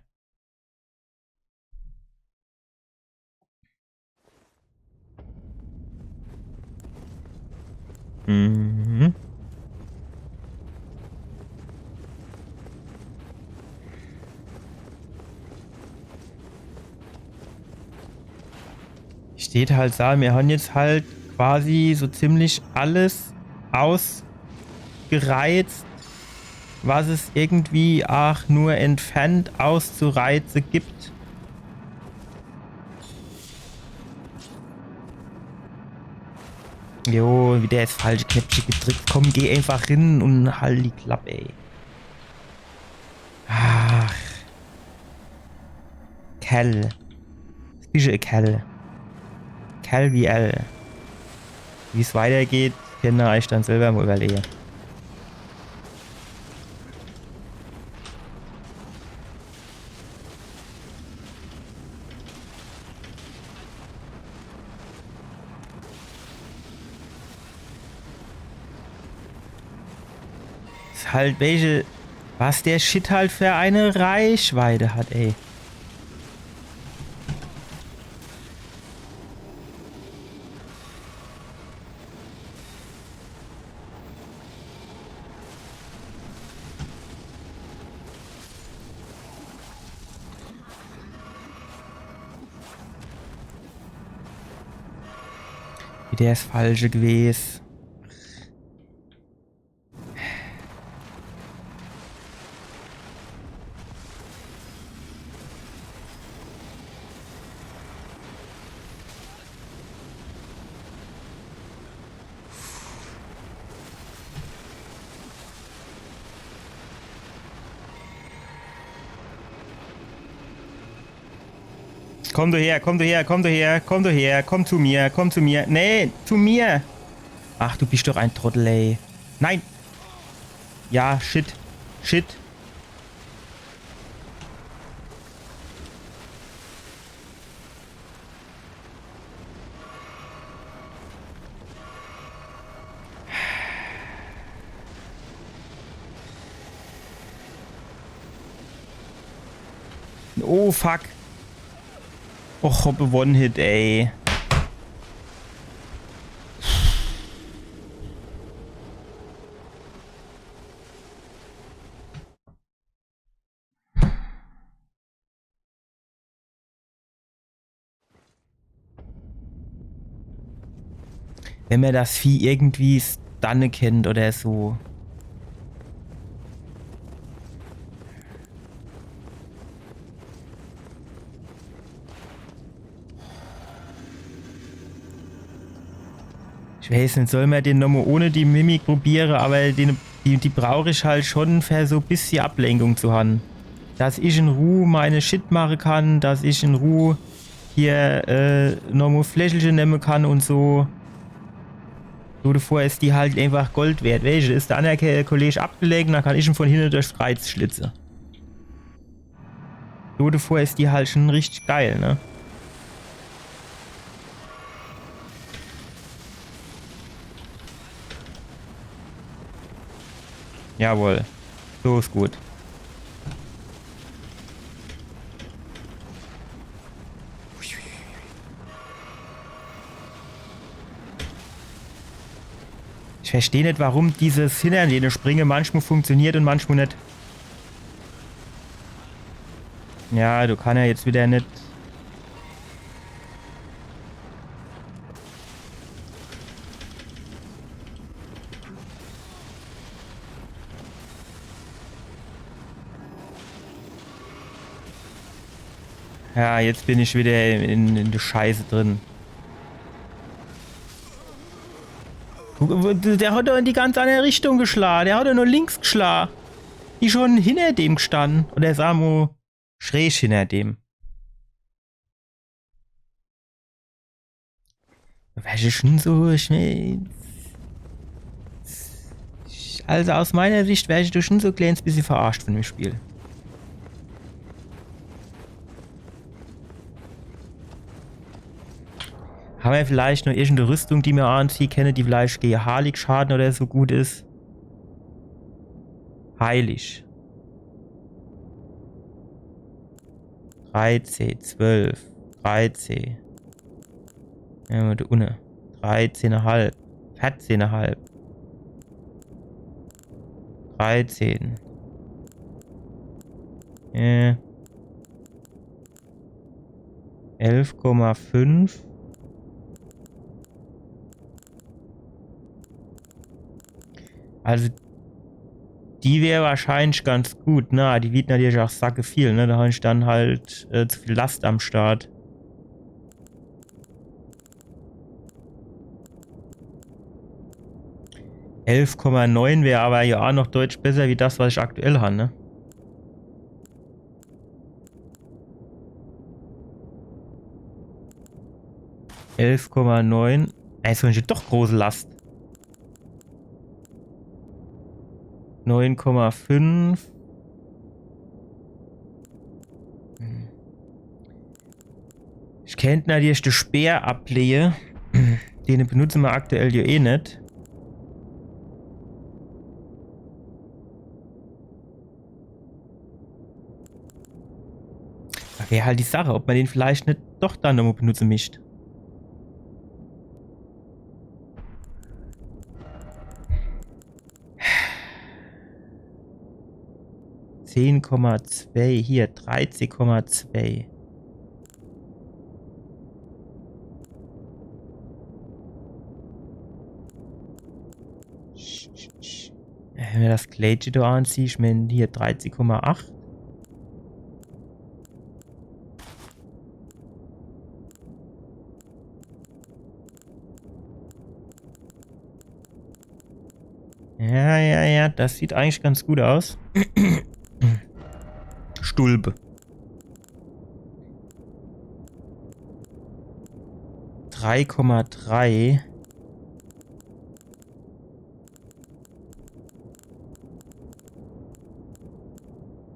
Mhm. Steht halt do, mir han jetzt halt quasi so ziemlich alles ausgereizt, was es irgendwie ach nur entfernt auszureize gibt. Jo, wieder das falsche Knöpfche gedrückt. Komm, geh einfach rin und halt die Klapp, ey. Ach. Kerl. Fische Kerl. Kerl wie L. Wie's weitergeht, könnt ihr euch dann selber mal überlegen. Is halt welche, was der Shit halt für eine Reichweite hat, ey. Wieder das Falsche gewesen. Komm du her, komm du her, komm du her, komm du her, komm zu mir, komm zu mir. Nee, zu mir. Ach, du bist doch ein Trottel, ey. Nein. Ja, shit. Shit. Oh, fuck. Och, hopp, One-Hit, ey. Wenn mer das Vieh irgendwie stunne kennt oder so. Ich weiß net, soll mer den nomme ohne die Mimik probiere, aber den, die, die brauch ich halt schon für so bissje Ablenkung zu han. Dass ich in Ruh meine Shit mache kann, dass ich in Ruh hier, äh, nomme Fläschelche nemme kann und so. So, davor is die halt einfach Gold wert. Weesche, is der andere Ke-, Kolleg abgelegen, dann kann ich em von hinne durchs Kreiz schlitze. So, davor is die halt schon richtig geil, ne? Jawohl. So is gut. Ich versteh net, warum dieses hinner dene springe manchmal funktioniert und manchmal net. Ja, du kann ja jetzt wieder net. Ja, jetzt bin ich wieder in, in der Scheiße drin. Guck, wo, der hat doch in die ganz andere Richtung geschlagen. Der hat doch nur links geschlagen. Die schon hinter dem gestanden. Oder sag mo, schräg hinter dem. Wär ich schon so, ich mein, also aus meiner Sicht wär ich doch schon so e kleines bissje verarscht von dem Spiel. Hämmer vielleicht noch irgend e Rüstung, die mer anziehe kenne, die vielleicht gege Harlek-Schade oder so gut is? Heilig. Dreizeh, zwölf, dreizeh. Ja, do unne. Dreizeh Komma fünf. Verzeh Komma fünf. Dreizeh. Äh. Elf Komma fünf. Also, die wär wahrscheinlich ganz gut, ne? Die wiegt natürlich ach sackeviel, ne? Do hab ich dann halt, äh, zu viel Last am Start. Elf Komma neun wär awwer jo ach noch deutlich besser wie das, was ich aktuell hab, ne? Elf Komma neun. Ey, is doch große Last. Neun Komma fünf. Hm. Ich kennt natürlich de Speer ablehe. Den benutze mer aktuell jo eh net. Do wär halt die Sach, ob mer den vielleicht net doch dann nochmol benutze misst. Zehn Komma zwei, hier, dreizeh Komma zwei. Wenn mer das Kleidche do anziehe, ich mein, hier dreizeh Komma acht. Ja, ja, ja, das sieht eigentlich ganz gut aus. Stulpe. Drei Komma drei.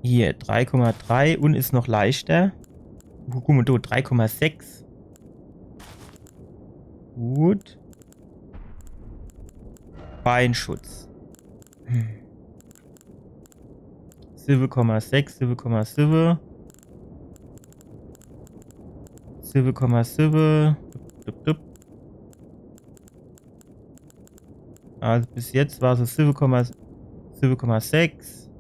Hier, drei Komma drei un is noch leichter. Gu-, guck mol do, drei Komma sechs. Gut. Beinschutz. Hm. Siwwe Komma sechs, siwwe Komma siwwe. Siwwe Komma siwwe. Dup, dup, dup. Also bis jetzt war es siwwe Komma, siwwe Komma sechs.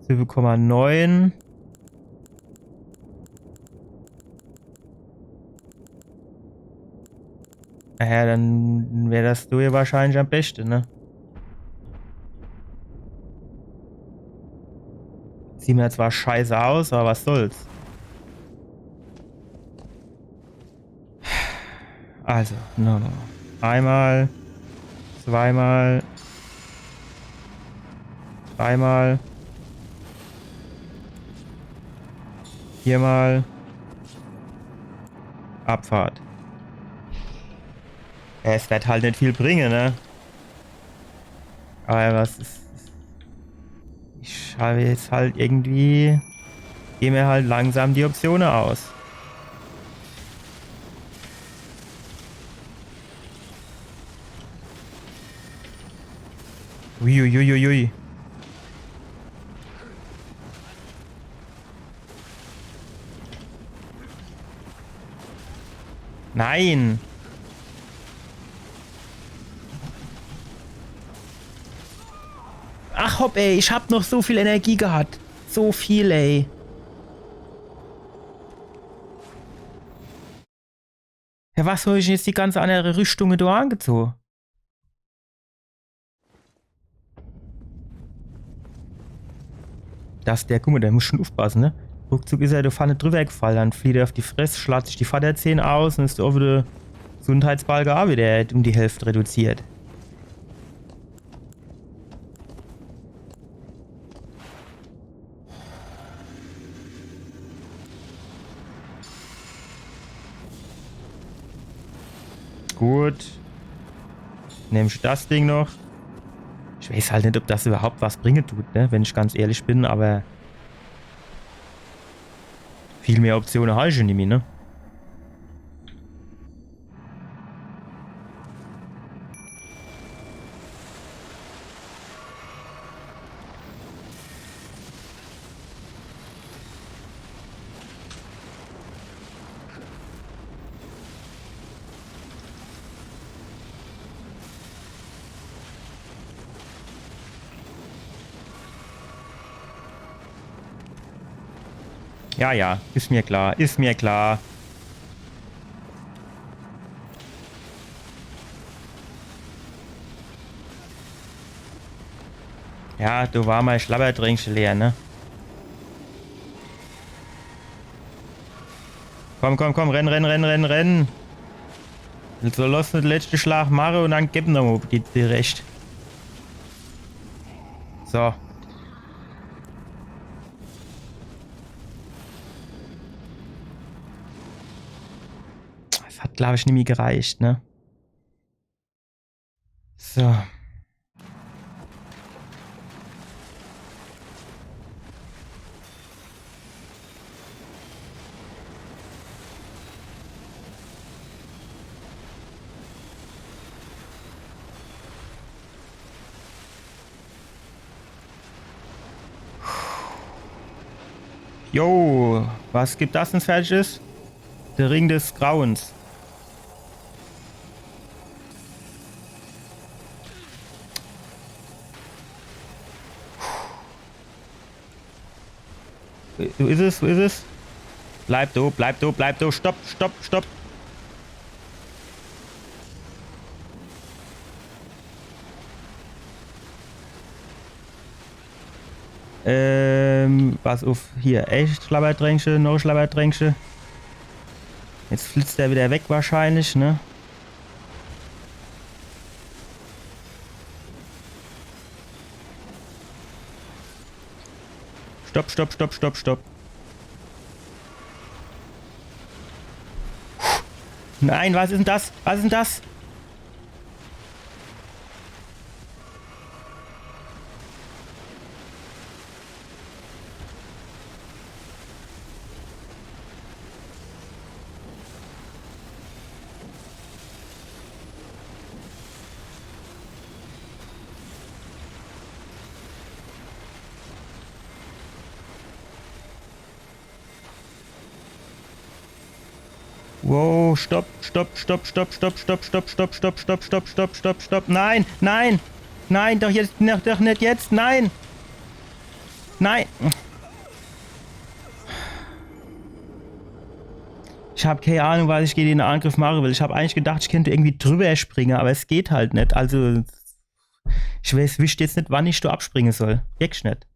Siwwe Komma neun. Naja, dann wär das do hier wahrscheinlich am beschte, ne? Sieht mer zwar scheiße aus, awwer was soll's. Also, nochmol. Einmal, zweimal, dreimal, viermal. Abfahrt. Ja, es werd halt net viel bringe, ne? Awwer was is, ich hab jetzt halt irgendwie, gehn mer halt langsam die Optione aus. Uiuiuiui. Nein! Ach hopp, ey, ich hab noch so viel Energie gehat. So viel, ey. Ja, was hab ich jetzt die ganze annere Rüschtunge do angezoge? Das, der, guck mol, der muss schun uffpasse, ne? Ruckzuck is er do vorne driwwer gefall, dann fliegt er uff die Fress, schlaat sich die Vorderzähn aus un is do widder Gesundheitsbalke aa widder um die Hälft reduziert. Gut. Nemm ich das Ding noch. Ich weiß halt net, ob das iwwerhaupt was bringe tut, ne? Wenn ich ganz ehrlich bin, awwer viel mehr Optione hab ich jo nimmi, ne? Ja, ja, is mir klar, is mir klar. Ja, do war mei Schlabbertränkche leer, ne? Komm, komm, komm, renn, renn, renn, renn, renn. So, loss de letschte Schlag mache un dann geb nochmol die, die Rescht. So. Das hat, glaub ich, nimmi gereicht, ne? So. Jo, was gibt das denn Fertiges? Der Ring des Grauens. Wo is es? Wo is es? Bleib do, bleib do, bleib do. Stopp, stopp, stopp. Ähm, was uff, hier, echt Schlabbertränkche, noch Schlabbertränkche. Jetzt flitzt er wieder weg wahrscheinlich, ne? Stopp, stopp, stopp, stopp, stopp. Nein, was is denn das? Was is denn das? Wow, stopp, stopp, stopp. Nein, nein, nein, doch jetzt, doch, doch net jetzt, nein. Nein. Ich hab kei Ahnung, was ich gege den Angriff mache will. Ich hab eigentlich gedacht, ich kennt irgendwie drüber springe, aber es geht halt net. Also, ich weiß, wisst jetzt net, wann ich do abspringe soll. Wirklich net.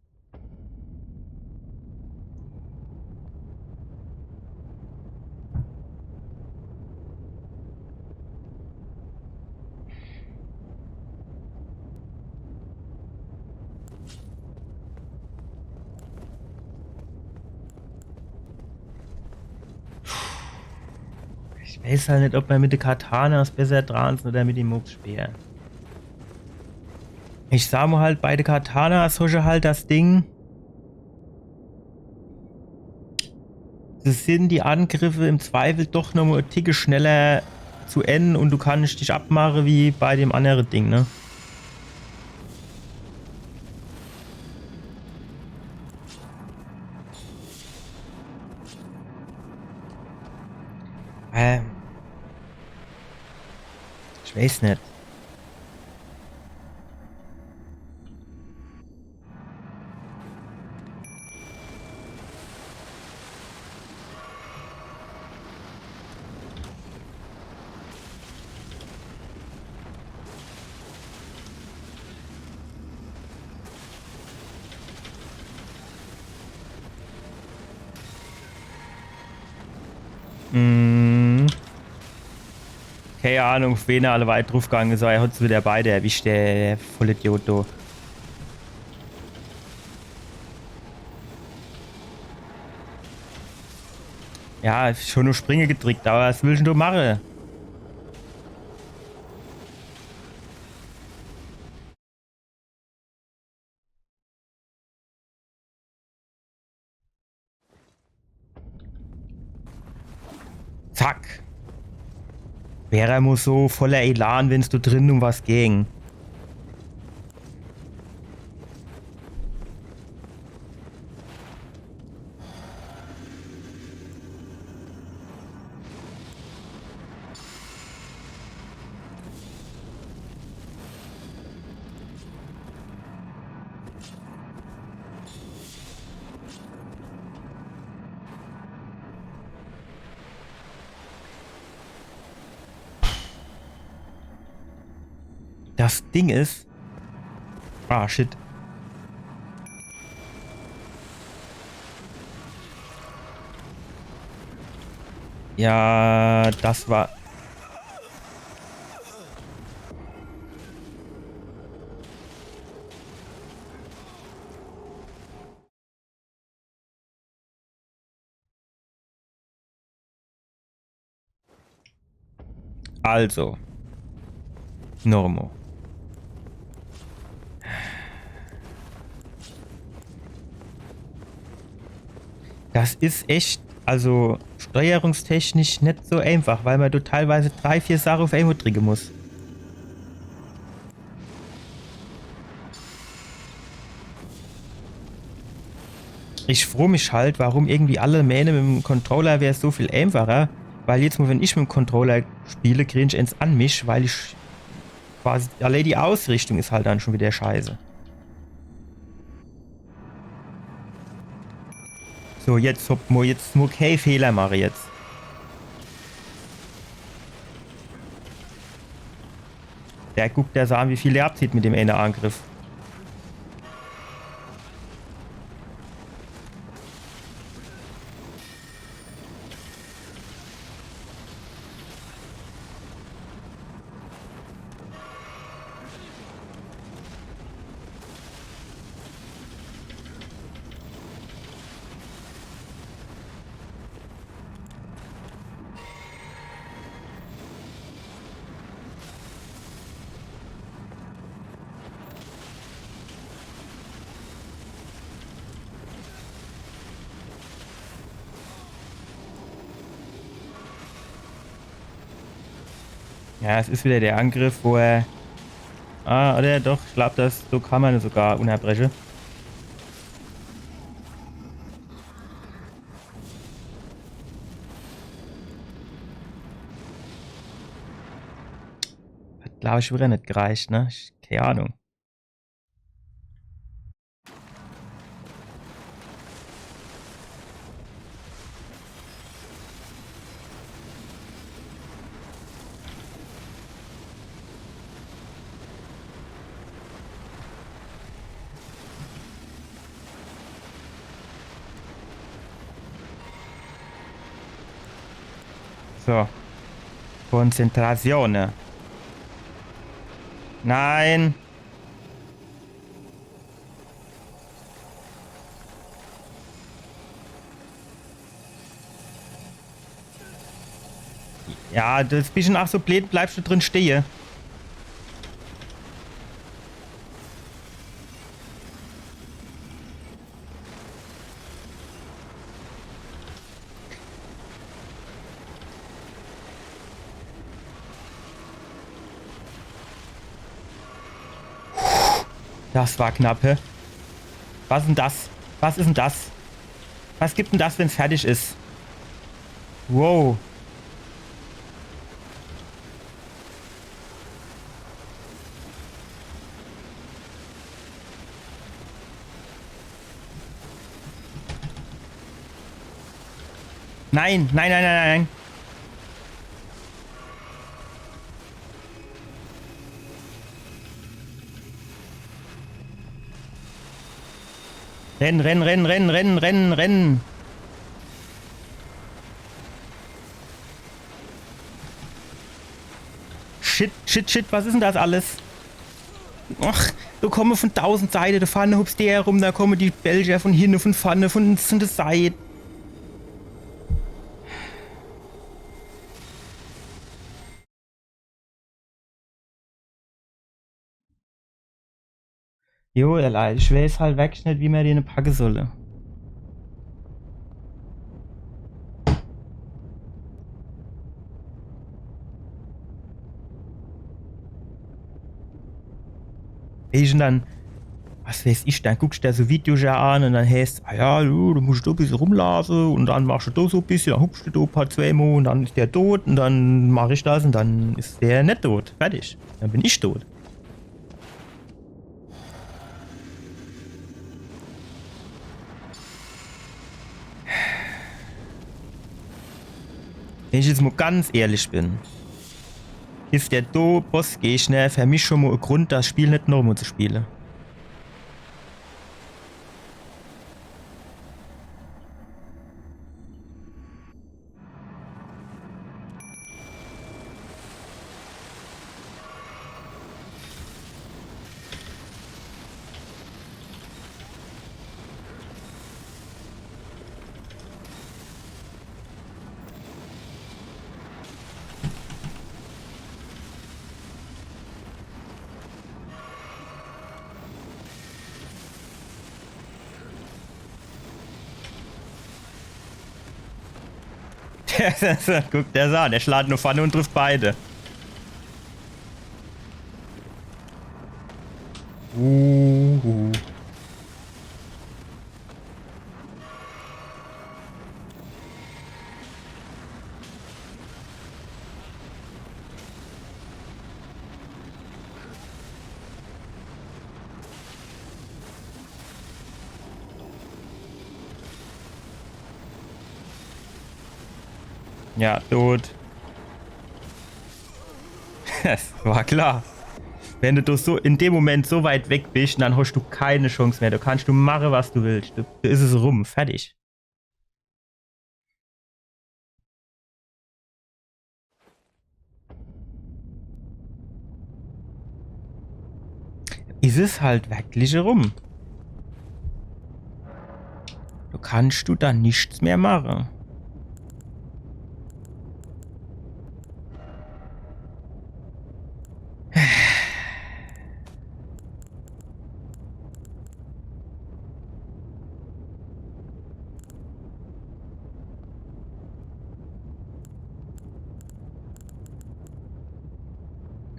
Ich weiß halt net, ob mer mit de Katanas besser dran is oder mit dem Murksspeer. Ich sa mo halt, bei de Katanas hosche halt das Ding, do sin die Angriffe im Zweifel doch nochmo e Ticke schneller zu Enn un du kannsch dich abmache wie bei dem annere Ding, ne? Ähm. Ich weiß net. Mm. Kei Ahnung, wen er alleweil drufgange is, awwer er hat se widder beide erwischt, der Vollidiot do. Ja, schon nur Springe gedrickt, awwer was willsch dann do mache? Zack. Wär er mo so voller Elan, wenn's do drin um was ging. Das Ding is. Ah, shit. Ja, das war. Also. Normo. Das is echt, also steuerungstechnisch net so einfach, weil man do teilweise drei, vier Sache uff emol dricke muss. Ich froh mich halt, warum irgendwie alle meene, mit dem Controller wär's so viel einfacher. Weil jetzt mol, wenn ich mit dem Controller spiele, krieg ich ens an mich, weil ich quasi, alle die Ausrichtung is halt dann schon wieder scheiße. So, jetzt hopp mo, jetzt mo kee Fehler mache jetzt. Der guckt der an, wie viel er abzieht mit dem ene Angriff. Ja, es is wieder der Angriff, wo er. Ah, oder doch, ich glaub, das, so kann man sogar unterbreche. Hat, glaub ich, wieder net gereicht, ne? Ich, kee Ahnung. So. Konzentration. Nein. Ja, das is e bissche ach so bleed, bleibst du drin stehe. Das war knapp, hä? Was is denn das? Was is denn das? Was gibt denn das, wenn's fertig is? Wow. Nein, nein, nein, nein, nein. Renn, renn, renn. Shit, shit, shit, was is denn das alles? Ach, do komme von tausend Seite, do vorne hupst der rum, do komme die Belgier von hinne, von vorne, von, von der Seit. Jo, ehrlich, ich weiß halt wirklich net, wie mer den packe solle. Weescht dann, was weiß ich, dann guckscht der so Videos an und dann heißt's, ah ja, du, du muscht do e bissche rumlaafe und dann machscht du do so e bissche, dann hupscht du do e paar, zweimol und dann is der tot und dann mach ich das und dann is der net tot. Fertig. Dann bin ich tot. Wenn ich jetzt mo ganz ehrlich bin. is der do Bossgegner für mich schon mo e Grund, das Spiel net nochmo zu spiele. Guck der das an, der schlägt nur vorne und trifft beide. Uh. Ja, tot. Das war klar. Wenn du so in dem Moment so weit weg bist, dann hast du keine Chance mehr. Du kannst du mache, was du willst. Du, du is es rum. Fertig. Is es halt wirklich rum. Du kannst du dann nichts mehr mache.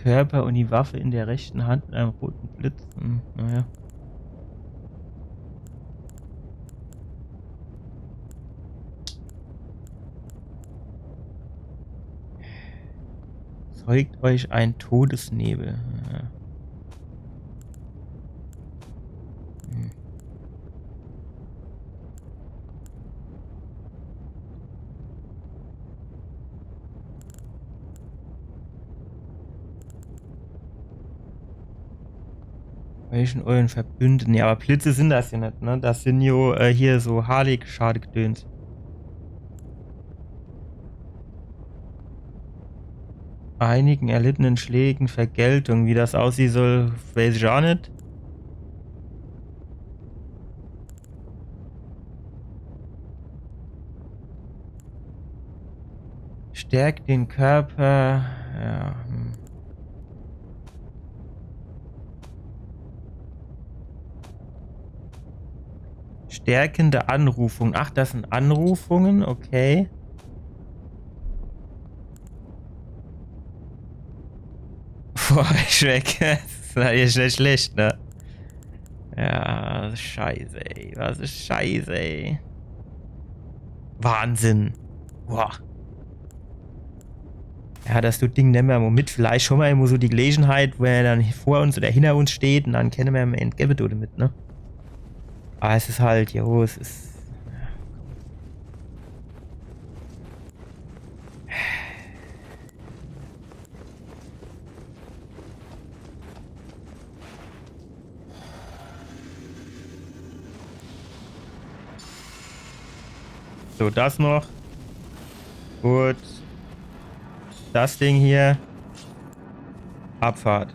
Körper und die Waffe in der rechten Hand mit einem roten Blitz. Hm, naja. Zeugt euch ein Todesnebel. Ja. Hm. Welchen euren Verbündeten? Ja, aber Blitze sind das ja nicht, ne? Das sind jo, äh, hier so Harley-Schade-Gedöns. Einigen erlittenen Schlägen Vergeltung. Wie das aussehen soll, weiß ich auch nicht. Stärkt den Körper. Ja, hm. Stärkende Anrufung. Ach, das sind Anrufungen, okay. Boah, Shrek, das is natürlich net schlecht, ne? Ja, scheiße, ey. Was is scheiße, ey. Wahnsinn. Boah. Ja, das Ding nemme mer mo mit. Vielleicht schon mo so die Gelegenheit, wo er dann vor uns oder hinter uns steht und dann kenne mer em entgewwe damit, ne? Aber es is halt, jo, es is. So, das noch. Gut. Das Ding hier. Abfahrt.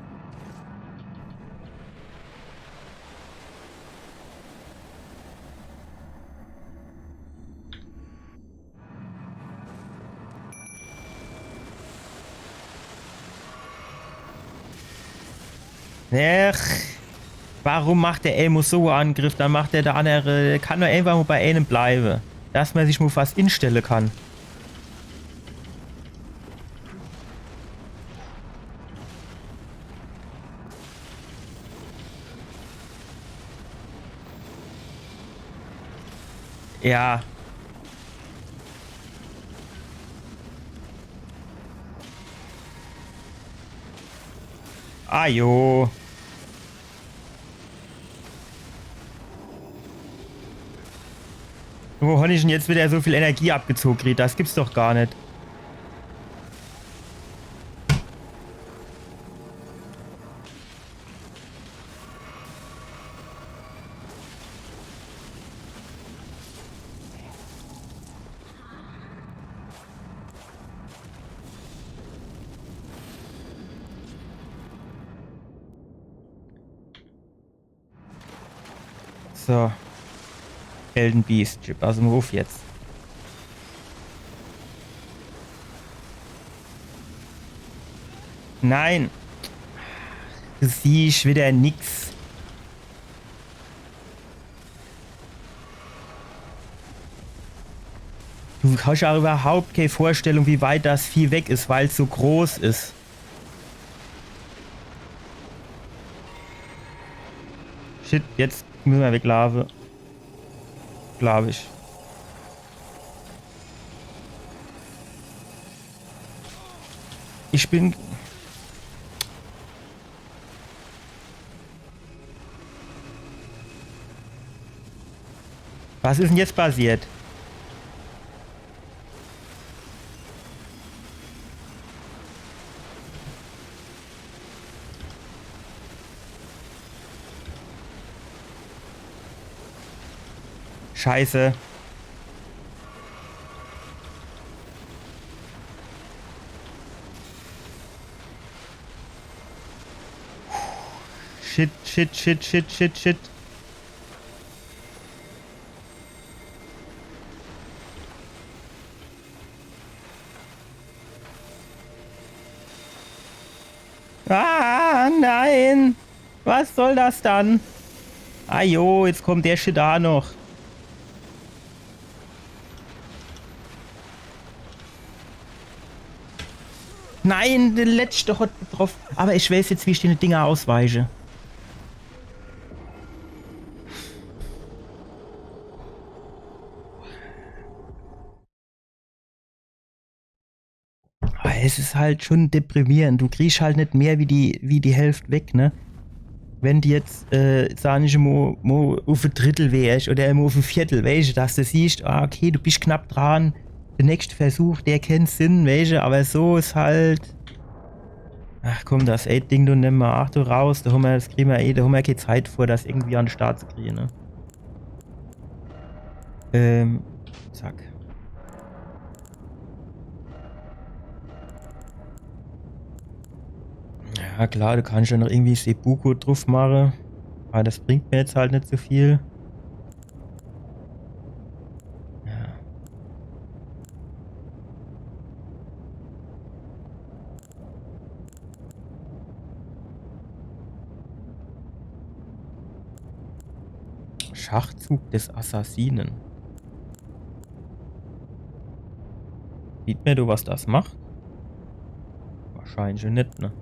Ach, warum macht der Elmo so en Angriff? Dann macht der, der andere, kann doch einfach mo bei einem bleibe. Dass mer sich mo was instelle kann. Ja. Ah, jo. Wo hab ich denn jetzt wieder so viel Energie abgezogen kriegt? Das gibt's doch gar net. So. Elden Beast, Chip, also mach uff jetzt. Nein! Du siehsch wieder nix. Du hasch ja überhaupt keine Vorstellung, wie weit das Vieh weg is, weil's so groß is. Shit, jetzt müsse mer weglaafe. Glaab ich. Ich bin. Was is denn jetzt passiert? Scheiße. Shit, shit, shit, shit, shit, shit. Ah, nein. Was soll das dann? Ah jo, jetzt kommt der Shit aa noch. Nein, der letschte hat getroffen. Aber ich weiß jetzt, wie ich den Dinger ausweiche. Aber es is halt schon deprimierend. Du kriegsch halt net mehr wie die, wie die Hälft weg, ne? Wenn du jetzt, äh, sag ich mo, mo uff e Drittel wärsch oder mo uff e Viertel, weesche, dass du siehsch, ah, okay, du bisch knapp dran, der nächschte Versuch, der kennt sinn, weesche, aber so is halt. Ach komm, das Aid-Ding, du, nemme mer aa do raus, do hän mer, das krie mer eh, do hän mer kee Zeit vor, das irgendwie an de Start zu krie, ne? Ähm, zack. Ja, klar, du kannsch jo noch irgendwie Seppuku druff mache. Aber das bringt mir jetzt halt net so viel. Ja. Schachzug des Assassinen. Sieht mer do, was das macht? Wahrscheinlich net, ne?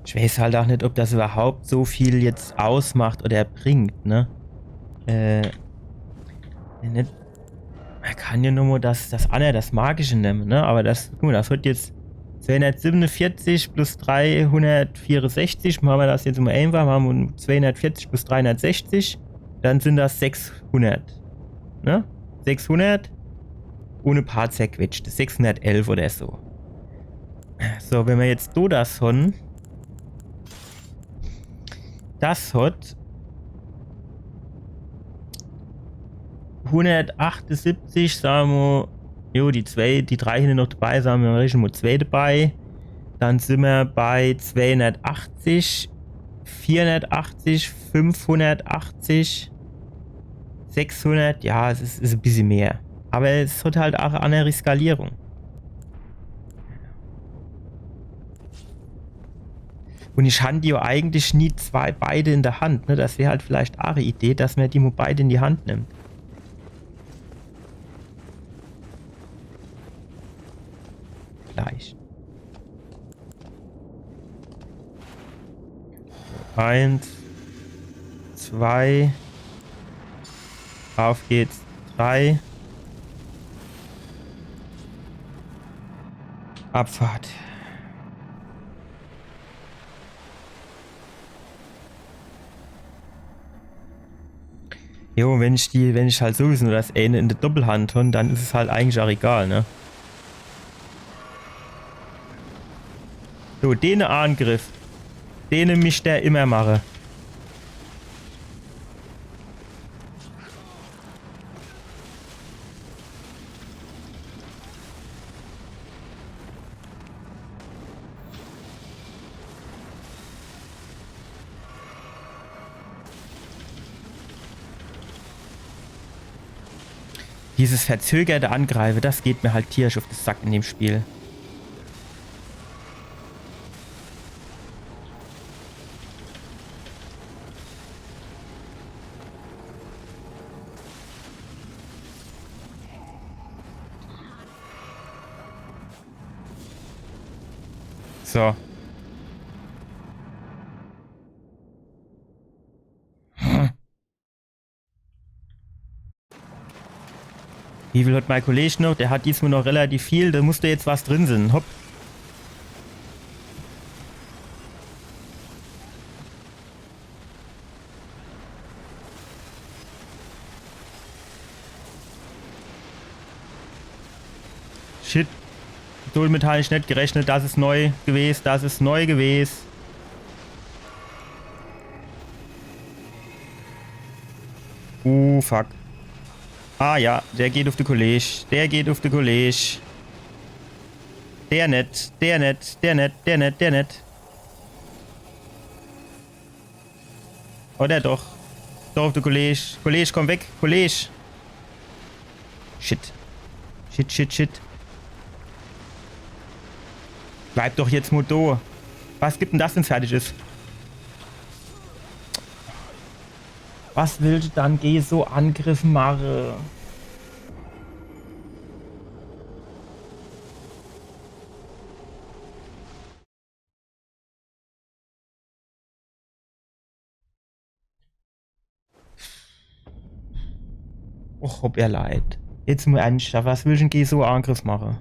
Ich weiß halt aa net, ob das überhaupt so viel jetzt ausmacht oder bringt, ne? Äh, net, mer kann jo nur mo das, das annere, das magische nemme, ne? Aber das, guck mo, das hat jetzt zweihundertsiebenundvierzig plus dreihundertvierundsechzig, mache mer das jetzt mo einfach, mache mer zweihundertvierzig plus dreihundertsechzig, dann sinn das sechshundert, ne? Sechshundert un e paar zerquetschte, sechshundertelf oder so. So, wenn mer jetzt do das hän, das hat hundertachtundsiebzig, sage mer, jo, die zwei, die drei hinne noch dabei, sage mer, rechne mer zwei dabei. Dann sinn mer bei zweihundertachtzig, vierhundertachtzig, fünfhundertachtzig, sechshundert, ja, es is, is e bissje mehr. Aber es hat halt aa e annere Skalierung. Un ich hann die jo eigentlich nie zwei, beide in de Hand, ne? Das wär halt vielleicht aa e Idee, dass mer die mo beide in die Hand nimmt. Vielleicht. Eins, zwei. Auf geht's. Drei. Abfahrt. Jo, wenn ich die, wenn ich halt sowieso nur das eine in de Doppelhand hon, dann is es halt eigentlich aa egal, ne? So, dene Angriff, dene misst der immer mache. Dieses verzögerte Angreife, das geht mir halt tierisch uff de Sack in dem Spiel. So. Wie viel hat mei Kolleg noch? Der hat diesmol noch relativ viel. Do muss doch jetzt was drin sin. Hopp. Shit. Domit hab ich net gerechnet. Das is neu gewes. Das is neu gewes. Uh, fuck. Ah ja, der geht uff de Kolleg. Der geht uff de Kolleg. Der net, der net, der net, der net, der net. Oder doch? Doch, du Kolleg. Kolleg, komm weg. Kolleg. Shit. Shit, shit, shit. Bleib doch jetzt mol do. Was gibt denn das, wenn's fertig is? Was willscht du dann gege so Angriffe mache? Och, ob er leid. Jetzt mol ernsthaft, was willscht du gege so Angriff mache?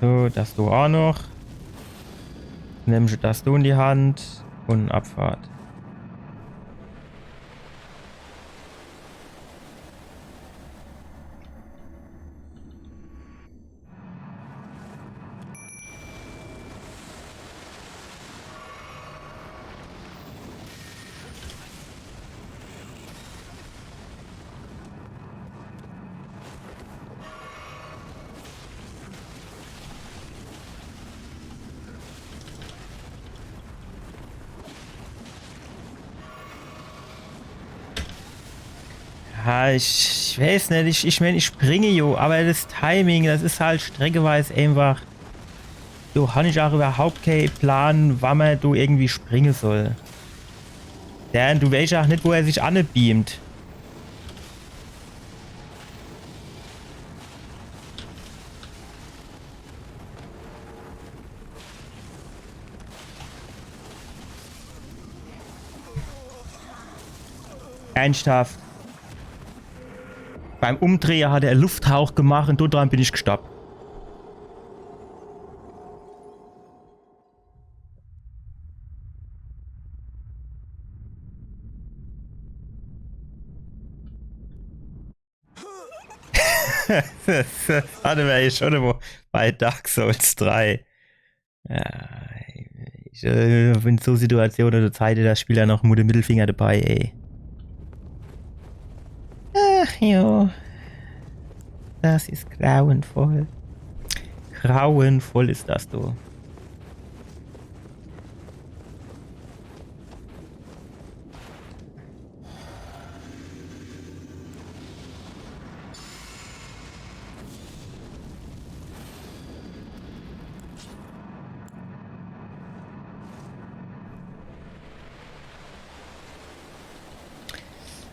So, das do aa noch. Nemm ich das do in die Hand un Abfahrt. Ja, ich, ich weiß net, ich, ich mein, ich springe jo, aber das Timing, das is halt streckeweis einfach. Do han ich aa iwwerhaupt kee Plan, wann mer do irgendwie springe soll. Denn du weescht aa net, wo er sich anbeamt. Ernsthaft? Beim Umdrehe hat er Lufthauch gemacht un do dran bin ich gestorb. Das, das hatte mer jo schon immer bei Dark Souls drei. Ja, ich, äh, in so Situationen, do zeigt das Spiel jo noch mol de Mittelfinger dabei, ey. Ach jo. Das is grauenvoll. Grauenvoll is das, du.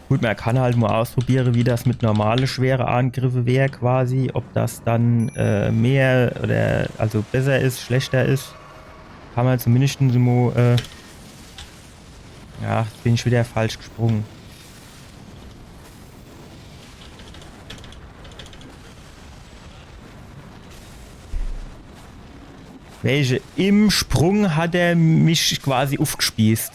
Gut, mer kann halt mol ausprobiere, wie das mit normale schwere Angriffe wär quasi, ob das dann, äh, mehr oder, also besser is, schlechter is. Kann mer zumindest mol, äh, ja, jetzt bin ich wieder falsch gesprunge. Welche? Im Sprung hat er mich quasi uffgespießt.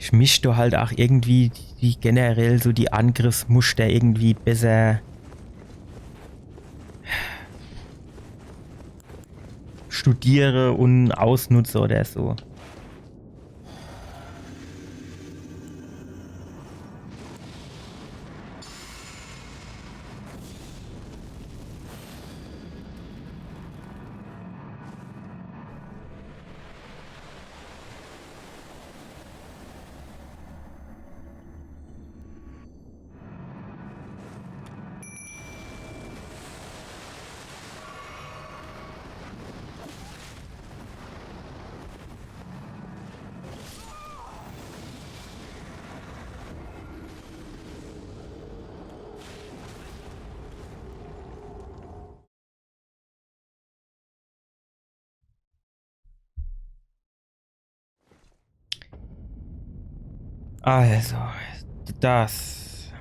Ich misst do halt ach irgendwie die, die generell so die Angriffsmuster irgendwie besser studiere un ausnutze oder so. Also, das.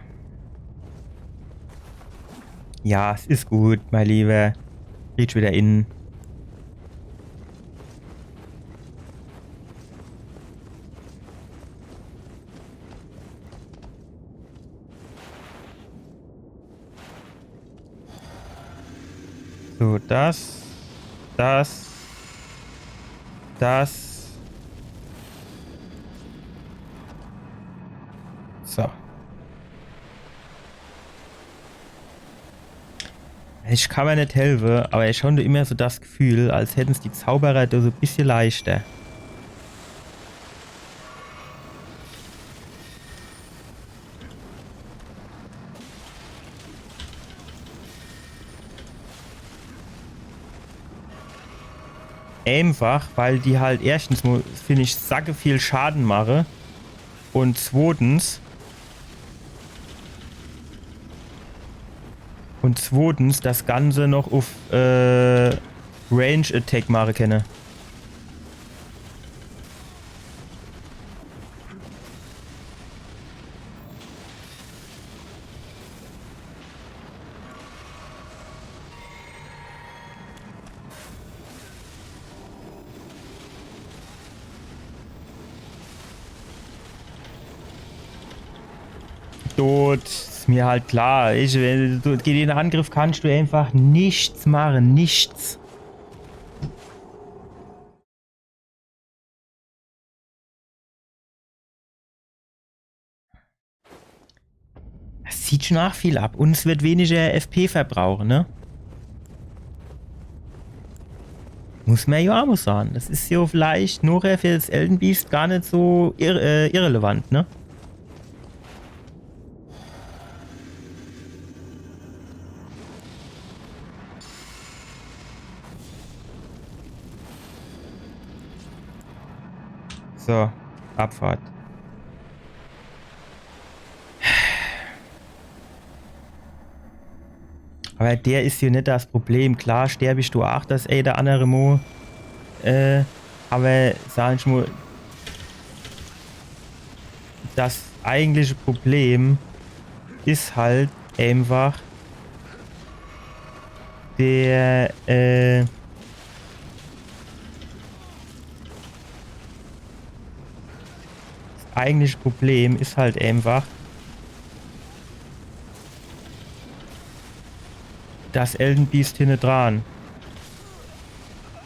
Ja, es is gut, mein Lieber. Kriegsch wieder in. So, das, das, das. So. Ich kann mer net helfe, aber ich hon immer so das Gefühl, als hätten's die Zauberer do so e bissje leichter. Einfach, weil die halt erschtens mo-, find ich, sacke viel Schade mache un zwotens, un zwotens das Ganze noch uff, äh, Range Attack mache kenne. Tot, is mir halt klar. Ich, wenn du, gegen den Angriff kannst du einfach nichts machen, nichts. Das zieht schon arg viel ab. Un es wird weniger F P verbrauche, ne? Muss mer jo ach mo sage. Das is jo vielleicht nochher für das Elden Beast gar net so ir-, äh, irrelevant, ne? So, Abfahrt. Aber der is jo net das Problem. Klar sterb ich do ach das ene oder andere Mo. Äh, aber sag ich mo, das eigentliche Problem is halt einfach der, äh, das eigentliche Problem is halt einfach, das Elden Beast hinne dran.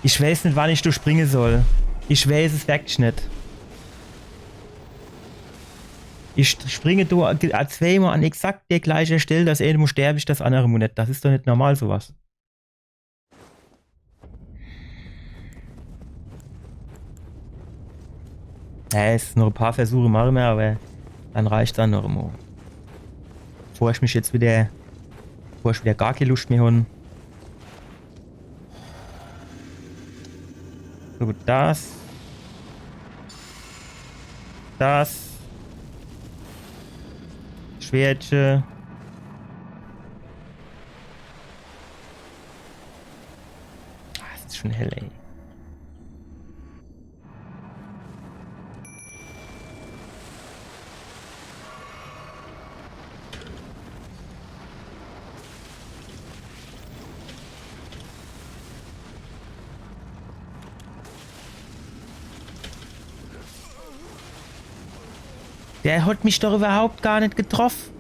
Ich weiß net, wann ich do springe soll. Ich weiß es wirklich net. Ich springe do ge-, zweimal an exakt der gleiche Stell, das ene Mo sterb ich, das andere Mo net. Das is doch net normal, so was. Ja, es noch e paar Versuche mache mer, aber dann reicht's dann noch emo. Bevor ich mich jetzt wieder, bevor ich wieder gar kee Luscht mehr hon. So, das. Das. Schwertche. Ah, es is schon hell, ey. Der hat mich doch überhaupt gar net getroff.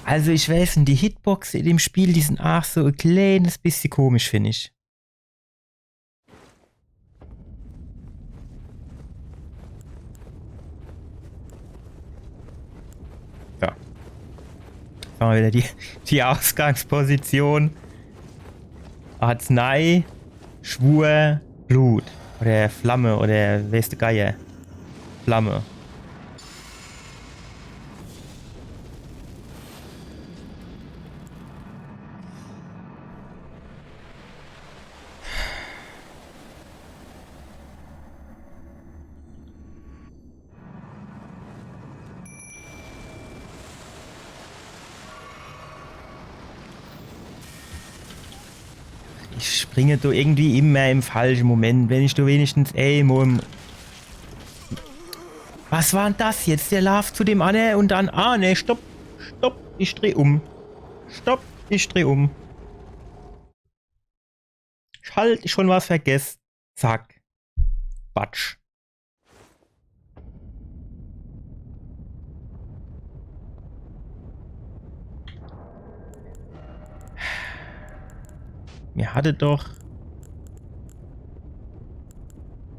Also ich weiß net, die Hitboxe in dem Spiel, die sin aach so e kleines bissje komisch, find ich. Ja. Jetzt hawwe mer wieder die, die Ausgangsposition. Arznei, Schwur, Blut. Oder Flamme, oder weeß de Geier. Flamme. Ich springe do irgendwie immer im falsche Moment. Wenn ich do wenigstens emol im... Was war denn das jetzt? Der laaft zu dem anner und dann... Ah, ne, stopp. Stopp, ich dreh um. Stopp, ich dreh um. Schalt, schon was vergess. Zack. Batsch. Mir hatte doch...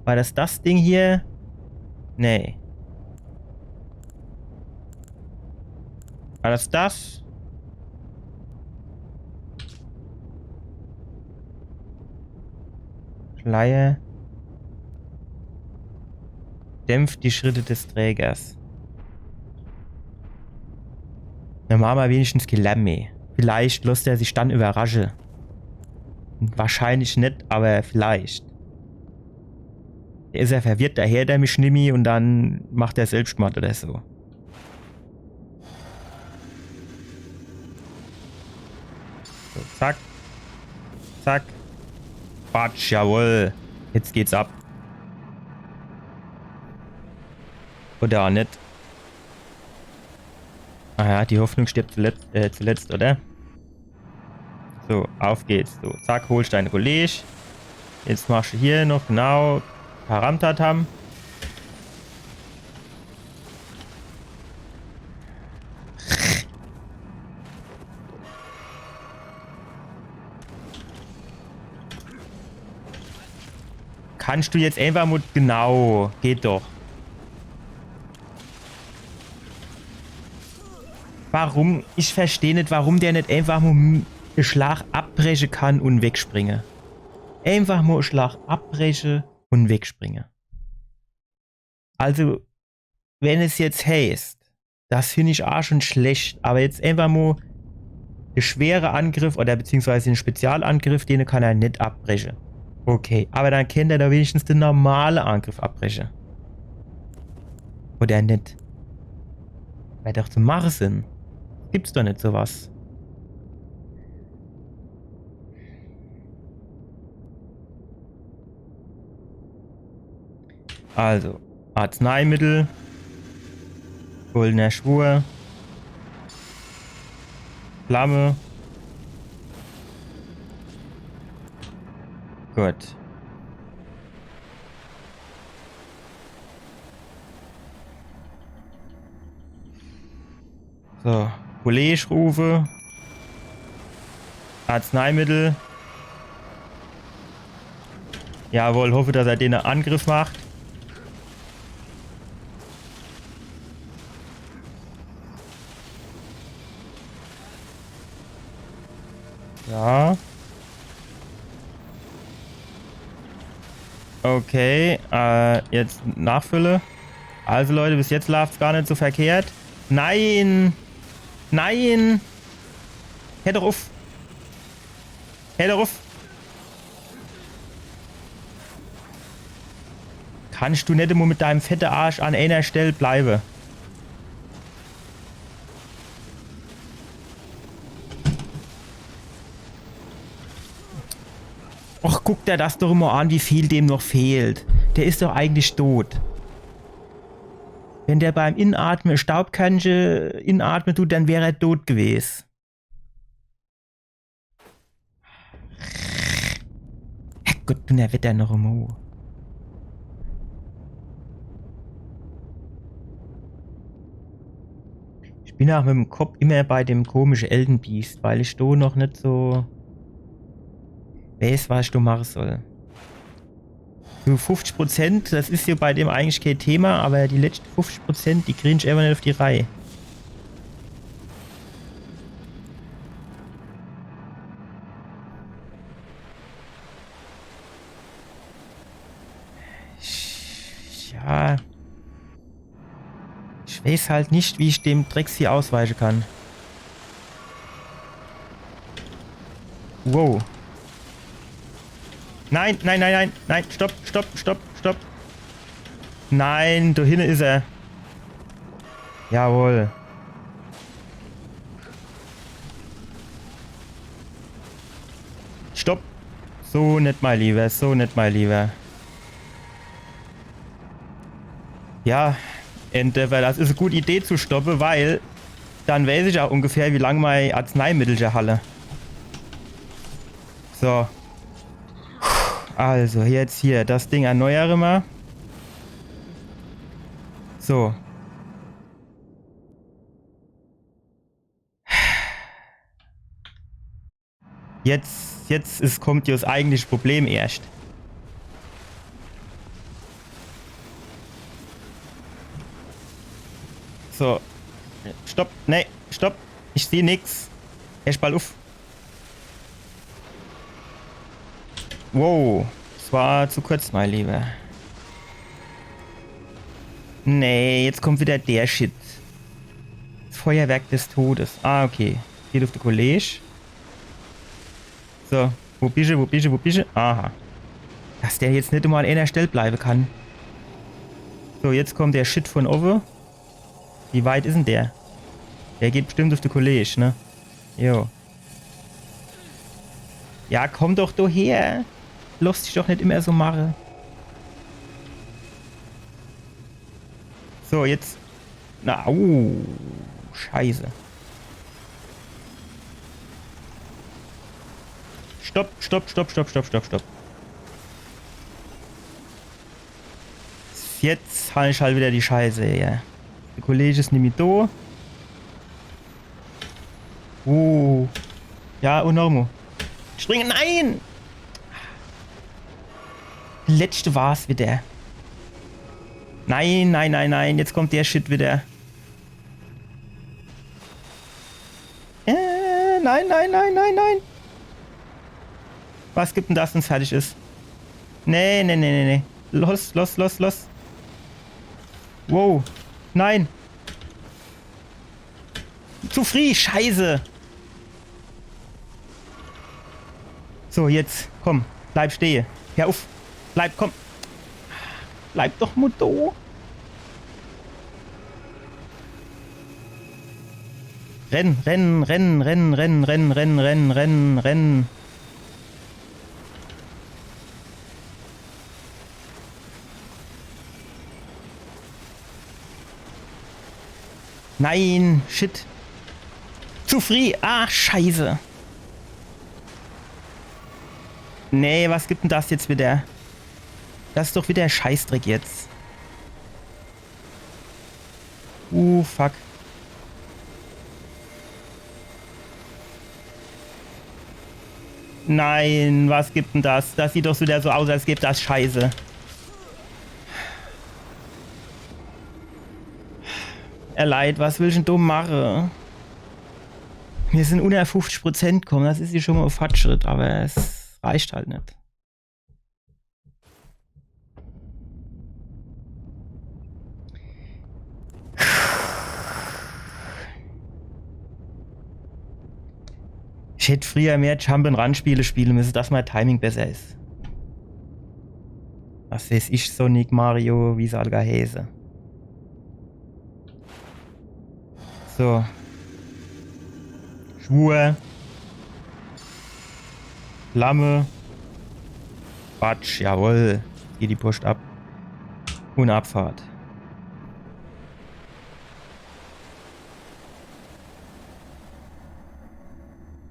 War das das Ding hier? Nee. War das das? Schleier. Dämpft die Schritte des Trägers. Na, mache mer wenigstens kee Lärm meh. Vielleicht losst er sich dann überrasche. Wahrscheinlich net, aber vielleicht. Der is ja verwirrt daher, der Mischnimmi, und dann macht er Selbstmord oder so. So, zack. Zack. Batsch, jawohl. Jetzt geht's ab. Oder net. Ah ja, die Hoffnung stirbt zuletzt, äh, zuletzt, oder? So, auf geht's. So, zack, holsch deine Kollege. Jetzt machsch du hier noch genau Taramtatam. Kannsch du jetzt einfach mol, genau, geht doch. Warum? Ich versteh net, warum der net einfach mol m-, e Schlag abbreche kann und wegspringe. Einfach mol e Schlag abbreche und wegspringe. Also, wenn es jetzt heißt, das find ich aach schon schlecht, aber jetzt einfach mol de schwere Angriff oder beziehungsweise de Spezialangriff, den kann er net abbreche. Okay, aber dann kennt er doch wenigstens de normale Angriff abbreche. Oder net? Wär doch zu mache sin. Gibt's doch net so was. Also, Arzneimittel. Goldener Schwur. Flamme. Gut. So, Kollege rufe. Arzneimittel. Jawohl, hoffe, dass er den Angriff macht. Ja. Okay, äh, jetzt nachfülle. Also Leute, bis jetzt läuft's gar net so verkehrt. Nein! Nein! Hör doch uff! Hör doch uff! Kannsch du net emol mit deinem fette Arsch an ener Stell bleibe? Och, guck der das doch immer an, wie viel dem noch fehlt. Der is doch eigentlich tot. Wenn der beim Inatme Staubkörnche inatme tut, dann wär er tot gewes. Herrgott, Dunnerwetter noch emol. Bin ach mit em Kopp immer bei dem komische Elden Beast, weil ich do noch net so weeß, was ich do mache soll. So fuffzich Prozent, das is jo bei dem eigentlich kee Thema, awwer die letschte fuffzich Prozent, die krien ich äfach net uff die Reih. Ja. Ich weeß halt net, wie ich dem Drecksvieh ausweiche kann. Wow. Nein, nein, nein, nein, nein, stopp, stopp, stopp, stopp. Nein, do hinne is er. Jawohl. Stopp. So net, mein Lieber, so net, mein Lieber. Ja, entweder das is e gute Idee zu stoppe, weil dann weeß ich ach ungefähr, wie lang mei Arzneimittelche halle. So. Also, jetzt hier, das Ding erneuere mer. So. Jetzt, jetzt is, kommt jo das eigentliche Problem erscht. So. Stopp. Nee, stopp. Ich seh nix. Hör bald uff. Wow. Das war zu kurz, mein Lieber. Nee, jetzt kommt wieder der Shit. Das Feuerwerk des Todes. Ah, okay. Geht uff de Kollege. So, wo bische, wo bische, wo bische? Aha. Dass der jetzt net emol an eener Stell bleibe kann. So, jetzt kommt der Shit von owwe. Wie weit is 'n der? Der geht bestimmt uff de Kollege, ne? Jo. Ja, komm doch do her. Loss dich doch net immer so mache. So, jetzt. Na, au. Scheiße. Stopp, stopp, stopp, stopp, stopp, stopp, stopp. Jetzt hab ich halt wieder die Scheiße, ja. De Kollege is nimmi do. Uh. Ja, un nochmo. Springe, nein! Letschte war's wieder. Nein, nein, nein, nein. Jetzt kommt der Shit wieder. Äh, nein, nein, nein, nein, nein. Was gibt 'n das, wenn's fertig is? Nee, nee, nee, nee, nee. Loss, loss, loss, loss. Wow. Nein. Zu frieh, Scheiße. So, jetzt, komm, bleib stehe. Hör uff. Bleib, komm. Bleib doch mo do. Renn, renn, renn, renn. Nein, shit. Zu frieh. Ach, Scheiße. Nee, was gibt 'n das jetzt wieder? Das is doch wieder Scheißdreck jetzt. Uh, fuck. Nein, was gibt 'n das? Das sieht doch wieder so aus, als gäb das Scheiße. Ehr Leit, was will ich 'n do mache? Mir sin unner fuffzich Prozent komme, das is jo schon mo e Fortschritt, awwer es reicht halt net. Ich hätt frieher mehr Jump-and-Run-Spiele spiele misse, dass mei Timing besser is. Was weeß ich, Sonic, Mario, wie se all geheiße. So. Schwur. Flamme. Quatsch, jawohl. Geht die Post ab. Un Abfahrt.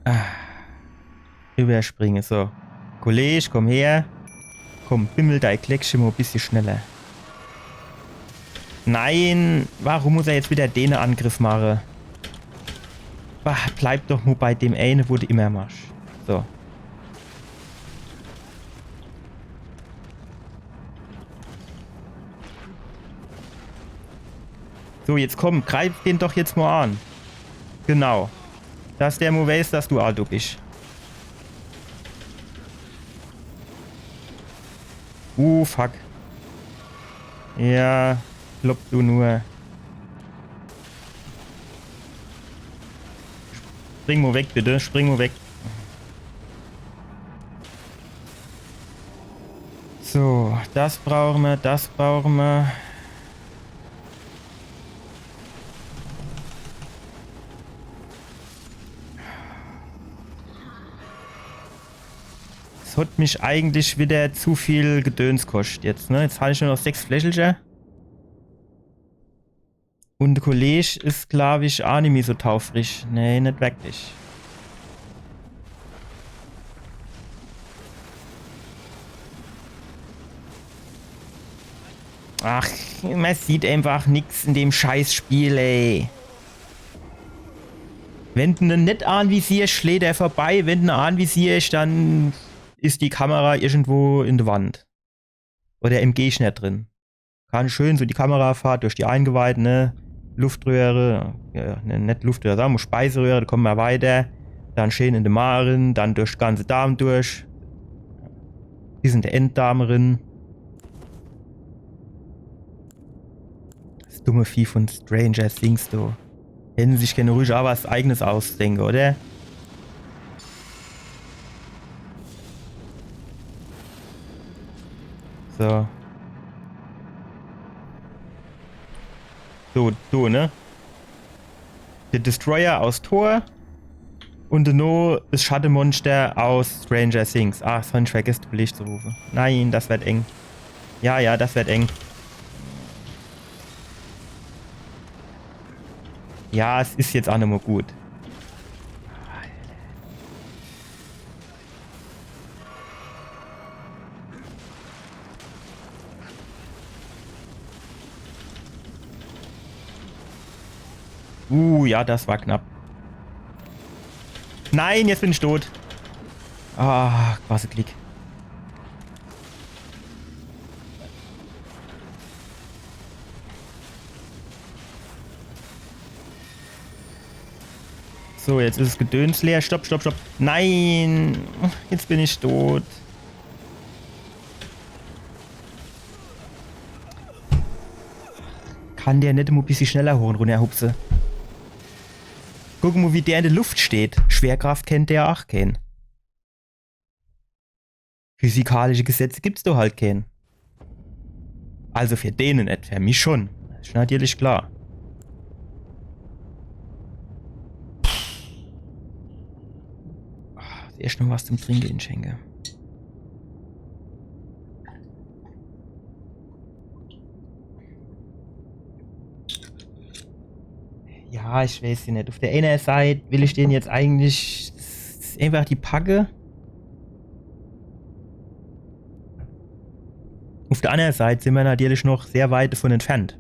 Ah. Überspringe, so. Kolleg, komm her. Komm, bimmel dei Gleckche mo e bissje schneller. Nein, warum muss er jetzt wieder dene Angriff mache? Bah, bleib doch nur bei dem eine, wo du immer machsch. So. So, jetzt komm, greif den doch jetzt mo an. Genau. Dass der mo weiß, dass du aa do bisch. Uh, fuck. Ja, klopp du nur. Spring mo weg, bitte. Spring mo weg. So, das brauche mer, das brauche mer. Es hat mich eigentlich wieder zu viel Gedöns koscht jetzt, ne? Jetzt hab ich nur noch sechs Fläschelcher. Un de Kolleg is, glaab ich, aa nimmi so taufrisch. Nee, net wirklich. Ach, mer sieht einfach nix in dem Scheißspiel, ey. Wenn du en net anvisiersch, schläht er vorbei. Wenn du en anvisiersch, dann is die Kamera irgendwo in de Wand. Oder im Gegner drin. Kann schön so die Kamerafahrt durch die Eingeweide, ne? Luftröhre, ja, ne, net Luftröhre, sag mo Speiseröhre, do komme mer weiter. Dann schön in de Maag rin, dann durch de ganze Darm durch. Bis in de Enddarm rin. Das dumme Vieh von Stranger Things, du. Hätten sich kenne ruhig aa was Eigenes ausdenke, oder? So. So, du, ne? De Destroyer aus Thor un deno das Schattemonster aus Stranger Things. Ah, das hab ich vergesse, de Kolleg zu rufe. Nein, das werd eng. Ja, ja, das werd eng. Ja, es is jetzt aa nimmi gut. Uh, ja, das war knapp. Nein, jetzt bin ich tot. Ah, quasi Glück. So, jetzt is es Gedöns leer. Stopp, stopp, stopp. Nein! Jetzt bin ich tot. Kann der net mo e bissje schneller hoch un runner hupse? Guck mo, wie der in de Luft steht. Schwerkraft kennt der aa kenne. Physikalische Gesetze gibt's do halt kenne. Also für dene net, für mich schon. Das is natürlich klar. Ah, erscht noch was zum Trinke inschenke. Ja, ich weiß jo net. Auf der eener Seit will ich den jetzt eigentlich, das is einfach die Packe. Auf der annere Seit sin mer natürlich noch sehr weit davon entfernt.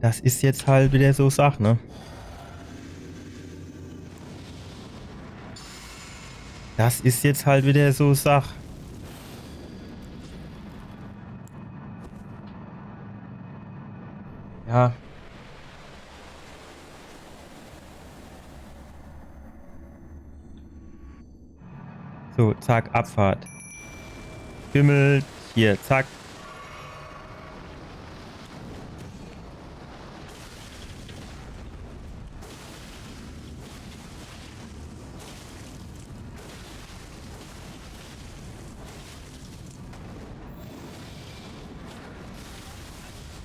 Das is jetzt halt wieder so Sach, ne? Das is jetzt halt wieder so Sach. Ja. So, zack, Abfahrt. Bimmelt, hier, zack.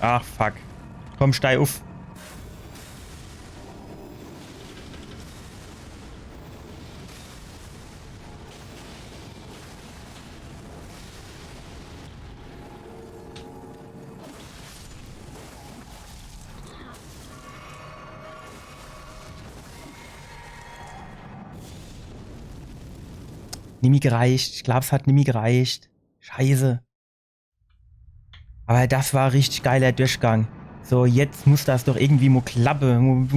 Ach, fuck. Komm, steig uff. Nimmi gereicht. Ich glaab, es hat nimmi gereicht. Scheiße. Aber das war richtig geiler Durchgang. So, jetzt muss das doch irgendwie mo klappe. Mo-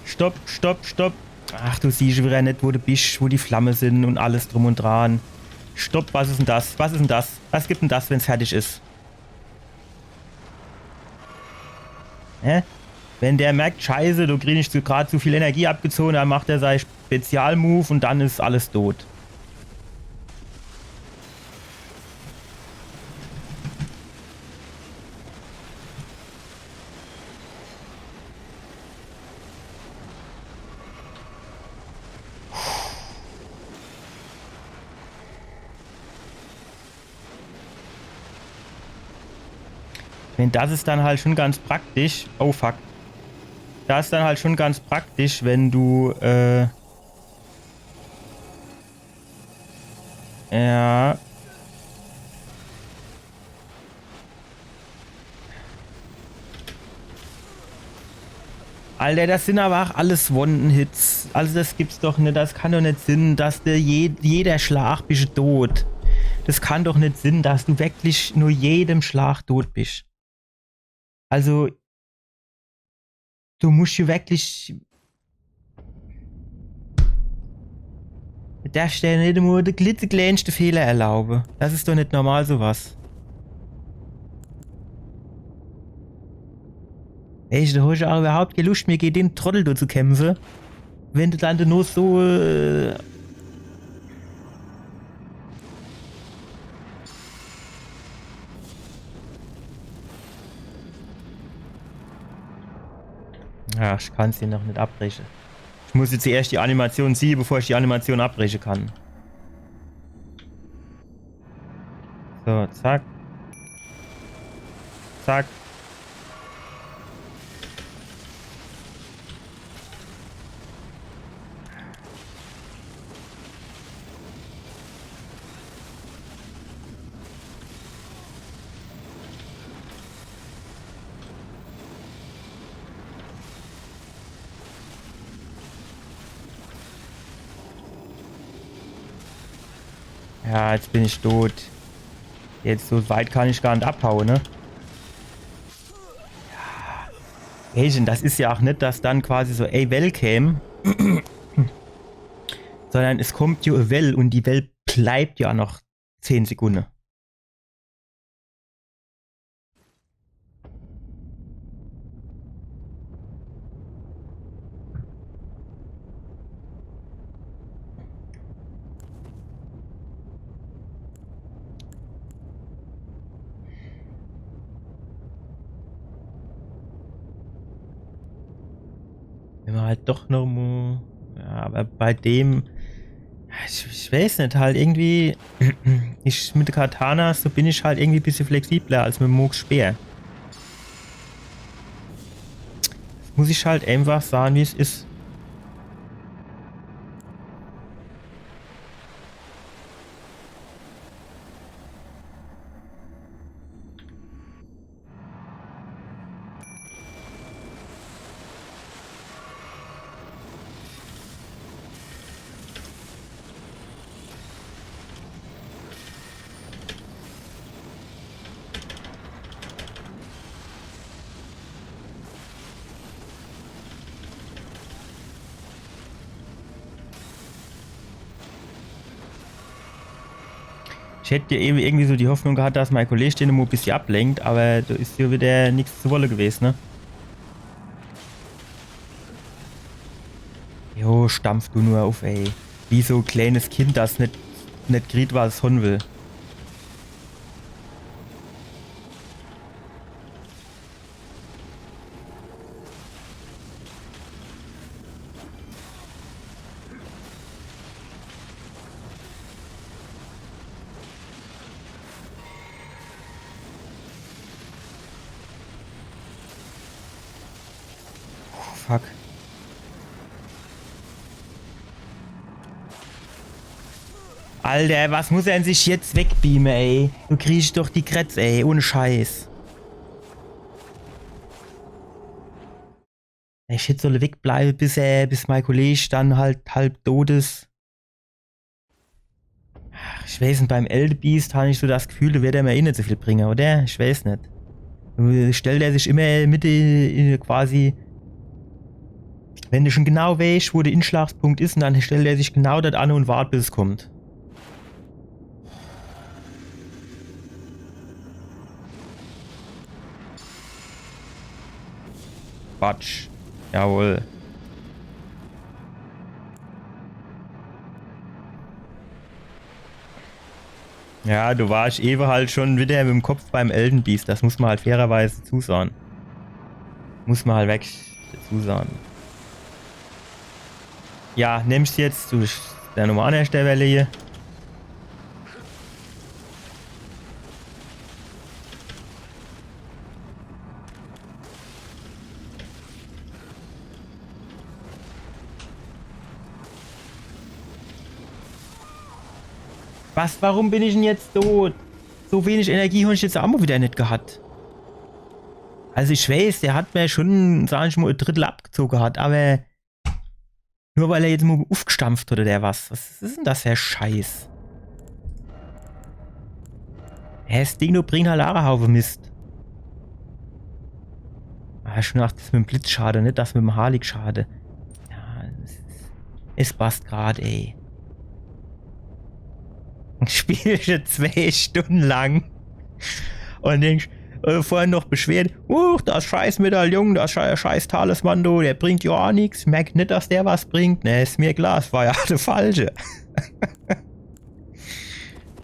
Stopp, stopp, stopp. Ach, du siehsch wieder net, wo du bisch, wo die Flamme sin und alles drum und dran. Stopp, was is denn das? Was is denn das? Was gibt denn das, wenn's fertig is? Hä? Wenn der merkt, Scheiße, do krieg ich zu, grad zu viel Energie abgezogen, dann macht er sein Spezialmove und dann is alles tot. Wenn, das is dann halt schon ganz praktisch. Oh fuck. Das is dann halt schon ganz praktisch, wenn du, äh, ja. Alter, das sin aber auch alles One-Hits. Also das gibt's doch net. Das kann doch net sin, dass der je jeder Schlag bisch tot. Das kann doch net sin, dass du wirklich nur jedem Schlag tot bisch. Also, du musch jo wirklich. Du derfsch der net mo de klitzekleenste Fehler erlaube. Das is doch net normal, so was. Ey, do hosch auch überhaupt kee Luscht, mir gege den Trottel do zu kämpfe. Wenn du dann nur so, äh, Ja, ich kann's dir noch net abbreche. Ich muss jetzt zuerscht die Animation siehe, bevor ich die Animation abbreche kann. So, zack. Zack. Ja, jetzt bin ich tot. Jetzt, so weit kann ich gar net abhaue, ne? Ja. Agent, das is ja auch net, dass dann quasi so e Well käm, sondern es kommt jo e Well und die Well bleibt ja noch zehn Sekunde. Wenn mer halt doch noch mo, ja, aber bei dem, ich, ich weiß net, halt irgendwie, ich mit de Katanas, so bin ich halt irgendwie bissje flexibler als mit Mohgs Speer. Das muss ich halt einfach sage, wie's is. Ich hätt jo ewe irgendwie so die Hoffnung gehat, dass mei Kolleg den mo bissje ablenkt, aber do is jo wieder nix zu wolle gewes, ne? Jo, stampf du nur uff, ey. Wie so e kleines Kind, das net, net kriet, was es hon will. Oh, fuck. Alter, was muss er sich jetzt wegbeame, ey? Du kriegsch doch die Krätz, ey. Ohne Scheiß. Ich hätt solle wegbleibe, bis er, bis mei Kolleg dann halt halb tot is. Ach, ich weiß net, beim Elder Beast hab ich so das Gefühl, do werd er mer eh net so viel bringe, oder? Ich weiß net. Äh, stellt er sich immer mitte, äh, quasi, wenn du schon genau weißt, wo der Inschlagspunkt is, und dann stellt er sich genau dort an und wart, bis es kommt. Quatsch. Jawohl. Ja, du warst ewe halt schon wieder mit dem Kopf beim Elder Beast. Das muss man halt fairerweise zusagen. Muss man halt wirklich zusagen. Ja, nimmst jetzt, du, der nochmal an der Stelle hier. Was, warum bin ich denn jetzt tot? So wenig Energie hab ich jetzt ach mol wieder net gehat. Also ich weiß, der hat mer schon, sag ich mol, e Drittel abgezoge gehat, aber nur weil er jetzt mol ufgestampft hat oder was? Was is denn das für e Scheiß? Hä, das Ding do bringt halt ach e Haufe Mist. Ah, schon ach das mit dem Blitzschade, net das mit dem Harley-Schade. Ja, es, es passt grad, ey. Ich spiel schon zwei Stunden lang. Und denk, äh, vorhin noch beschwert, uch, das scheiß Medaillon, das schei-, scheiß Talisman, du, der bringt ja ach nix. Merkt net, dass der was bringt. Ne, is mir klar, es war ja de falsche.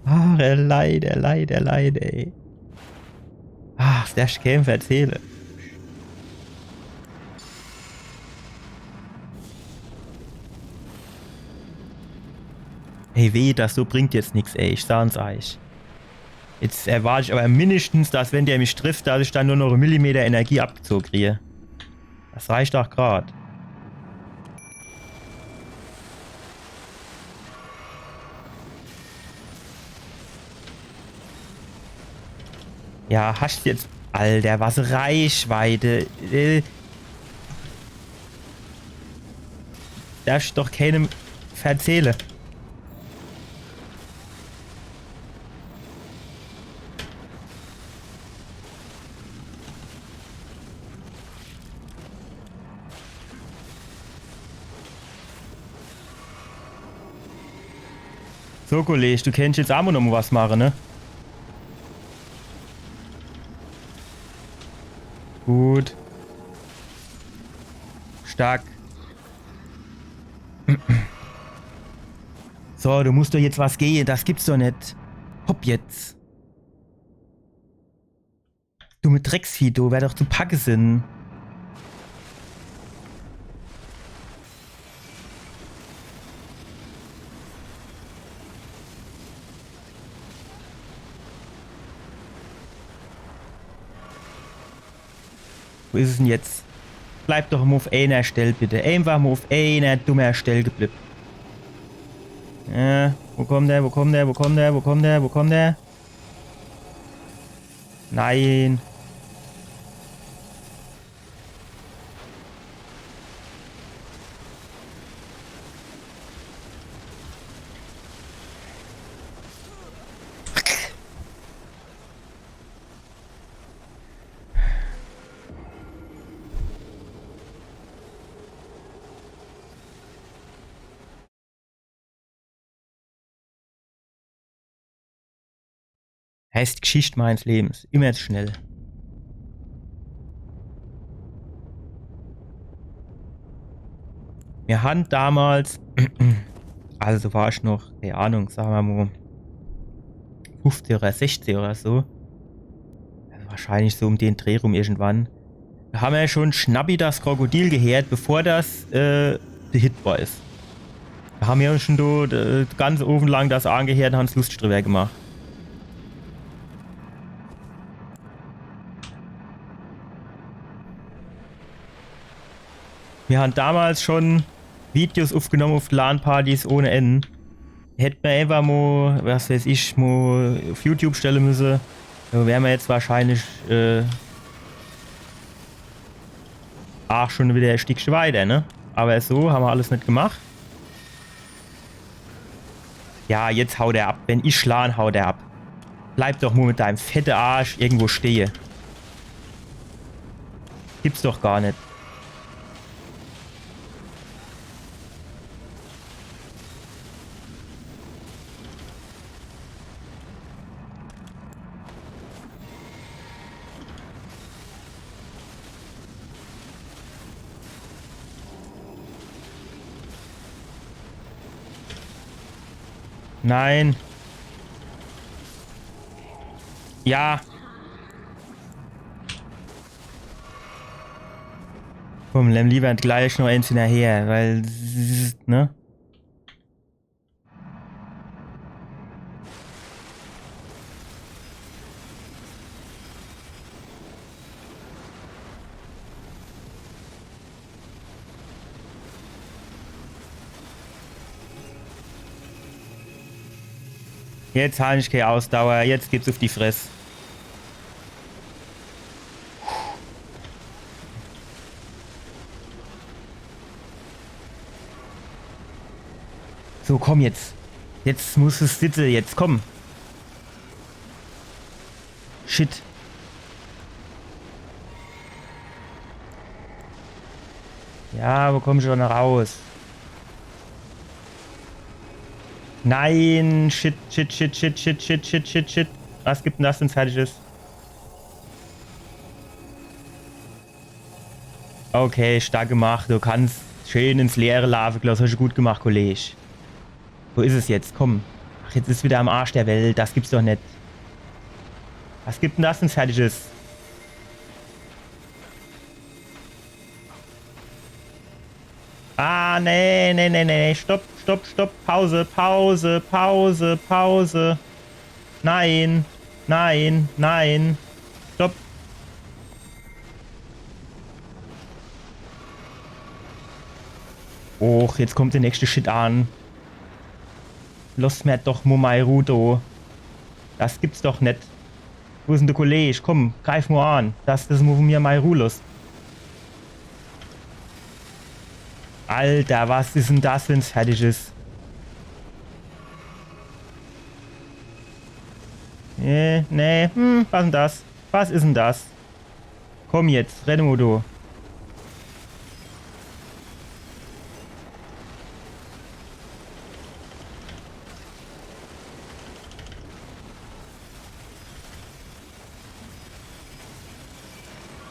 Ach, leider, leider, leider, ey. Ach, der Scam erzähle. Ey, weh, das so bringt jetzt nix, ey. Ich saan's eich. Jetzt erwart ich aber mindestens, dass wenn der mich trifft, dass ich dann nur noch e Millimeter Energie abgezoge krie. Das reicht doch grad. Ja, hast jetzt, Alter, was Reichweite. Äh, darfst doch keinem verzähle. So, Kollege, du kennst jetzt ach mol noch mol was mache, ne? Gut. Stark. So, du musst doch jetzt was gehe, das gibt's doch net. Hopp jetzt. Dumme Drecksvieh, du, wär doch zu packe sinn. Wo is es denn jetzt? Bleib doch mol uf eener Stell, bitte. Eenfach mol uf eener dummer Stell geblieb. Ja, wo kommt der, wo kommt der, wo kommt der, wo kommt der, wo kommt der? Nein. Heißt Geschicht meines Lebens. Immer zu schnell. Mir han damals, also do war ich noch, keine Ahnung, sag mer mol, fuffzeh oder sechzeh oder so. Also wahrscheinlich so um den Dreh rum irgendwann. Do ha mer schon Schnappi das Krokodil geheert, bevor das, äh, de Hit war is. Do ha mer uns schon do, äh, ganz Owend lang das angeheert un han uns lustig drüber gemacht. Mir han damals schon Videos ufgenomme uf LAN-Partys ohne Ende. Hätt mer eenfach mol, was weiß ich, mol uf YouTube stelle müsse. Do wär mer jetzt wahrscheinlich, äh, ach schon wieder e Stickche weiter, ne? Aber so ha mer alles net gemacht. Ja, jetzt haut er ab. Wenn ich schlan, haut er ab. Bleib doch nur mit deinem fette Arsch irgendwo stehe. Gibt's doch gar net. Nein. Ja. Komm, lemm lieber gleich noch eens hinnerher, weil, ne? Jetzt han ich kee Ausdauer, jetzt gibt's uff die Fress. So, komm jetzt. Jetzt muss es sitze, jetzt komm. Shit. Ja, wo komm ich dann raus? Nein, shit, shit, shit. Was gibt denn das, wenn's fertig is? Okay, stark gemacht. Du kannst schön ins Leere laafe, Klaus. Hast du gut gemacht, Kollege. Wo is es jetzt? Komm. Ach, jetzt is wieder am Arsch der Welt. Das gibt's doch net. Was gibt denn das, wenn's fertig is? Ah, nee, nee, nee, nee, nee. Stopp, stopp, stopp. Pause, Pause, Pause, Pause. Nein, nein, nein. Stopp. Och, jetzt kommt der nächste Shit an. Loss mer doch mo mei Ruh do. Das gibt's doch net. Wo is denn de Kollege? Komm, greif mo an. Das, das mo von mir mei Ruh loss. Alter, was is denn das, wenn's fertig is? Nee, nee, hm, was denn das? Was is denn das? Komm jetzt, renne mo do.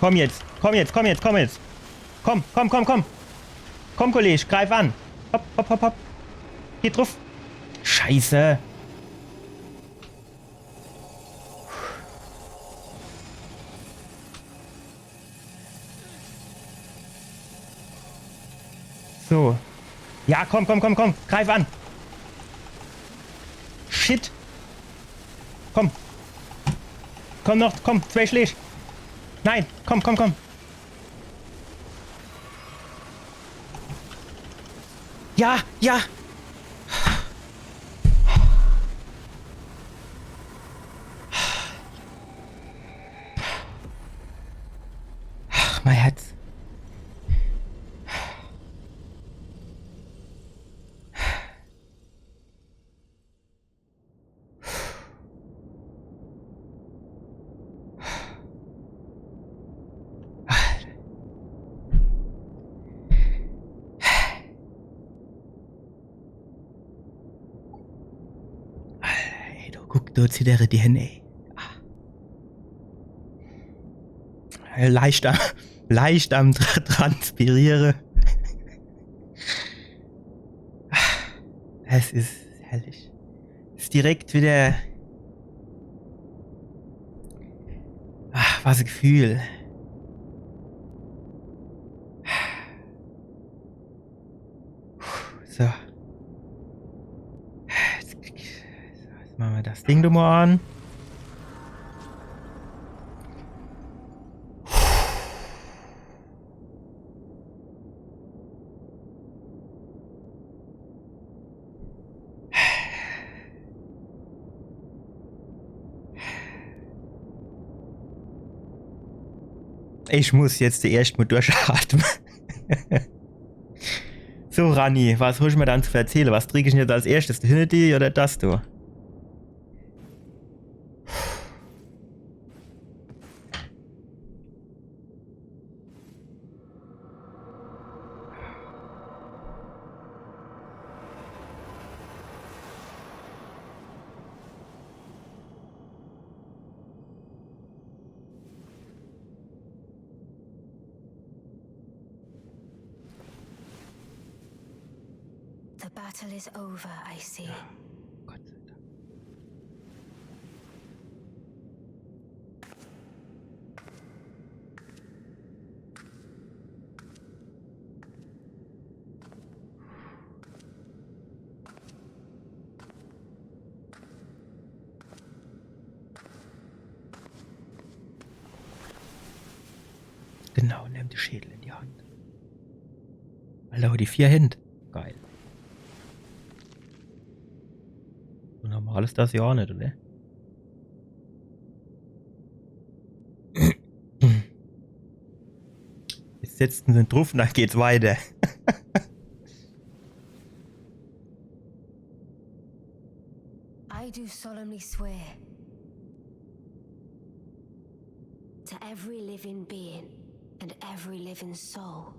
Komm jetzt, komm jetzt, komm jetzt, komm jetzt. Komm, komm, komm, komm. Komm, Kollege, greif an. Hopp, hopp, hopp, hopp. Geht druff. Scheiße. So. Ja, komm, komm, komm, komm. Greif an. Shit. Komm. Komm noch, komm, zwei Schläg. Nein, komm, komm, komm. Ja, ja. Ach, mein Herz. Alter, ey, du, guck, du, zittert die Hände, ey. Ah. Leicht am, leicht am Tra-, Transpiriere. Es is herrlich. Is direkt wieder. Ach, was e Gefühl. So. Jetzt, jetzt mache mer das Ding do mo an. Ich muss jetzt erscht mo durchatme. So, Ranni, was hol ich mir dann zu verzähle? Was trinke ich denn jetzt als erschtes? Divinity oder das do? The battle is over, I see. Gott sei Dank. Genau, nimm de Schädel in die Hand. Alter, die vier Händ. Geil. So normal is das jo aa net, oder? Jetzt setzt en se druff un dann geht's weiter. I do solemnly swear to every living being and every living soul.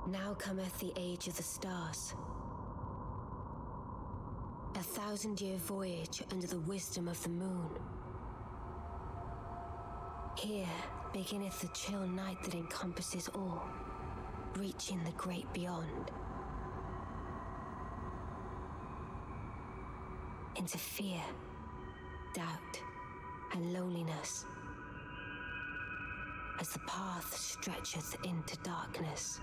Now cometh the age of the stars. A thousand year voyage under the wisdom of the moon. Here beginneth the chill night that encompasses all, reaching the great beyond. Into fear, doubt, and loneliness, as the path stretcheth into darkness.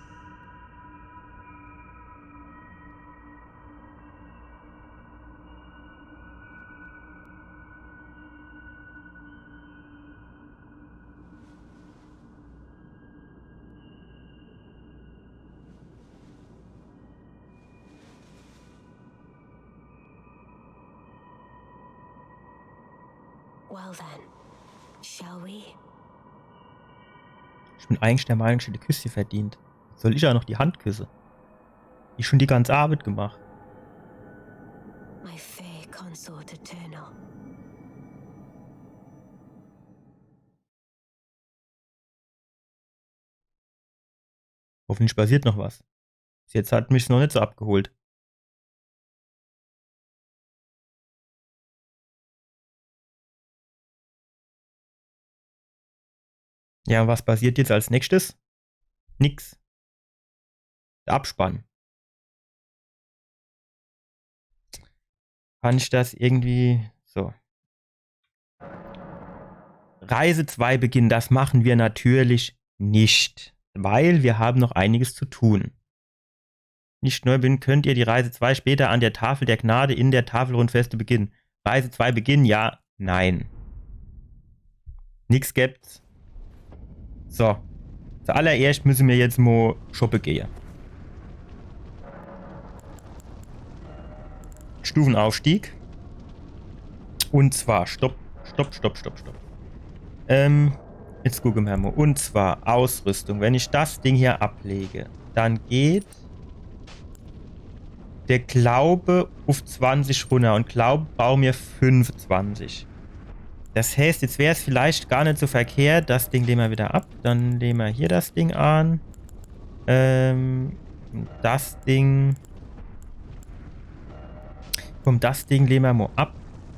Well then, shall we? Ich bin eigentlich der Meinung, ich hätt e Küsschen verdient. Soll ich aa noch die Hand küsse? Ich hab schun die ganz Arbeit gemacht. My fair consort eternal. Hoffentlich passiert noch was. Bis jetzt hat mich's noch net so abgeholt. Ja, was passiert jetzt als nächstes? Nix. Der Abspann. Kann ich das irgendwie so? Reise zwei beginnen, das machen wir natürlich nicht, weil wir haben noch einiges zu tun. Nicht nur bin, könnt ihr die Reise zwei später an der Tafel der Gnade in der Tafelrundfeste beginnen. Reise zwei beginnen, ja, nein. Nix gibt's. So. Zuallererscht müsse mir jetzt mo shoppe gehe. Stufenaufstieg. Und zwar, stopp, stopp, stopp, stopp, stopp. Ähm, jetzt gucke mer mo. Und zwar Ausrüstung. Wenn ich das Ding hier ablege, dann geht der Glaube uff zwanzig runner und Glaube brauche mir fünfezwanzig. Das heißt, jetzt wär's vielleicht gar net so verkehrt, das Ding lehn mer wieder ab. Dann lehn mer hier das Ding an. Ähm, das Ding. Komm, das Ding lehn mer mo ab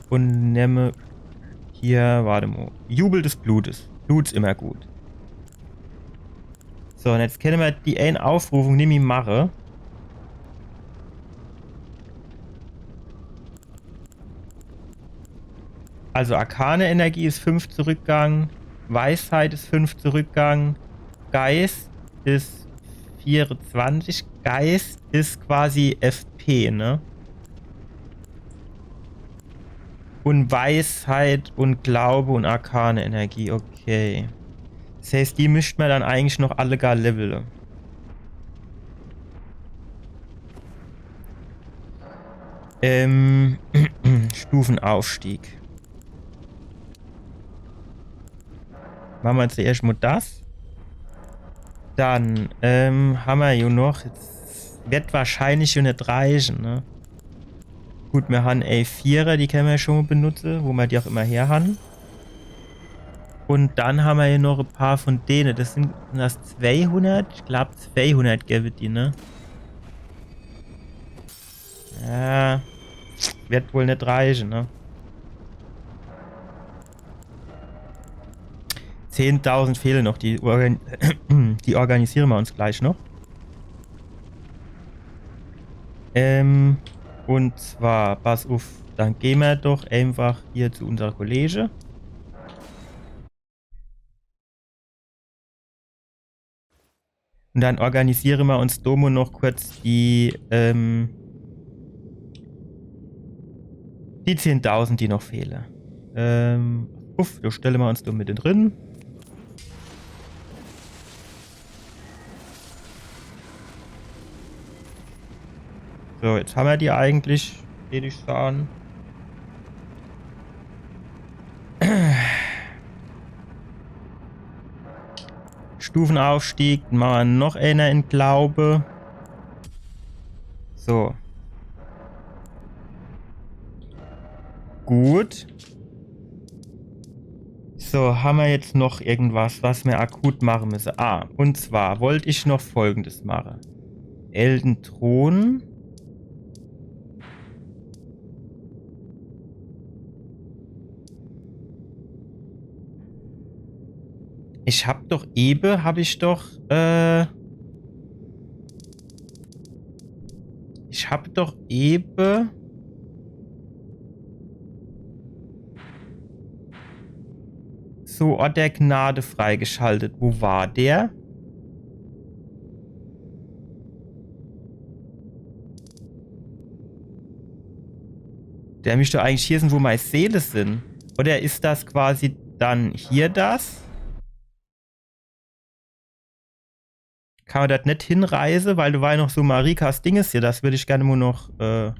und nemme hier, warte mo, Jubel des Blutes. Blut's immer gut. So, und jetzt kenne mer die ein Aufrufung nimmi mache. Also arkane Energie is fünf zurückgang, Weisheit is fünf zurückgang, Geist is vierezwanzig, Geist is quasi F P, ne? Und Weisheit und Glaube und arkane Energie, okay. Das heißt, die mischt mer dann eigentlich noch alle gar levele. Ähm, Stufenaufstieg. Mache mer zuerscht mo das. Dann, ähm, hammer jo noch, jetzt werd wahrscheinlich jo net reiche, ne? Gut, mir han e Vierer, die kenne mer schon mo benutze, wo mer die ach immer her han. Un dann hammer jo noch e paar von dene. Das sin, sin das zweihundert? Ich glaab, zweihundert gewwe die, ne? Ja, werd wohl net reiche, ne? Zehntausend fehle noch, die, organ die organisiere mer uns gleich noch. Ähm, un zwar, pass uff, dann geh mer doch einfach hier zu unserer Kollege. Un dann organisiere mer uns do mo noch kurz die, ähm, die zehntausend, die noch fehle. Ähm, uff, do stelle mer uns do mit drin. So, jetzt hammer die eigentlich, würd ich sage. Stufenaufstieg, mache mer noch eener in Glaube. So. Gut. So, hammer jetzt noch irgendwas, was mer akut mache müsse? Ah, un zwar wollt ich noch Folgendes mache. Eldenthron. Ich hab doch ewe, hab ich doch, äh, ich hab doch ewe so Ort der Gnade freigeschaltet. Wo war der? Der misst doch eigentlich hier sin, wo mei Seele sin. Oder is das quasi dann hier das? Kann mer dort net hinreise, weil do war jo noch so Marikas Dinges hier. Das würd ich gern mo noch, äh,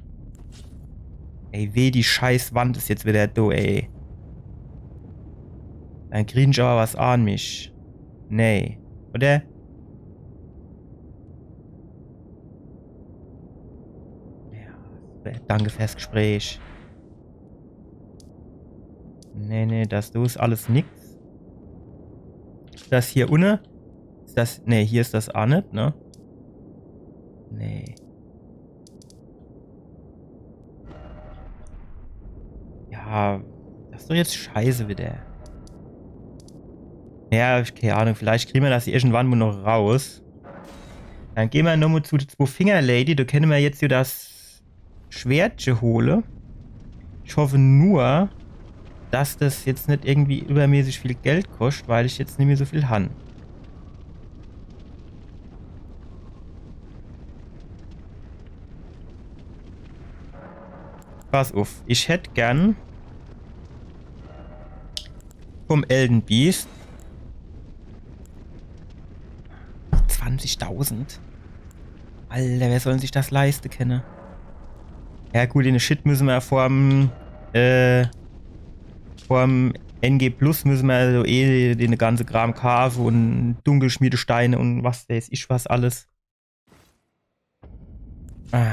ey, weh, die scheiß Wand is jetzt wieder do, ey. Dann krieg ich awwer was an mich. Nee. Oder? Ja, danke fürs Gespräch. Nee, nee, das do is alles nix. Is das hier unne? Is das, nee, hier is das ach net, ne? Nee. Ja, das is doch jetzt scheiße wieder. Ja, ich, kei Ahnung, vielleicht kriege mer das irgendwann mo noch raus. Dann geh mer nommo zu der Zwei-Finger-Lady, do kenne mer jetzt hier das Schwertche hole. Ich hoff nur, dass das jetzt net irgendwie übermäßig viel Geld koscht, weil ich jetzt nimmi so viel han. Pass uff, ich hätt gern vom Elden Beast zwanzigtausend. Alter, wer soll sich das leiste kenne? Ja gut, den Shit müsse mer vorm, äh, vorm N G Plus müsse mer also eh den ganze Kram kaafe un Dunkelschmiedesteine un was weiß ich was alles. Ah.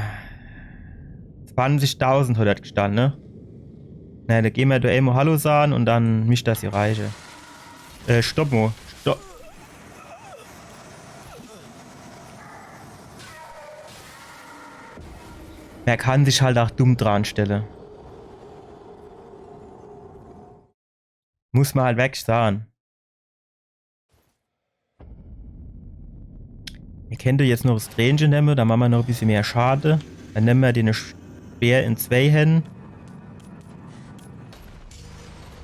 Zwanzigtausend hat er gestanne, ne? Na, do geh mer do emol Hallo sage un dann misst das jo reiche. Äh, stopp mo. Stopp. Mer kann sich halt ach dumm dranstelle. Muss mer halt wirklich sage. Mir kennte jetzt noch das Tränche nemme, dann mache mer noch e bissje mehr Schade. Dann nemme mer den Speer in zwei Hänn.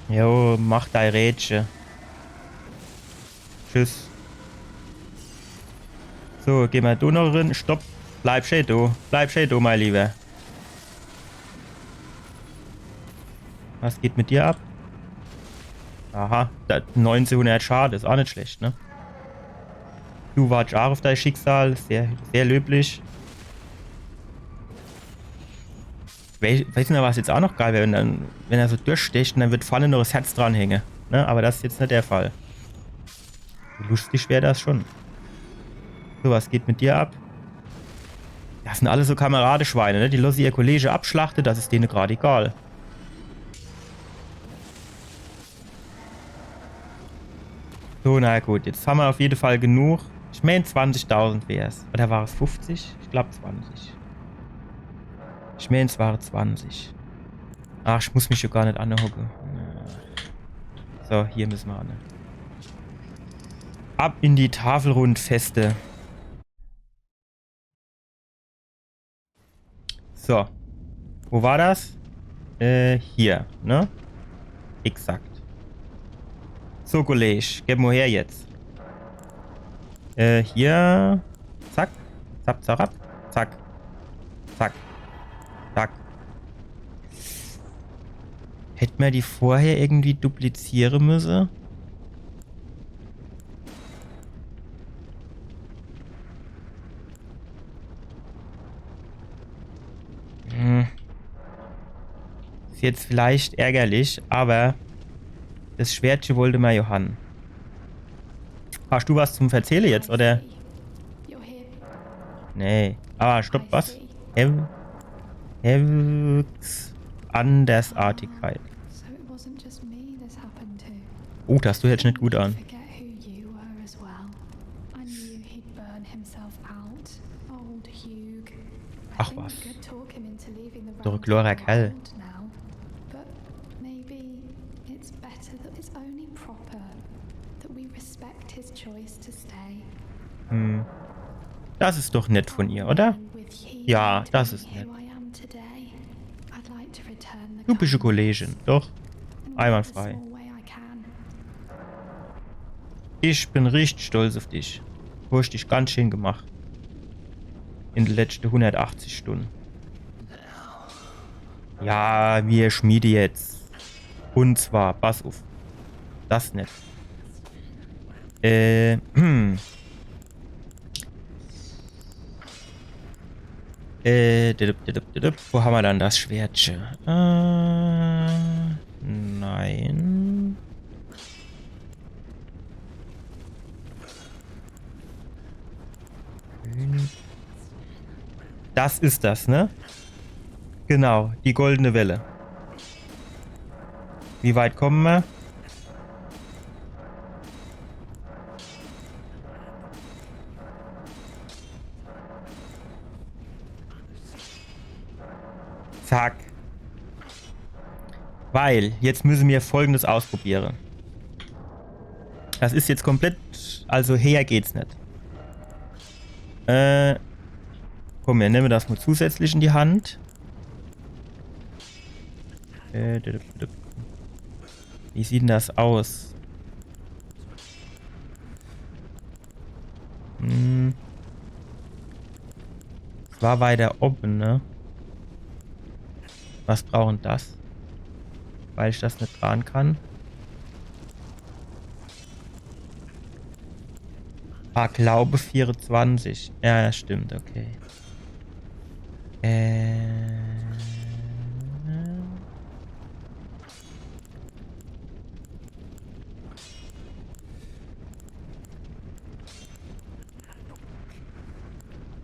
Jo, mach dei Rädche. Tschüss. So, geh mer do noch rin. Stopp. Bleib schee do. Bleib schee do, mein Lieber. Was geht mit dir ab? Aha, da, neunzehnhundert Schade, is ach net schlecht, ne? Du wartsch ach uff dei Schicksal, sehr, sehr löblich. We-, weesch du, was jetzt ach noch geil wär, wenn dann, wenn er so durchstecht un dann würd vorne noch das Herz dranhänge, ne? Awwer das is jetzt net der Fall. Lustig wär das schon. So, was geht mit dir ab? Das sin alle so Kameradeschweine, ne? Die losse ihr Kollege abschlachte, das is dene grad egal. So, na gut, jetzt hammer uff jede Fall genug. Ich meen, zwanzigtausend wär's. Oder war es fuffzig? Ich glaab zwanzig. Ich meen, es ware zwanzig. Ach, ich muss mich jo gar net anhocke. Ja. So, hier müsse mer anne. Ab in die Tafelrundfeste. So. Wo war das? Äh, hier, ne? Exakt. So, Kolleg, geb mo her jetzt. Äh, hier. Zack. Zap, zarap. Zack. Zack. Zack. Hätt mer die vorher irgendwie dupliziere müsse? Hm. Is jetzt vielleicht ärgerlich, aber das Schwertche wollte mer jo han. Hast du was zum Verzähle jetzt, oder? Nee. Aber stopp, was? Hev Hevks Andersartigkeit. So it wasn't just me this happened to. Oh, das hört sich net gut an. Forget who you were as well. I knew he'd burn himself out. Old Hugh. Ach was. Good talk him into leaving the Doch, Gloria Kall. Now. But maybe it's better that it's only proper that we respect his choice to stay. Hm. Das is doch nett von ihr, oder? Ja, das is nett. Du bist e Kollegin, doch. Einwandfrei. Ich bin richtig stolz uff dich. Du hast dich ganz schön gemacht. In de letzte hundertachtzig Stunde. Ja, mir schmiede jetzt. Und zwar, pass uff. Das net. Äh, hm. Äh, didup, didup, didup. Wo hammer dann das Schwertche? Äh, nein. Das is das, ne? Genau, die goldene Welle. Wie weit komme mer? Zack. Weil, jetzt müsse mir Folgendes ausprobiere. Das is jetzt komplett, also her geht's net. Äh, komm, mir nemme das mo zusätzlich in die Hand. Äh, dü-, dü-, dü-, wie sieht denn das aus? Hm. Es war weiter oben, ne? Was brauchen das? Weil ich das net dran kann. Ah, Glaube vierundzwanzig. Ja, ja, stimmt, okay. Äh.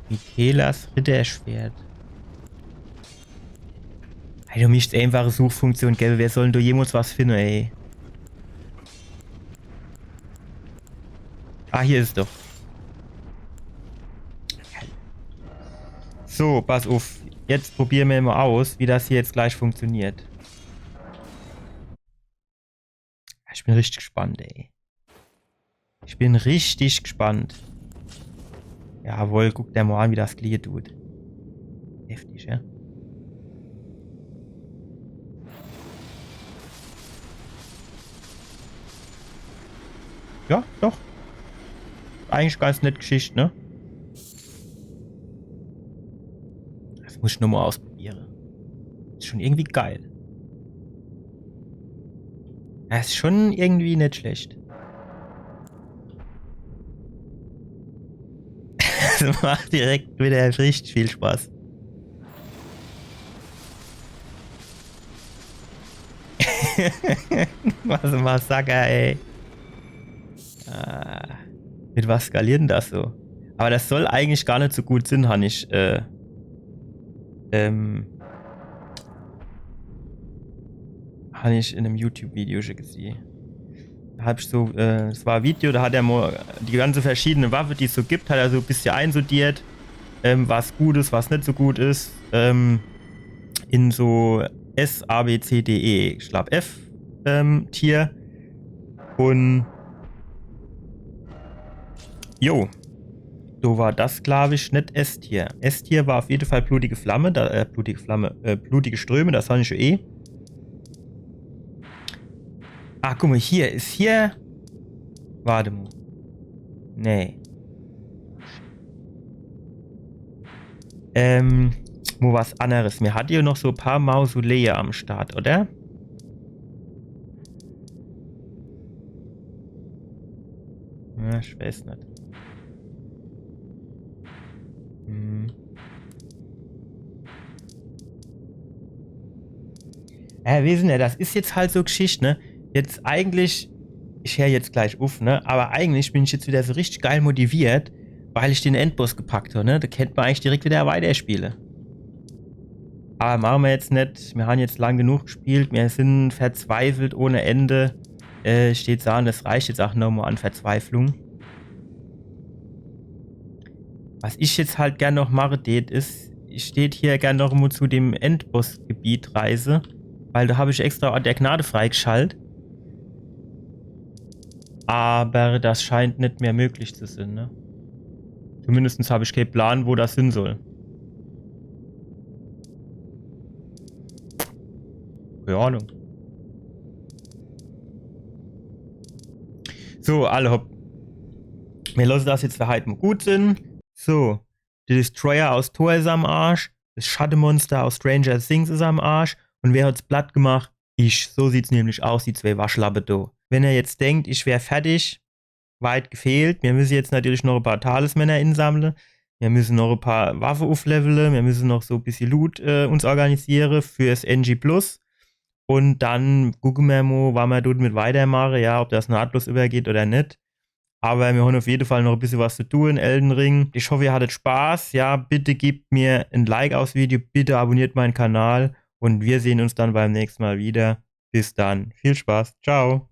Michaelas Ritterschwert. Ey, du misst einfach e Suchfunktion gebe. Wer soll denn do jemals was finde, ey? Ah, hier is es doch. So, pass uff. Jetzt probiere mer mo aus, wie das hier jetzt gleich funktioniert. Ich bin richtig gespannt, ey. Ich bin richtig gespannt. Jawohl, guck der mo an, wie das gliehe tut. Heftig, ja? Ja, doch. Eigentlich ganz nett Geschicht, ne? Das muss ich nomo ausprobiere. Is schon irgendwie geil. Das is schon irgendwie net schlecht. Das macht direkt wieder richtig viel Spaß. Was e Massaker, ey. Ah, mit was skaliert denn das so? Aber das soll eigentlich gar net so gut sin, han ich, äh, ähm, han ich in em YouTube-Video schon gesehen. Hab ich so, äh, es war e Video, da hat er mo die ganze verschiedene Waffe, die es so gibt, hat er so e bissje einsortiert, ähm, was gut is, was net so gut is, ähm, in so S, A, B, C, D, E, ich glaub F, ähm, Tier. Und jo, do war das, glaub ich, net S-Tier. S-Tier war auf jeden Fall blutige Flamme, da, äh, blutige Flamme, äh, blutige Ströme, das han ich schon eh. Ah, guck mal, hier is hier. Warte mal. Nee. Ähm, mo was anneres. Mir hat jo noch so e paar Mausolee am Start, oder? Ja, ich weiß net. Hm. Äh, wie is denn der? Das is jetzt halt so Geschicht, ne? Jetzt eigentlich, ich hör jetzt gleich uff, ne? Aber eigentlich bin ich jetzt wieder so richtig geil motiviert, weil ich den Endboss gepackt hab, ne? Da kennt man eigentlich direkt wieder weiterspiele. Aber mache mir jetzt net. Mir han jetzt lang genug gespielt. Mir sin verzweifelt ohne Ende. Äh, ich deet sage, das reicht jetzt auch nochmal an Verzweiflung. Was ich jetzt halt gern noch mache deet, is, ich deet hier gern noch mal zu dem Endbossgebiet reise, weil da hab ich extra Ort der Gnade freigeschalt. Aber das scheint net mehr möglich zu sein, ne? Zumindest hab ich kein Plan, wo das hin soll. Keine Ahnung. So, alle hopp. Mir losse das jetzt für heit mal gut sin. So, der Destroyer aus Thor is am Arsch. Das Schattemonster aus Stranger Things is am Arsch. Und wer hat's platt gemacht? Ich. So sieht's nämlich aus, die zwei Waschlappe do. Wenn ihr jetzt denkt, ich wär fertig, weit gefehlt. Mir müsse jetzt natürlich noch e paar Talismänner insammle. Mir müsse noch e paar Waffe ufflevele. Mir müsse noch so e bissje Loot, äh, uns organisiere fürs N G Plus. Und dann gucke mir mo, wann mir dort mit weitermache, ja, ob das nahtlos übergeht oder net. Aber mir han auf jeden Fall noch e bissje was zu tun, Elden Ring. Ich hoffe, ihr hattet Spaß. Ja, bitte gebt mir ein Like aufs Video, bitte abonniert meinen Kanal und wir sehen uns dann beim nächsten Mal wieder. Bis dann, viel Spaß, ciao.